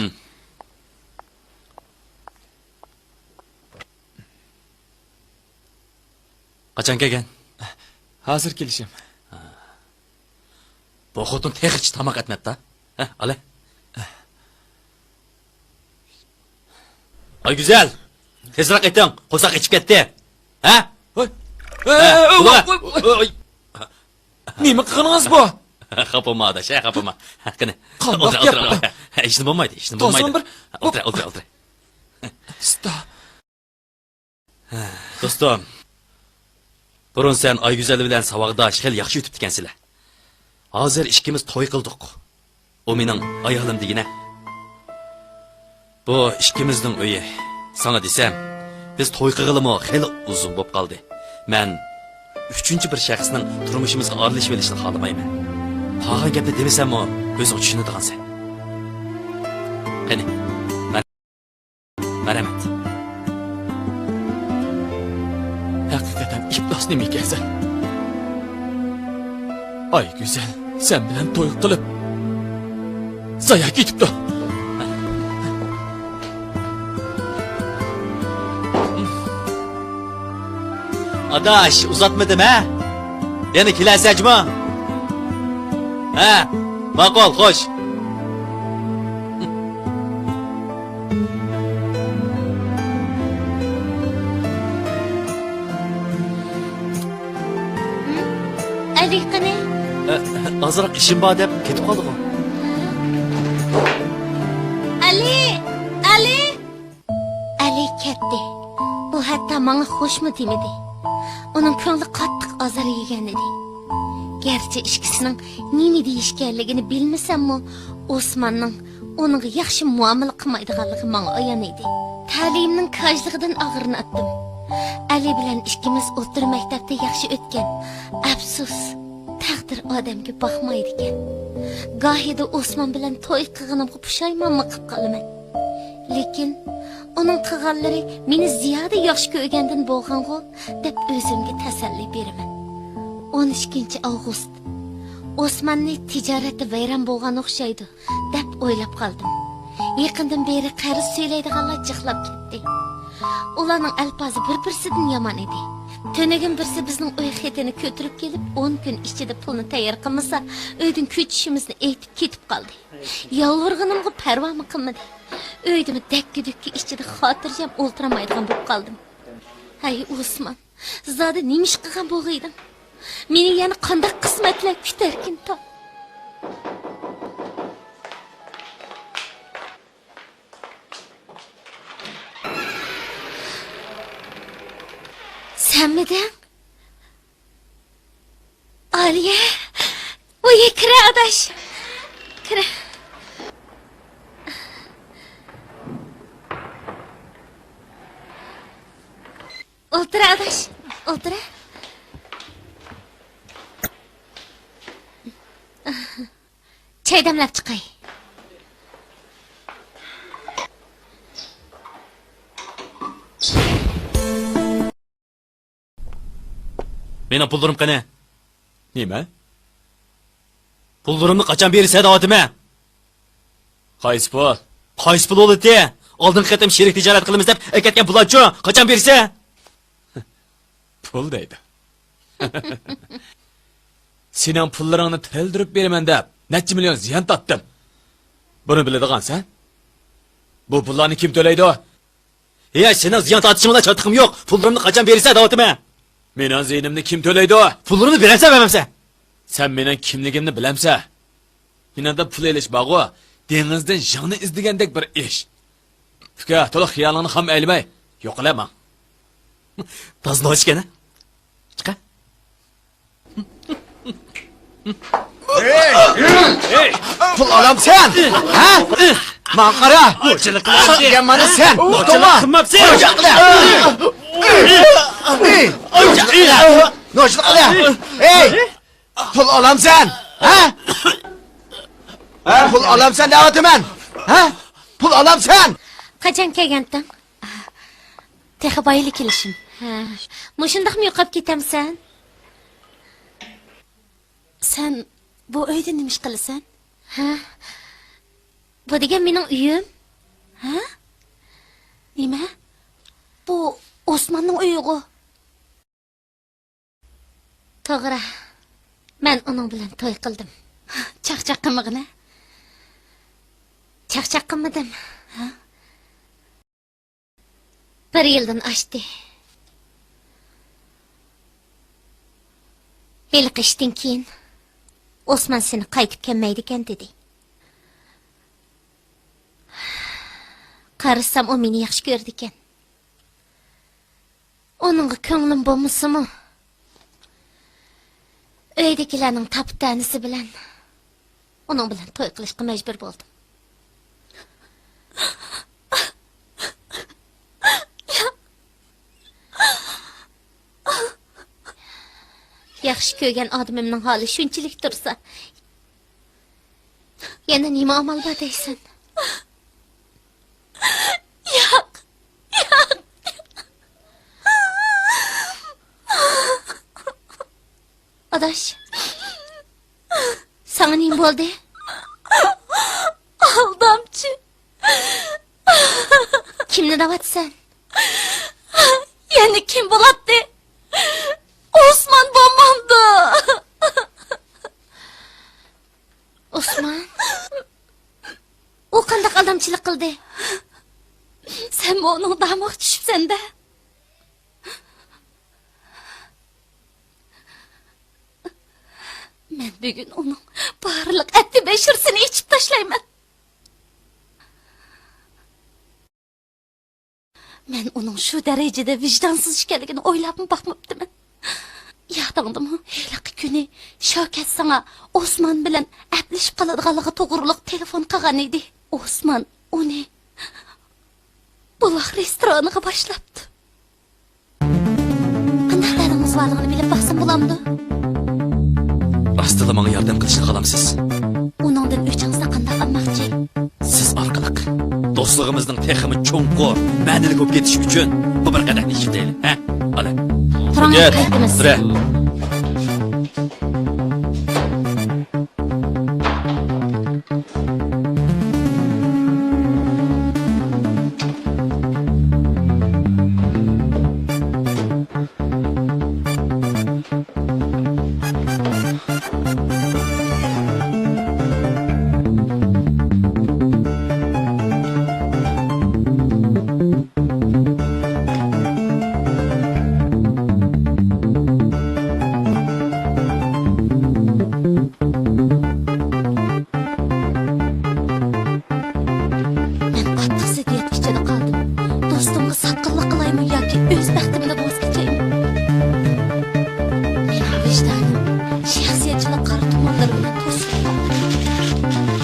قاچان كەلگەن؟ ھازىر كېلىشىم. بۇ خوتۇن تېخىچە تاماق ئەتمەپتۇ. ھە، ئالە. ئايگۈزەل، تېزراق ئېتىڭ، قورساق ئېچىپ كەتتى. ھە؟ ھوي. ھە، ھوي، بۇلار. ھوي، ھوي. ھوي. نېمە قىلغىنىڭىز بۇ؟ خاپا بولما ئاداش، ھە، خاپا بولما. قېنى، قانداق ئولتۇر، گەپ ئولتۇر، بۇ؟ ھە، ھېچنېمە بولمايدۇ، ھېچنېمە بولمايدۇ. بىر ئولتۇر، ئولتۇر، ئولتۇر. ئۇستا. دوستۇم، بۇرۇن سەن ئايگۈزەل بىلەن ساۋاقداش، خېلى ياخشى ئۆتۈپتىكەنسىلەر. ھازىر ئىككىمىز توي قىلدۇق. ئۇ مېنىڭ ئايالىم دېگىنە. بۇ ئىككىمىزنىڭ ئۆيى. ساڭا دېسەم، بىز توي قىلغىلىمۇ خېلى ئۇزۇن بولۇپ قالدى. مەن ئۈچىنچى بىر شەخسنىڭ تۇرمۇشىمىزغا ئارىلىشىۋېلىشنى خالىمايمەن. قالغان گەپنى دېمىسەممۇ، ئۆزۈڭ چۈشىنىدىغانسەن. قېنى، مەن مەرھەمەت. ھەقىقەتەن ئىپلاس نېمە ئىكەنسەن؟ ئايگۈزەل سەن بىلەن توي قىلىپ زايا كېتىپتۇ. ئاداش، ئۇزاتمىدىم ھە؟ يەنە كېلەرسەن جۇمۇ؟ ھە، ماقۇل، خوش. ئەلى قېنى؟ ئە، ئازراق ئىشىم بار دەپ كېتىپ قالدىغۇ. ئەلى! ئەلى! ئەلى كەتتى. ئۇ ھەتتا ماڭا خوشمۇ دېمىدى. ئۇنىڭ كۆڭلى قاتتىق ئازار يېگەنىدى. گەرچە ئىككىسىنىڭ نېمە دېيىشكەنلىكىنى بىلمىسەممۇ، ئوسماننىڭ ئۇنىڭغا ياخشى مۇئامىلە قىلمايدىغانلىقى ماڭا ئايان ئىدى. تەلىيىمنىڭ كاجلىقىدىن ئاغرىناتتىم. ئەلى بىلەن ئىككىمىز ئوتتۇرا مەكتەپتە ياخشى ئۆتكەن. ئەپسۇس، تەقدىر ئادەمگە باقمايدىكەن. گاھىدا ئوسمان بىلەن توي قىلغىنىمغا پۇشايمانمۇ قىلىپ قالىمەن. لېكىن ئۇنىڭ قىلغانلىرى مېنى زىيادە ياخشى كۆرگەندىن بولغانغۇ، دەپ ئۆزۈمگە تەسەللى بېرىمەن. ئون ئىككىنچى ئاۋغۇست. ئوسماننى تىجارەتتە ۋەيران بولغان ئوخشايدۇ، دەپ ئويلاپ قالدىم. يېقىندىن بېرى قەرز سۆيلەيدىغانلار جىقلاپ كەتتى. ئۇلارنىڭ ئەلپازى بىر-بىرسىدىن يامان ئىدى. تۈنۈگۈن بىرسى بىزنىڭ ئۆي خېتىنى كۆتۈرۈپ كېلىپ، ئون كۈن ئىچىدە پۇلنى تەييار قىلمىسا، ئۆيدىن كۆچۈشىمىزنى ئېيتىپ كېتىپ قالدى. يالۋۇرغىنىمغا پەرۋامۇ قىلمىدى. ئۆيدىمۇ دەككە-دۈككە ئىچىدە خاتىرجەم ئولتۇرالمايدىغان بولۇپ قالدىم. ھەي ئوسمان، زادى نېمە ئىش قىلغان بولغىيدىڭ؟ مېنى يەنە قانداق قىسمەتلەر كۈتەركىن تا؟ سەنمىدىڭ؟ ئالىيە، ئۇيە، كىرە ئاداش. كىرە. ئولتۇرە ئاداش، ئولتۇرە. چاي دەملەپ چىقاي. مېنىڭ پۇللىرىم قېنى؟ نېمە؟ پۇللىرىمنى قاچان بېرىسەن دەۋاتىمەن. قايسى پۇل؟ قايسى پۇل بولىدۇ؟ ئالدىنقى قېتىم شېرىك تىجارەت قىلىمىز دەپ ئەكەتكەن پۇللارچۇ؟ قاچان بېرىسەن؟ پۇل دەيدۇ. سېنىڭ پۇللىرىڭنى تىرىلدۈرۈپ بېرىمەن دەپ نەچچە مىليون زىيان تارتتىم. بۇنى بىلىدىغانسەن؟ بۇ پۇللارنى كىم تۆلەيدۇ؟ ھە، سېنىڭ زىيان تارتىشىڭ بىلەن چاتىقىم يوق. پۇللىرىمنى قاچان بېرىسەن دەۋاتىمەن. مېنىڭ زىيىنىمنى كىم تۆلەيدۇ؟ پۇللىرىمنى بېرەمسەن، بەرمەمسەن؟ سەن مېنىڭ كىملىكىمنى بىلەمسەن؟ مېنىڭدە پۇل ئېلىش بارغۇ، دېڭىزدىن يىڭنە ئىزدىگەندەك بىر ئىش. ئۇكا، تولا خىيالىڭنى خام ئەيلىمەي، يوقىلە ماڭ. تازا نوچىكەن ھە؟ چىقە. پۇل ئالامسەن؟ ھە؟ ماڭا قارا. نوچىلىق قىلماپسەن. دېگەن مانا سەن. نوچىلىق قىلماپسەن. نوچىلىق قىلە. ھەي! پۇل ئالامسەن؟ ھە؟ ھە؟ پۇل ئالامسەن دەۋاتىمەن. ھە؟ پۇل ئالامسەن؟ قاچان كەلگەنتىڭ؟ تېخى بايىلا كېلىشىم. ھە، مۇشۇنداقمۇ يوقاپ كېتەمسەن؟ سەن بۇ ئۆيدە نېمە ئىش قىلىسەن؟ ھە؟ بۇ دېگەن مېنىڭ ئۆيۈم. ھە؟ نېمە؟ بۇ ئوسماننىڭ ئۆيىغۇ. توغرا، مەن ئۇنىڭ بىلەن توي قىلدىم. چاقچاق قىلمىغىنە. چاقچاق قىلمىدىم. ھە؟ بىر يىلدىن ئاشتى. ھېلىقى ئىشتىن كېيىن ئوسمان سېنى قايتىپ كەلمەيدىكەن، دېدى. قارىسام، ئۇ مېنى ياخشى كۆرىدىكەن. ئۇنىڭغا كۆڭلۈم بولمىسىمۇ، ئۆيدىكىلەرنىڭ تاپا-تەنىسى بىلەن ئۇنىڭ بىلەن توي قىلىشقا مەجبۇر بولدۇم. ياخشى كۆرگەن ئادىمىمنىڭ ھالى شۇنچىلىك تۇرسا، يەنە نېمە ئامال بار دەيسەن؟ ياق، ياق. ئاداش، ساڭا نېمە بولدى؟ ئالدامچى. كىمنى دەۋاتىسەن؟ يەنە كىم بولاتتى؟ ئوسمان بولمامدۇ؟ ئوسمان؟ ئۇ قانداق ئالدامچىلىق قىلدى؟ سەنمۇ ئۇنىڭ دامىغا چۈشۈپسەن-دە. مەن بۈگۈن ئۇنىڭ بارلىق ئەپتى بەشىرىسىنى ئېچىپ تاشلايمەن. مەن ئۇنىڭ شۇ دەرىجىدە ۋىجدانسىز ئىكەنلىكىنى ئويلاپمۇ باقماپتىمەن. يادىڭدىمۇ؟ ھېلىقى كۈنى شاۋكەت ساڭا ئوسمان بىلەن ئەپلىشىپ قالىدىغانلىقى توغرۇلۇق تېلېفون قىلغان ئىدى. ئوسمان ئۇنى بۇلاق رېستورانىغا باشلاپتۇ. قانداق دەردىڭىز بارلىقىنى بىلىپ باقسام بولامدۇ؟ راستلا ماڭا ياردەم قىلىشنى خالامسىز؟ ئۇنىڭدىن ئۆچىڭىزنى قانداق ئالماقچى؟ سىز ئارقىلىق. دوستلۇقىمىزنىڭ تېخىمۇ چوڭقۇر، مەنىلىك بولۇپ كېتىشى ئۈچۈن بۇ بىر قەدەھنى ئىچىپ دەيلى، ھە؟ ئالە. تۇرۇڭ، قەيت. قايتىمىز. تۇرە. مەن قاتتىق زىددىيەت ئىچىدە قالدىم. دوستۇمغا ساتقىنلىق قىلايمۇ ياكى ئۆز بەختىمدىن ۋاز كېچەيمۇ؟ مېنىڭ ۋىجدانىم شەخسىيەتچىلىك قارا تۇمانلىرى بىلەن توسۇلۇپ قالدى.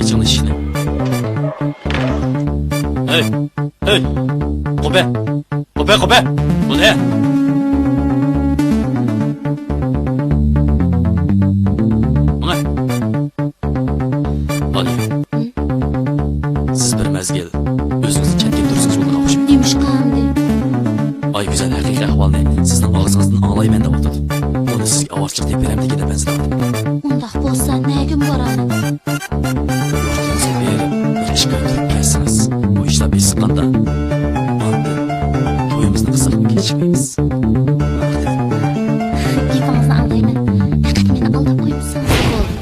ئېچىڭ ئىشىكنى. ھەي! ھەي! قوبە! قوبە، قوبە! بۇ نە؟ ماڭە! ئالىيە، سىز بىر مەزگىل ئۆزىڭىزنى چەتكە تۇرسىڭىز بولىدىغان ئوخشايدۇ. نېمىشقا ئەمدى؟ ئايگۈزەل ھەقىقىي ئەھۋالنى سىزنىڭ ئاغزىڭىزدىن ئاڭلايمەن دەۋاتىدۇ. ئۇنى سىزگە ئاۋارىچىلىق دەپ بېرەمدىكىن دەپ ئەنسىرەۋاتىمەن. ئۇنداق بولسا نەگە بارىمەن؟ يۇرتىڭىزغا بېرىپ، بىر ئىككى كۈن تۇرۇپ كەلسىڭىز، بۇ ئىشلار بېسىققاندا، ئاندىن تويىمىزنى قىلساقمۇ كېچىكمەيمىز. گېپىڭىزنى ئاڭلايمەن. پەقەت مېنى ئالداپ قويمىسىڭىز بولدى.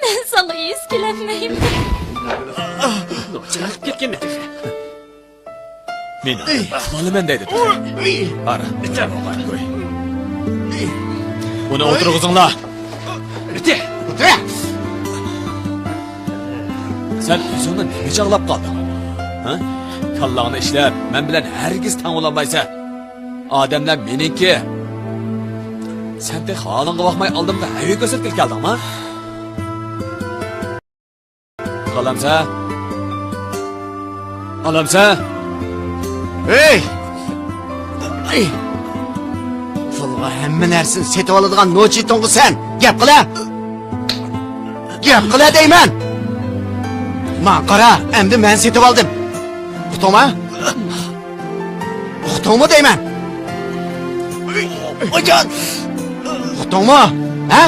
مەن ساڭا يۈز كېلەلمەيمەن. نوچىراق كەتكەنمەن تېخى. مېنى ئالىمەن دەيدۇ تېخى. قارا، قوي. ئۇنى ئولتۇرغۇزۇڭلار. ئۆتە! ئۆتە! سەن ئۆزۈڭنى نېمە چاغلاپ قالدىڭ؟ ھە؟ كاللاڭنى ئىشلەپ، مەن بىلەن ھەرگىز تەڭ بولالمايسەن. ئادەملەر مېنىڭكى. سەن تېخى ھالىڭغا باقماي ئالدىمغا ھەيۋە كۆرسەتكىلى كەلدىڭما؟ ئالامسەن؟ ئالامسەن؟ ھەي! پۇلغا ھەممە نەرسىنى سېتىۋالىدىغان نوچى توڭغۇ سەن! گەپ قىلە! گەپ قىلە دەيمەن! ماڭا قارا، ئەمدى مەن سېتىۋالدىم. ئۇقتۇڭما؟ ئۇقتۇڭمۇ دەيمەن؟ ئۇقتۇڭمۇ؟ ھە؟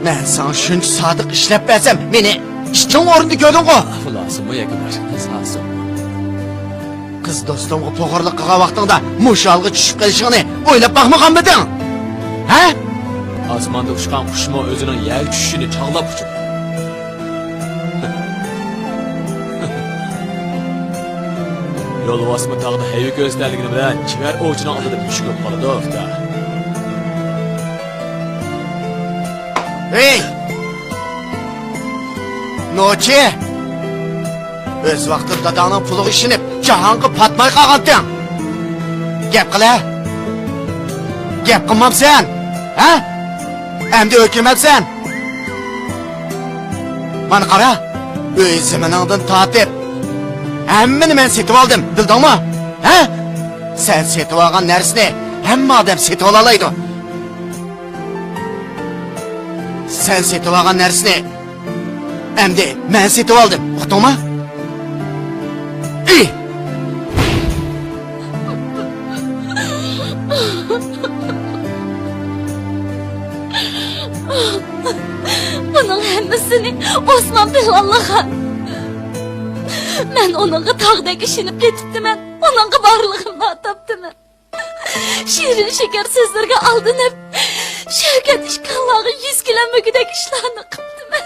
مەن ساڭا شۇنچە سادىق ئىشلەپ بەرسەم، مېنى ئىتنىڭ ئورنىدا كۆردۈڭغۇ؟ خۇلاسىمۇ يەكۈن ساسىم. قىز دوستۇمغا پوغۇرلۇق قىلغان ۋاقتىڭدا مۇشۇ ھالغا چۈشۈپ قېلىشىڭنى ئويلاپ باقمىغانمىدىڭ؟ ھە؟ ئاسماندا ئۇچقان قۇشمۇ ئۆزىنىڭ يەرگە چۈشۈشىنى چاغلاپ ئۇچىدۇ. يولۋاسمۇ تاغدا ھەيۋە كۆرسىتەلىگىنى بىلەن چېۋەر ئوۋچىنىڭ ئالدىدا مۈشۈك بولۇپ قالىدۇ، ئۇكا. ھەي! نوچى! ئۆز ۋاقتىدا داداڭنىڭ پۇلىغا ئىشىنىپ، جاھانغا پاتماي قالغانتىڭ. گەپ قىلە! گەپ قىلمامسەن؟ ھە؟ ئەمدى ئۆكۈنمەمسەن؟ مانا قارا، ئۆي زېمىنىڭدىن تارتىپ، ھەممىنى مەن سېتىۋالدىم، بىلدىڭمۇ؟ ھە؟ سەن سېتىۋالغان نەرسىنى ھەممە ئادەم سېتىۋالالايدۇ. سەن سېتىۋالغان نەرسىنى ئەمدى مەن سېتىۋالدىم، ئۇقتۇڭما؟ ئى! بۇنىڭ ھەممىسىنى ئوسمان پىلانلىغان. مەن ئۇنىڭغا تاغدەك ئىشىنىپ كېتىپتىمەن، ئۇنىڭغا بارلىقىمنى ئاتاپتىمەن. شېرىن شېكەر سۆزلىرىگە ئالدىنىپ، شەۋكەت ئىككىڭلارغا يۈز كېلەلمىگۈدەك ئىشلارنى قىپتىمەن.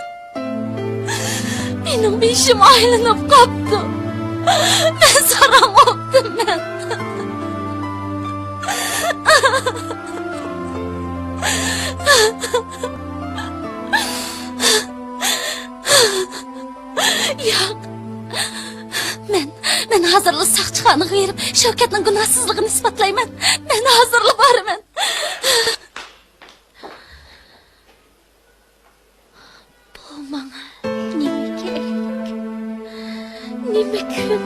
مېنىڭ بېشىم ئايلىنىپ قاپتۇ. مەن ساراڭ بوپتىمەن. ياق. مەن، مەن ھازىرلا ساقچىخانىغا بېرىپ، شەۋكەتنىڭ گۇناھسىزلىقىنى ئىسپاتلايمەن. مەن ھازىرلا بارىمەن. بۇ ماڭا نېمە كېرەك؟ نېمە كۈن؟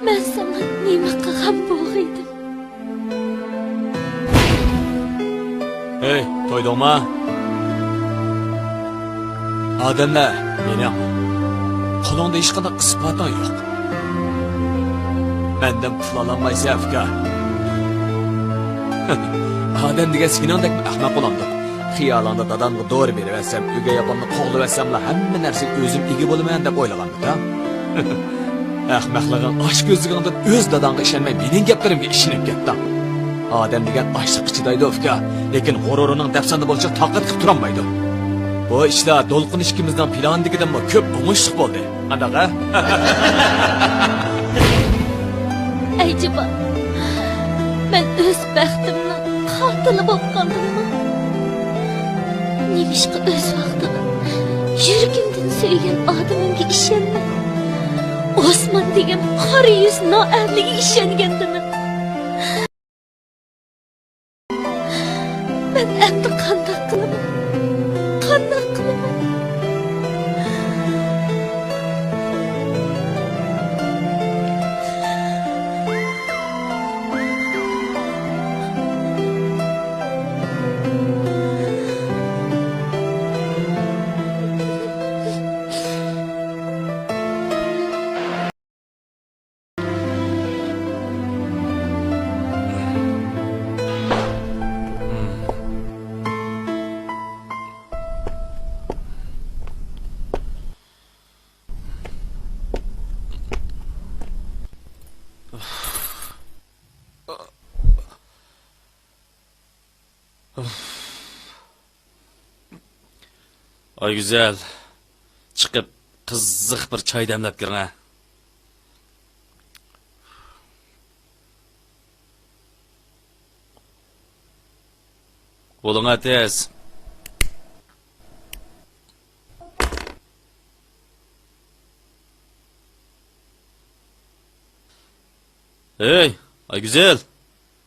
مەن ساڭا نېمە قىلغان بولغىيدىم؟ ھەي، تويدۇڭما؟ ئادەملەر، مېنىڭ قولۇڭدا ھېچقانداق ئىسپاتىڭ يوق. مەندىن پۇل ئالالمايسەن، ئۇكا. ئادەم دېگەن سېنىڭدەكمۇ ئەخمەق بولامدۇ؟ خىيالىڭدا دادامغا دورا بېرىۋەتسەم، ئۆگەي ئاپامنى قوغلىۋەتسەملا ھەممە نەرسىگە ئۆزۈم ئىگە بولىمەن دەپ ئويلىغانمىدىڭ؟ ئەخمەقلىقىڭ ئاچ كۆزلۈكۈڭدىن ئۆز داداڭغا ئىشەنمەي مېنىڭ گەپلىرىمگە ئىشىنىپ كەتتىڭ. ئادەم دېگەن ئاچلىققا چىدايدۇ، ئۇكا، لېكىن غۇرۇرىنىڭ دەپسەندە بولۇشىغا تاقەت قىلىپ تۇرالمايدۇ. بۇ ئىشلار دولقۇن ئىككىمىزنىڭ پىلانىدىكىدىنمۇ كۆپ ئوڭۇشلۇق بولدى. قانداق، ھە؟ ئەجەبا، مەن ئۆز بەختىمنىڭ قاتىلى بولۇپ قالدىممۇ؟ نېمىشقا ئۆز ۋاقتىدا يۈرىكىمدىن سۆيگەن ئادىمىمگە ئىشەنمەي، ئوسمان دېگەن قارا يۈز نائەھلىگە ئىشەنگەندىمەن؟ مەن ئەمدى قانداق قىلىمەن؟ قانداق قىلىمەن؟ ئايگۈزەل، چىقىپ قىزىق بىر چاي دەملەپ كىرىڭە. بولۇڭە تېز. ھەي، ئايگۈزەل،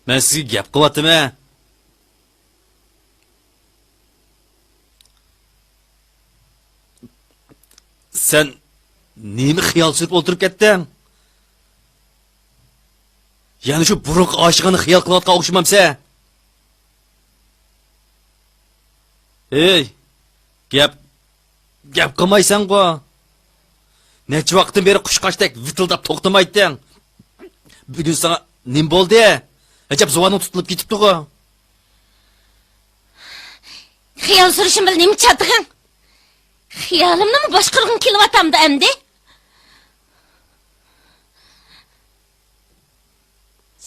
مەن سىزگە گەپ قىلىۋاتىمەن. سەن نېمە خىيال سۈرۈپ ئولتۇرۇپ كەتتىڭ؟ يەنە شۇ بۇرۇنقى ئاشىقىڭنى خىيال قىلىۋاتقان ئوخشىمامسەن؟ ھەي، گەپ، گەپ قىلمايسەنغۇ؟ نەچچە ۋاقىتتىن بېرى قۇشقاچتەك ۋىتىلداپ توختىمايتتىڭ. بۈگۈن ساڭا نېمە بولدى؟ ئەجەب زۇۋانىڭ تۇتۇلۇپ كېتىپتىغۇ؟ خىيال سۈرۈشۈم بىلەن نېمە چاتىقىڭ؟ خىيالىمنىمۇ باشقۇرغۇڭ كېلىۋاتامدۇ ئەمدى؟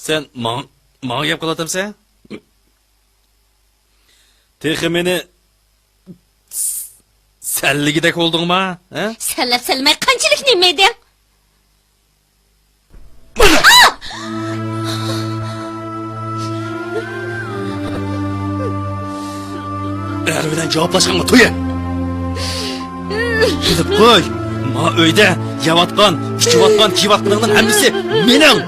سەن ماڭ-، ماڭا گەپ قىلىۋاتامسەن؟ تېخى مېنى س-، سەنلىگۈدەك بولدۇڭما؟ ھە؟ سەنلەپ سەنلىمەي قانچىلىك نېمە ئىدىڭ؟ مانا! ئەر بىلەن جاۋابلاشقانغا تويۇن! بىلىپ قوي، ما ئۆيدە يەۋاتقان، ئىچىۋاتقان، كىيىۋاتقىنىڭنىڭ ھەممىسى مېنىڭ!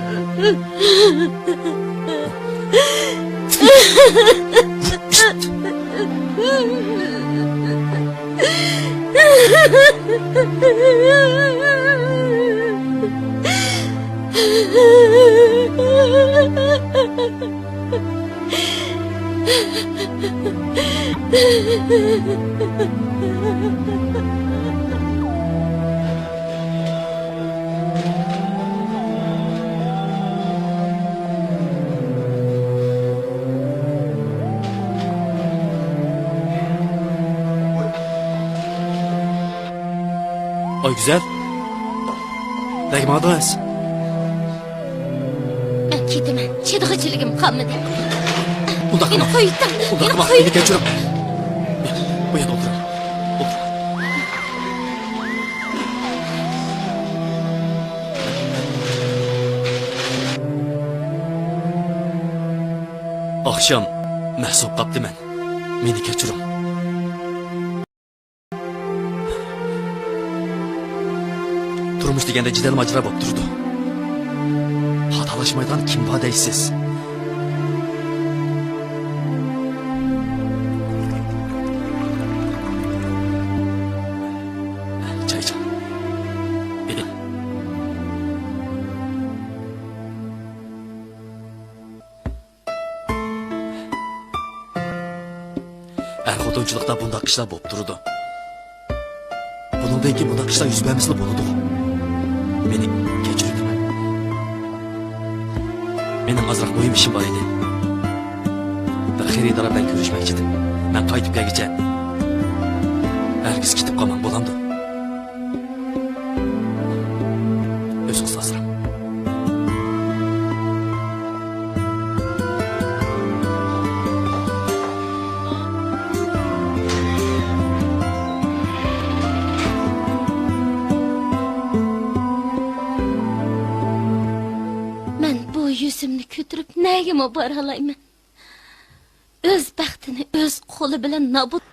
ئايگۈزەل، نەگە ماڭدىڭىز؟ مەن كېتىمەن، چىدىغۇچىلىكىم قالمىدى. ئۇنداق قىلماڭ. مېنى قويۇۋېتىڭ. ئۇنداق قىلماڭ، مېنى كەچۈرۈڭ. بۇ يەردە ئولتۇرۇڭ. ئولتۇرۇڭ. ئاخشام مەھسۇپ قاپتىمەن. مېنى كەچۈرۈڭ. تۇرمۇش دېگەندە جېدەل ماجىرا بولۇپ تۇرىدۇ. خاتالاشمايدىغان كىم بار دەيسىز؟ چاي ئىچىڭ. ئېلىڭ. ئەر-خوتۇنچىلىقتا بۇنداق ئىشلار بولۇپ تۇرىدۇ. بۇنىڭدىن كېيىن بۇنداق ئىشلار يۈز بەرمىسىلا بولىدىغۇ. مېنى كەچۈرۈڭ. مېنىڭ ئازراق مۇھىم ئىشىم بار ئىدى. بىر خېرىدار بىلەن كۆرۈشمەكچىدىم. مەن قايتىپ كەلگۈچە ھەرگىز كېتىپ قالماڭ، بولامدۇ؟ ئۆزىڭىزنى ئاسراڭ. مەن بۇ يۈزۈمنى كۆتۈرۈپ نەگىمۇ بارالايمەن؟ ئۆز بەختىنى ئۆز قولى بىلەن نابۇت.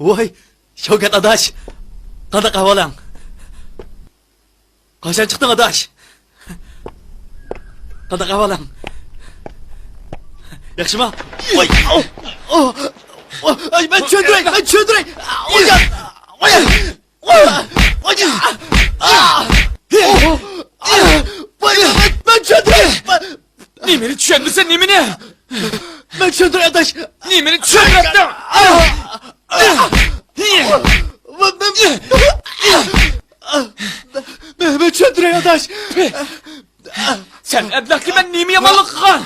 ۋاي، شەۋكەت ئاداش، قانداق ئەھۋالىڭ؟ قاچان چىقتىڭ ئاداش؟ قانداق ئەھۋالىڭ؟ ياخشىما؟ ۋاي! ئاي، مەن چۆندۈرەي، مەن چۆندۈرەي! ۋاي! ۋاي! ۋاي! ۋاي! مەن، مەن چۆندۈرەي! نېمىنى چۈشەندۈرسەن، نېمىنى؟ مەن چۈشەندۈرەي، ئاداش. نېمىنى چۈشەندۈرەتتىڭ؟ مەن، مەن، مەن، مەن چۈشەندۈرەي، ئاداش. سەن ئەبلەخكە مەن نېمە يامانلىق قىلغان؟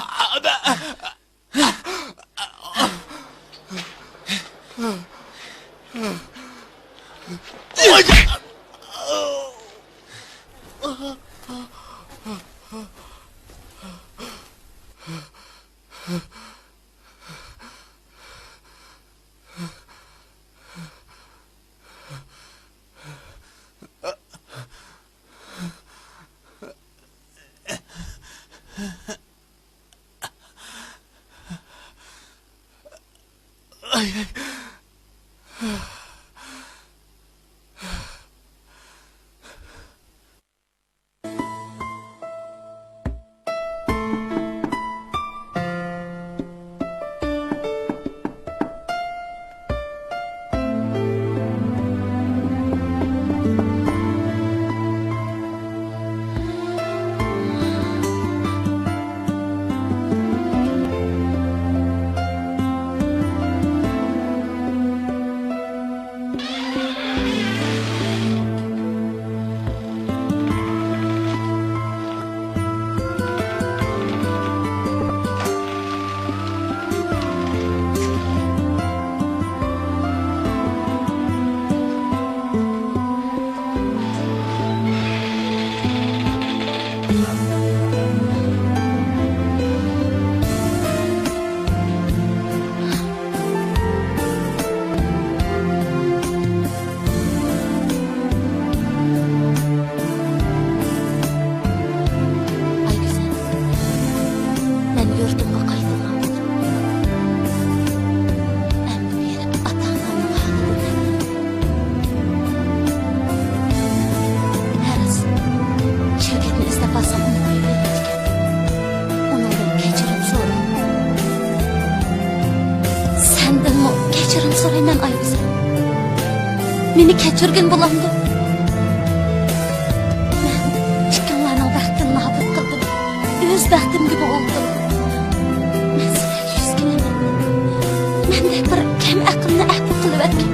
ئاي، ئاي. ئايگۈزەل، مەن يۇرتۇمغا قايتىدىغان بولدۇم. ئەمدى بېرىپ ئاتا-ئانامنىڭ ھالىدىن ئەمىن. ھەرىس، شەۋكەتنى ئىزدەپ بارسام، ئۇنى قويۇۋېتىپتىكەن. ئۇنىڭدىن كەچۈرۈم سورىدىم. سەندىنمۇ كەچۈرۈم سورايمەن، ئايگۈزەل. مېنى كەچۈرگىن بولامدۇ؟ مەن ئىككىڭلارنىڭ بەختىنى نابۇت قىلدىم. ئۆز بەختىمگىمۇ ئولتۇردۇم. مەن سىلەرگە يۈز كېلىمەن. مەندەك بىر كەم ئەقىلنى ئەپۇ قىلىۋەتكىن.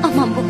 ئامان بول.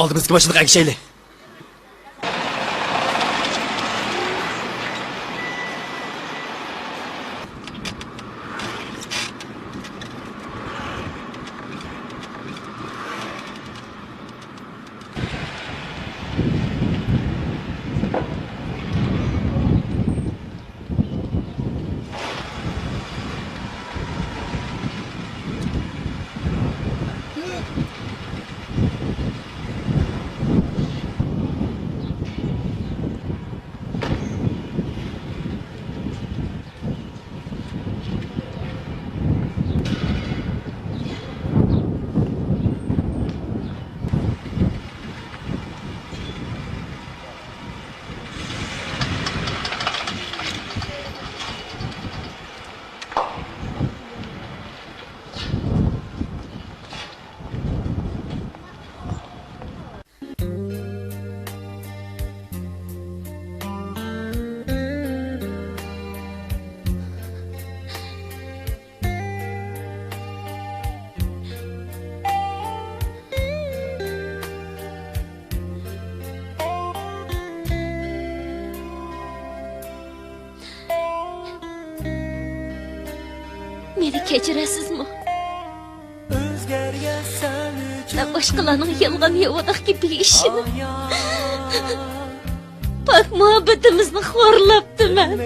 ئالدىمىزدىكى ماشىنىغا ئەگىشەيلى. مېنى كەچۈرەسىزمۇ؟ مەن باشقىلارنىڭ يالغان ياۋىداق گېپىگە ئىشىنىپ، پاك مۇھەببىتىمىزنى خورلاپتىمەن.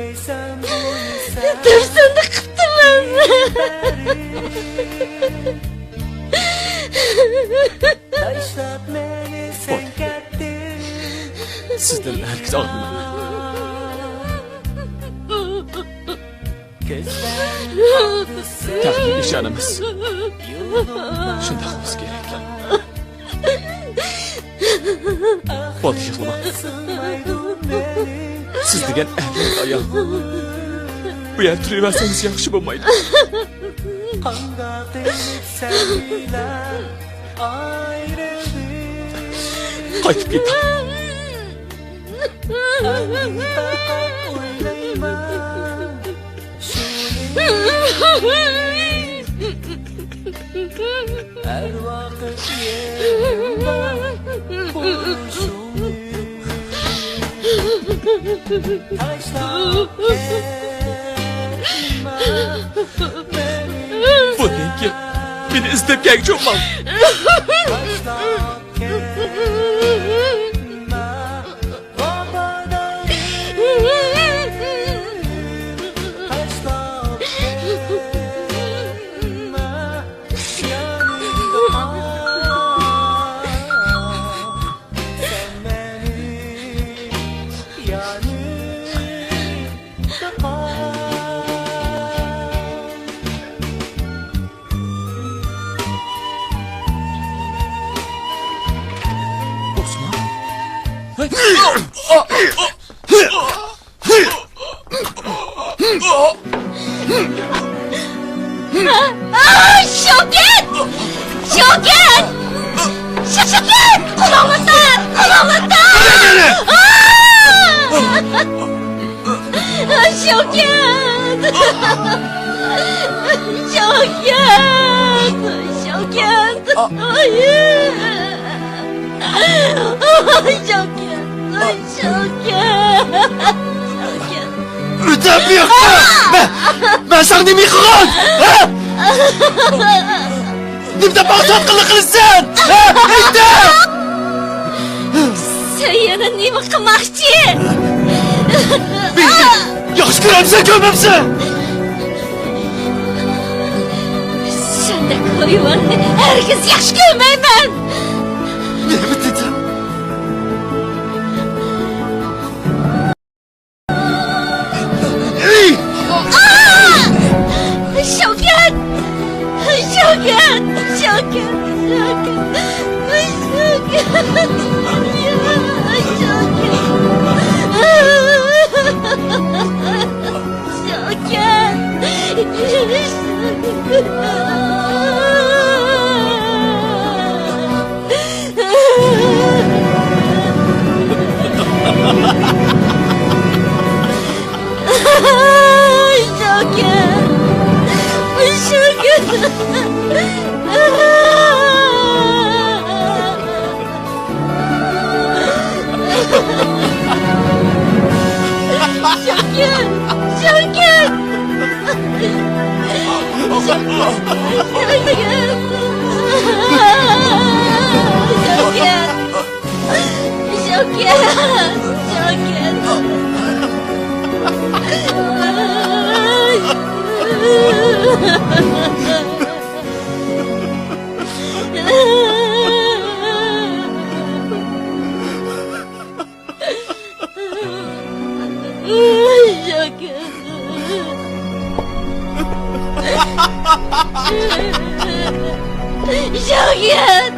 دۈرسىنى قىپتىمەن. بولدى. سىزدىن ھەرگىز ئايرىلمايمەن. تەقدىر ئىشانىمىز. شۇنداق بولسا كېرەك. بولدى، يىغلىماڭ. سىز دېگەن ئەرلىك ئايال. بۇ يەردە تۇرۇۋەرسىڭىز ياخشى بولمايدۇ. قايتىپ كېتىڭ. بۇندىن كېيىن مېنى ئىزدەپ كەلگۈچى بولماڭ. شوكەت! شوكەت! شوكەت! قۇلاقلىتىڭ! قۇلاقلىتىڭ! شوكەت! شوكەت! شوكەت! شوكەت! شوكەت! ئۆتەم يوققا! مەن، مەن ساڭا نېمە قىلغان؟ ھە؟ نېمە دەپ ماڭا ساتقىنلىق قىلىسەن؟ ھە؟ ئېيتە! سەن يەنە نېمە قىلماقچى؟ مېنى ياخشى كۆرەمسەن، كۆرمەمسەن؟ سەندەك ھايۋاننى ھەرگىز ياخشى كۆرمەيمەن! نېمە دېدىڭ؟ شوكەت! شوكەت! شوكەت! شوكەت!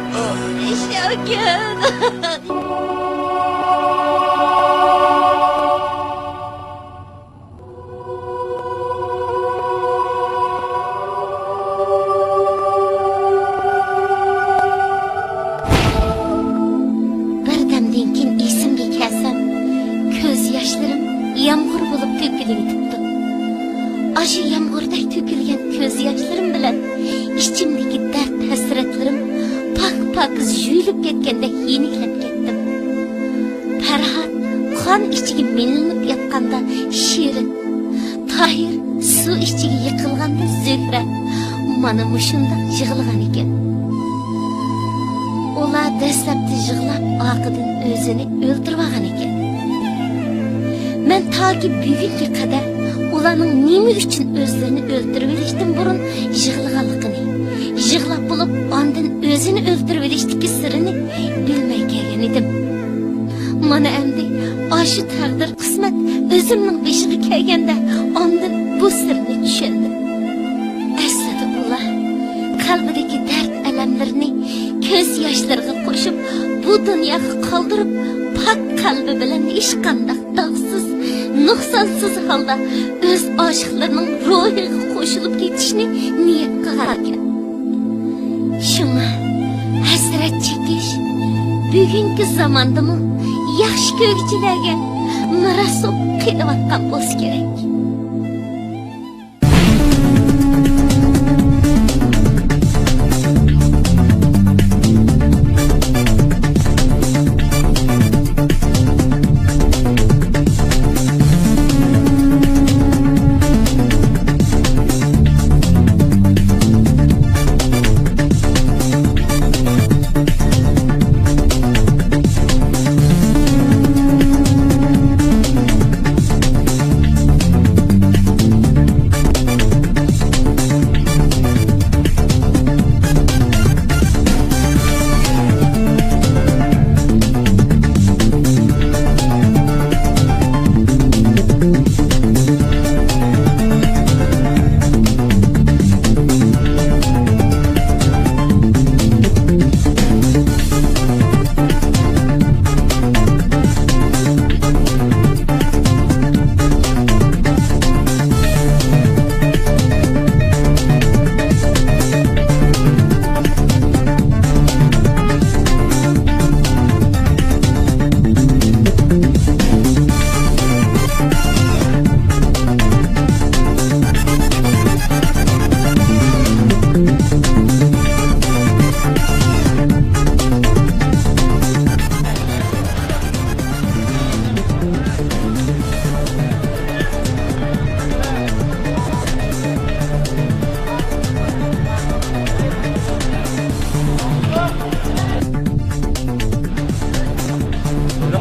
شوكەت! بىردەمدىن كېيىن ئېسىمگە كەلسەم، كۆز ياشلىرىم يامغۇر بولۇپ تۆكۈلۈۋېتىپتۇ. ئاشۇ يامغۇردەك تۆكۈلگەن كۆز ياشلىرىم بىلەن ئىچىمدىكى دەرد-ھەسرەتلىرىم پاك-پاكىز يۇيۇلۇپ كەتكەندەك يېنىكلەپ كەتتىم. پەرھات قان ئىچىگە مىلىنىپ ياتقاندا شېرىن، تاھىر سۇ ئىچىگە يىقىلغاندا زۆھرە مانا مۇشۇنداق يىغلىغان ئىكەن. ئۇلار دەسلەپتە يىغلاپ، ئارقىدىن ئۆزىنى ئۆلتۈرۈۋالغان ئىكەن. مەن تاكى بۈگۈنگە قەدەر ئۇلارنىڭ نېمە ئۈچۈن ئۆزلىرىنى ئۆلتۈرۈۋېلىشتىن بۇرۇن يىغلىغانلىقىنى، يىغلاپ بولۇپ ئاندىن ئۆزىنى ئۆلتۈرۈۋېلىشتىكى سىرىنى بىلمەي كەلگەن ئىدىم. مانا ئەمدى ئاشۇ تەقدىر قىسمەت ئۆزۈمنىڭ بېشىغا كەلگەندە، ئاندىن بۇ سىرنى چۈشەندىم. ئەسلىدە ئۇلار قەلبىدىكى دەرد-ئەلەملىرىنى كۆز ياشلىرىغا قوشۇپ، بۇ دۇنياغا قالدۇرۇپ، پاك قەلبى بىلەن ھېچقانداق داغسىز، نۇقسانسىز ھالدا ئۆز ئاشىقلىرىنىڭ روھىغا قوشۇلۇپ كېتىشنى نىيەت قىلغانىكەن. شۇڭا ھەسرەت چېكىش بۈگۈنكى زاماندىمۇ ياخشى كۆرگۈچىلەرگە مىراس بولۇپ قېلىۋاتقان بولسا كېرەك.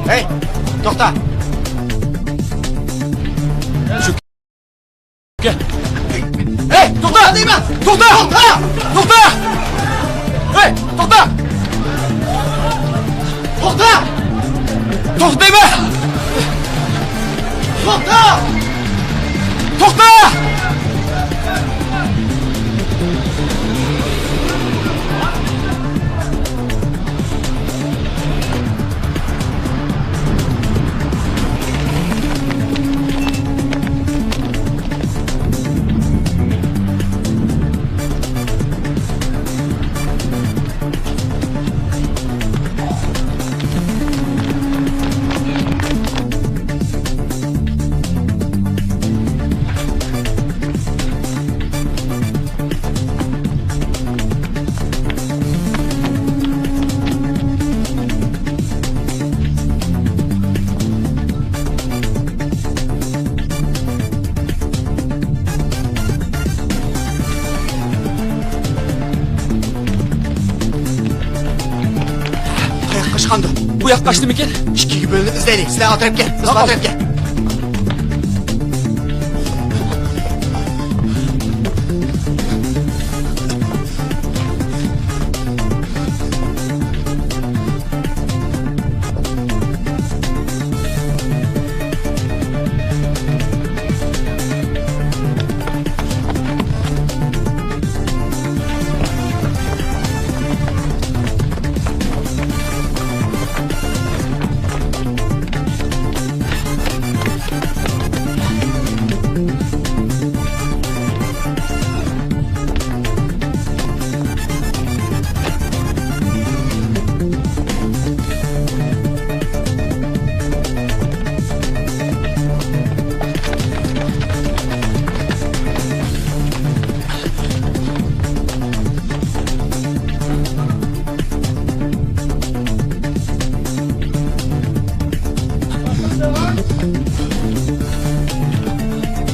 ھەي، توختا! شۇ ئەي، توختا! توختا دەيمەن! توختا! توختا! توختا! ئەي، توختا! توختا! توختا دەيمەن! توختا! توختا! قاياققا قاچقاندۇ؟ بۇ ياققا قاچتىمىكىن؟ ئىككىگە بۆلۈنۈپ ئىزدەيلى. سىلەر ئا تەرەپكە، بىز بۇ تەرەپكە.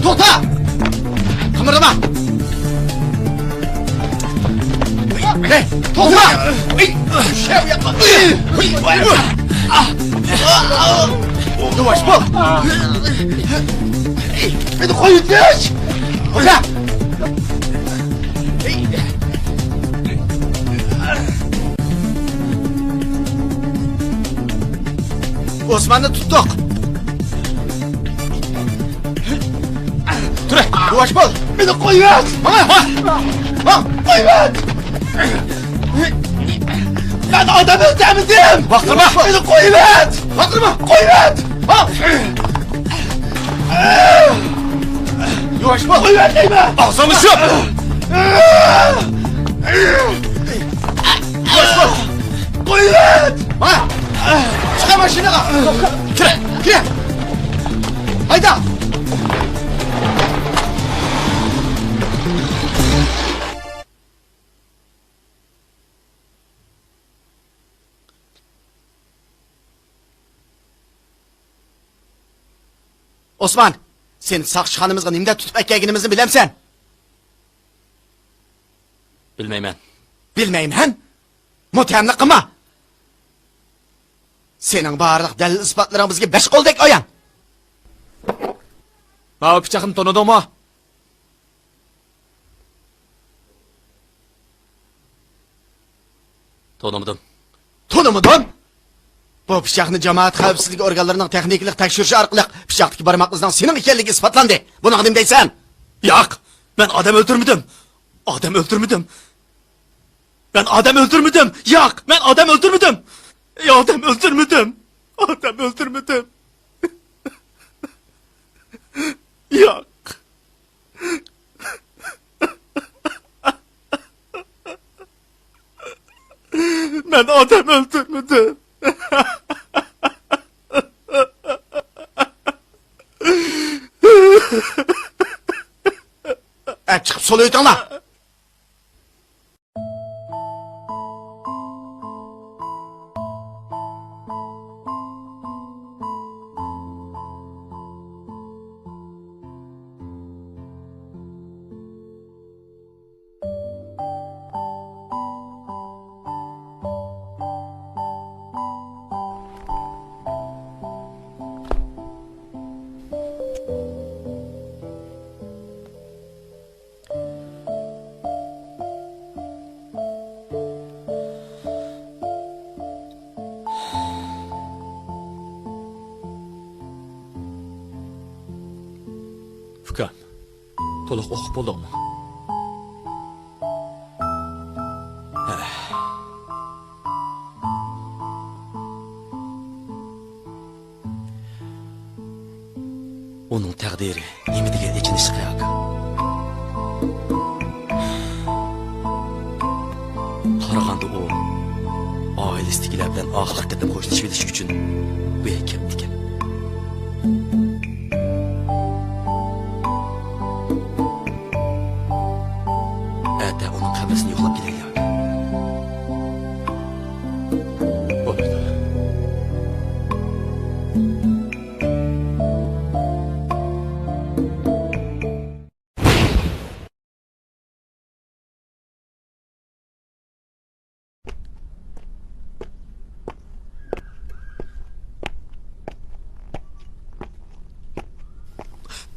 توختا! قىمىردىما! ھەي، توختا! ياۋاش بول! مېنى قويۇۋەت! توختا! ئوسماننى تۇتتۇق! تۇر، ياۋاش بول! مېنى قويۇۋەت! ماڭا! ماڭ! قويۇۋەت! مەن ئادەم ئۆلتۈرمىدىم! ۋاقتىرما! مېنى قويۇۋەت! ۋاقتىرما! قويۇۋەت! ماڭ! ياۋاش بول! قويۇۋەت دەيمەن! ئاغزىڭنى يۇم! ياۋاش بول! قويۇۋەت! ماڭا! چىقار ماشىنىغا! كىر! كىر! ھايدا! ئوسمان، سېنى ساقچىخانىمىزغا نېمە دەپ تۇتۇپ ئەكەلگىنىمىزنى بىلەمسەن؟ بىلمەيمەن. بىلمەيمەن؟ مۇتتەھەملىك قىلما! سېنىڭ بارلىق دەلىل-ئىسپاتلىرىڭ بىزگە بەش قولدەك ئايان! ماۋۇ پىچاقنى تونۇدۇڭمۇ؟ تونۇمىدىم. تونۇمىدىم؟ بۇ پىچاقنى جامائەت خەۋپسىزلىكى ئورگانلىرىنىڭ تېخنىكىلىق تەكشۈرۈشى ئارقىلىق پىچاقتىكى بارماق ئىزىنىڭ سېنىڭ ئىكەنلىكى ئىسپاتلاندى. بۇنىڭغا نېمە دەيسەن؟ ياق، مەن ئادەم ئۆلتۈرمىدىم. ئادەم ئۆلتۈرمىدىم. مەن ئادەم ئۆلتۈرمىدىم. ياق، مەن ئادەم ئۆلتۈرمىدىم. ئادەم ئۆلتۈرمىدىم. ئادەم ئۆلتۈرمىدىم. ياق. مەن ئادەم ئۆلتۈرمىدىم. ئەپ چىقىپ سولىۋېتىڭلار. ئۇكام، تولۇق ئوقۇپ بولدۇڭمۇ؟ ھە. ئۇنىڭ تەقدىرى نېمە دېگەن ئېچىنىشلىق، ئاكا. قارىغاندا ئۇ ئائىلىسىدىكىلەر بىلەن ئاخىرقى قېتىم خوشلىشىۋېلىش ئۈچۈن بۇ يەرگە كەپتىكەن. ئەتە ئۇنىڭ قەبرىسىنى يوقلاپ كېلەيلى، ئاكا. بولىدۇ.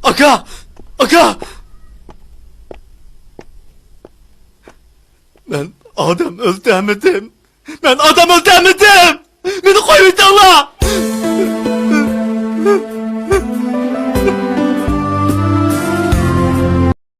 ئاكا! ئاكا! مەن ئادەم ئۆلتۈرمىدىم. مەن ئادەم ئۆلتۈرمىدىم!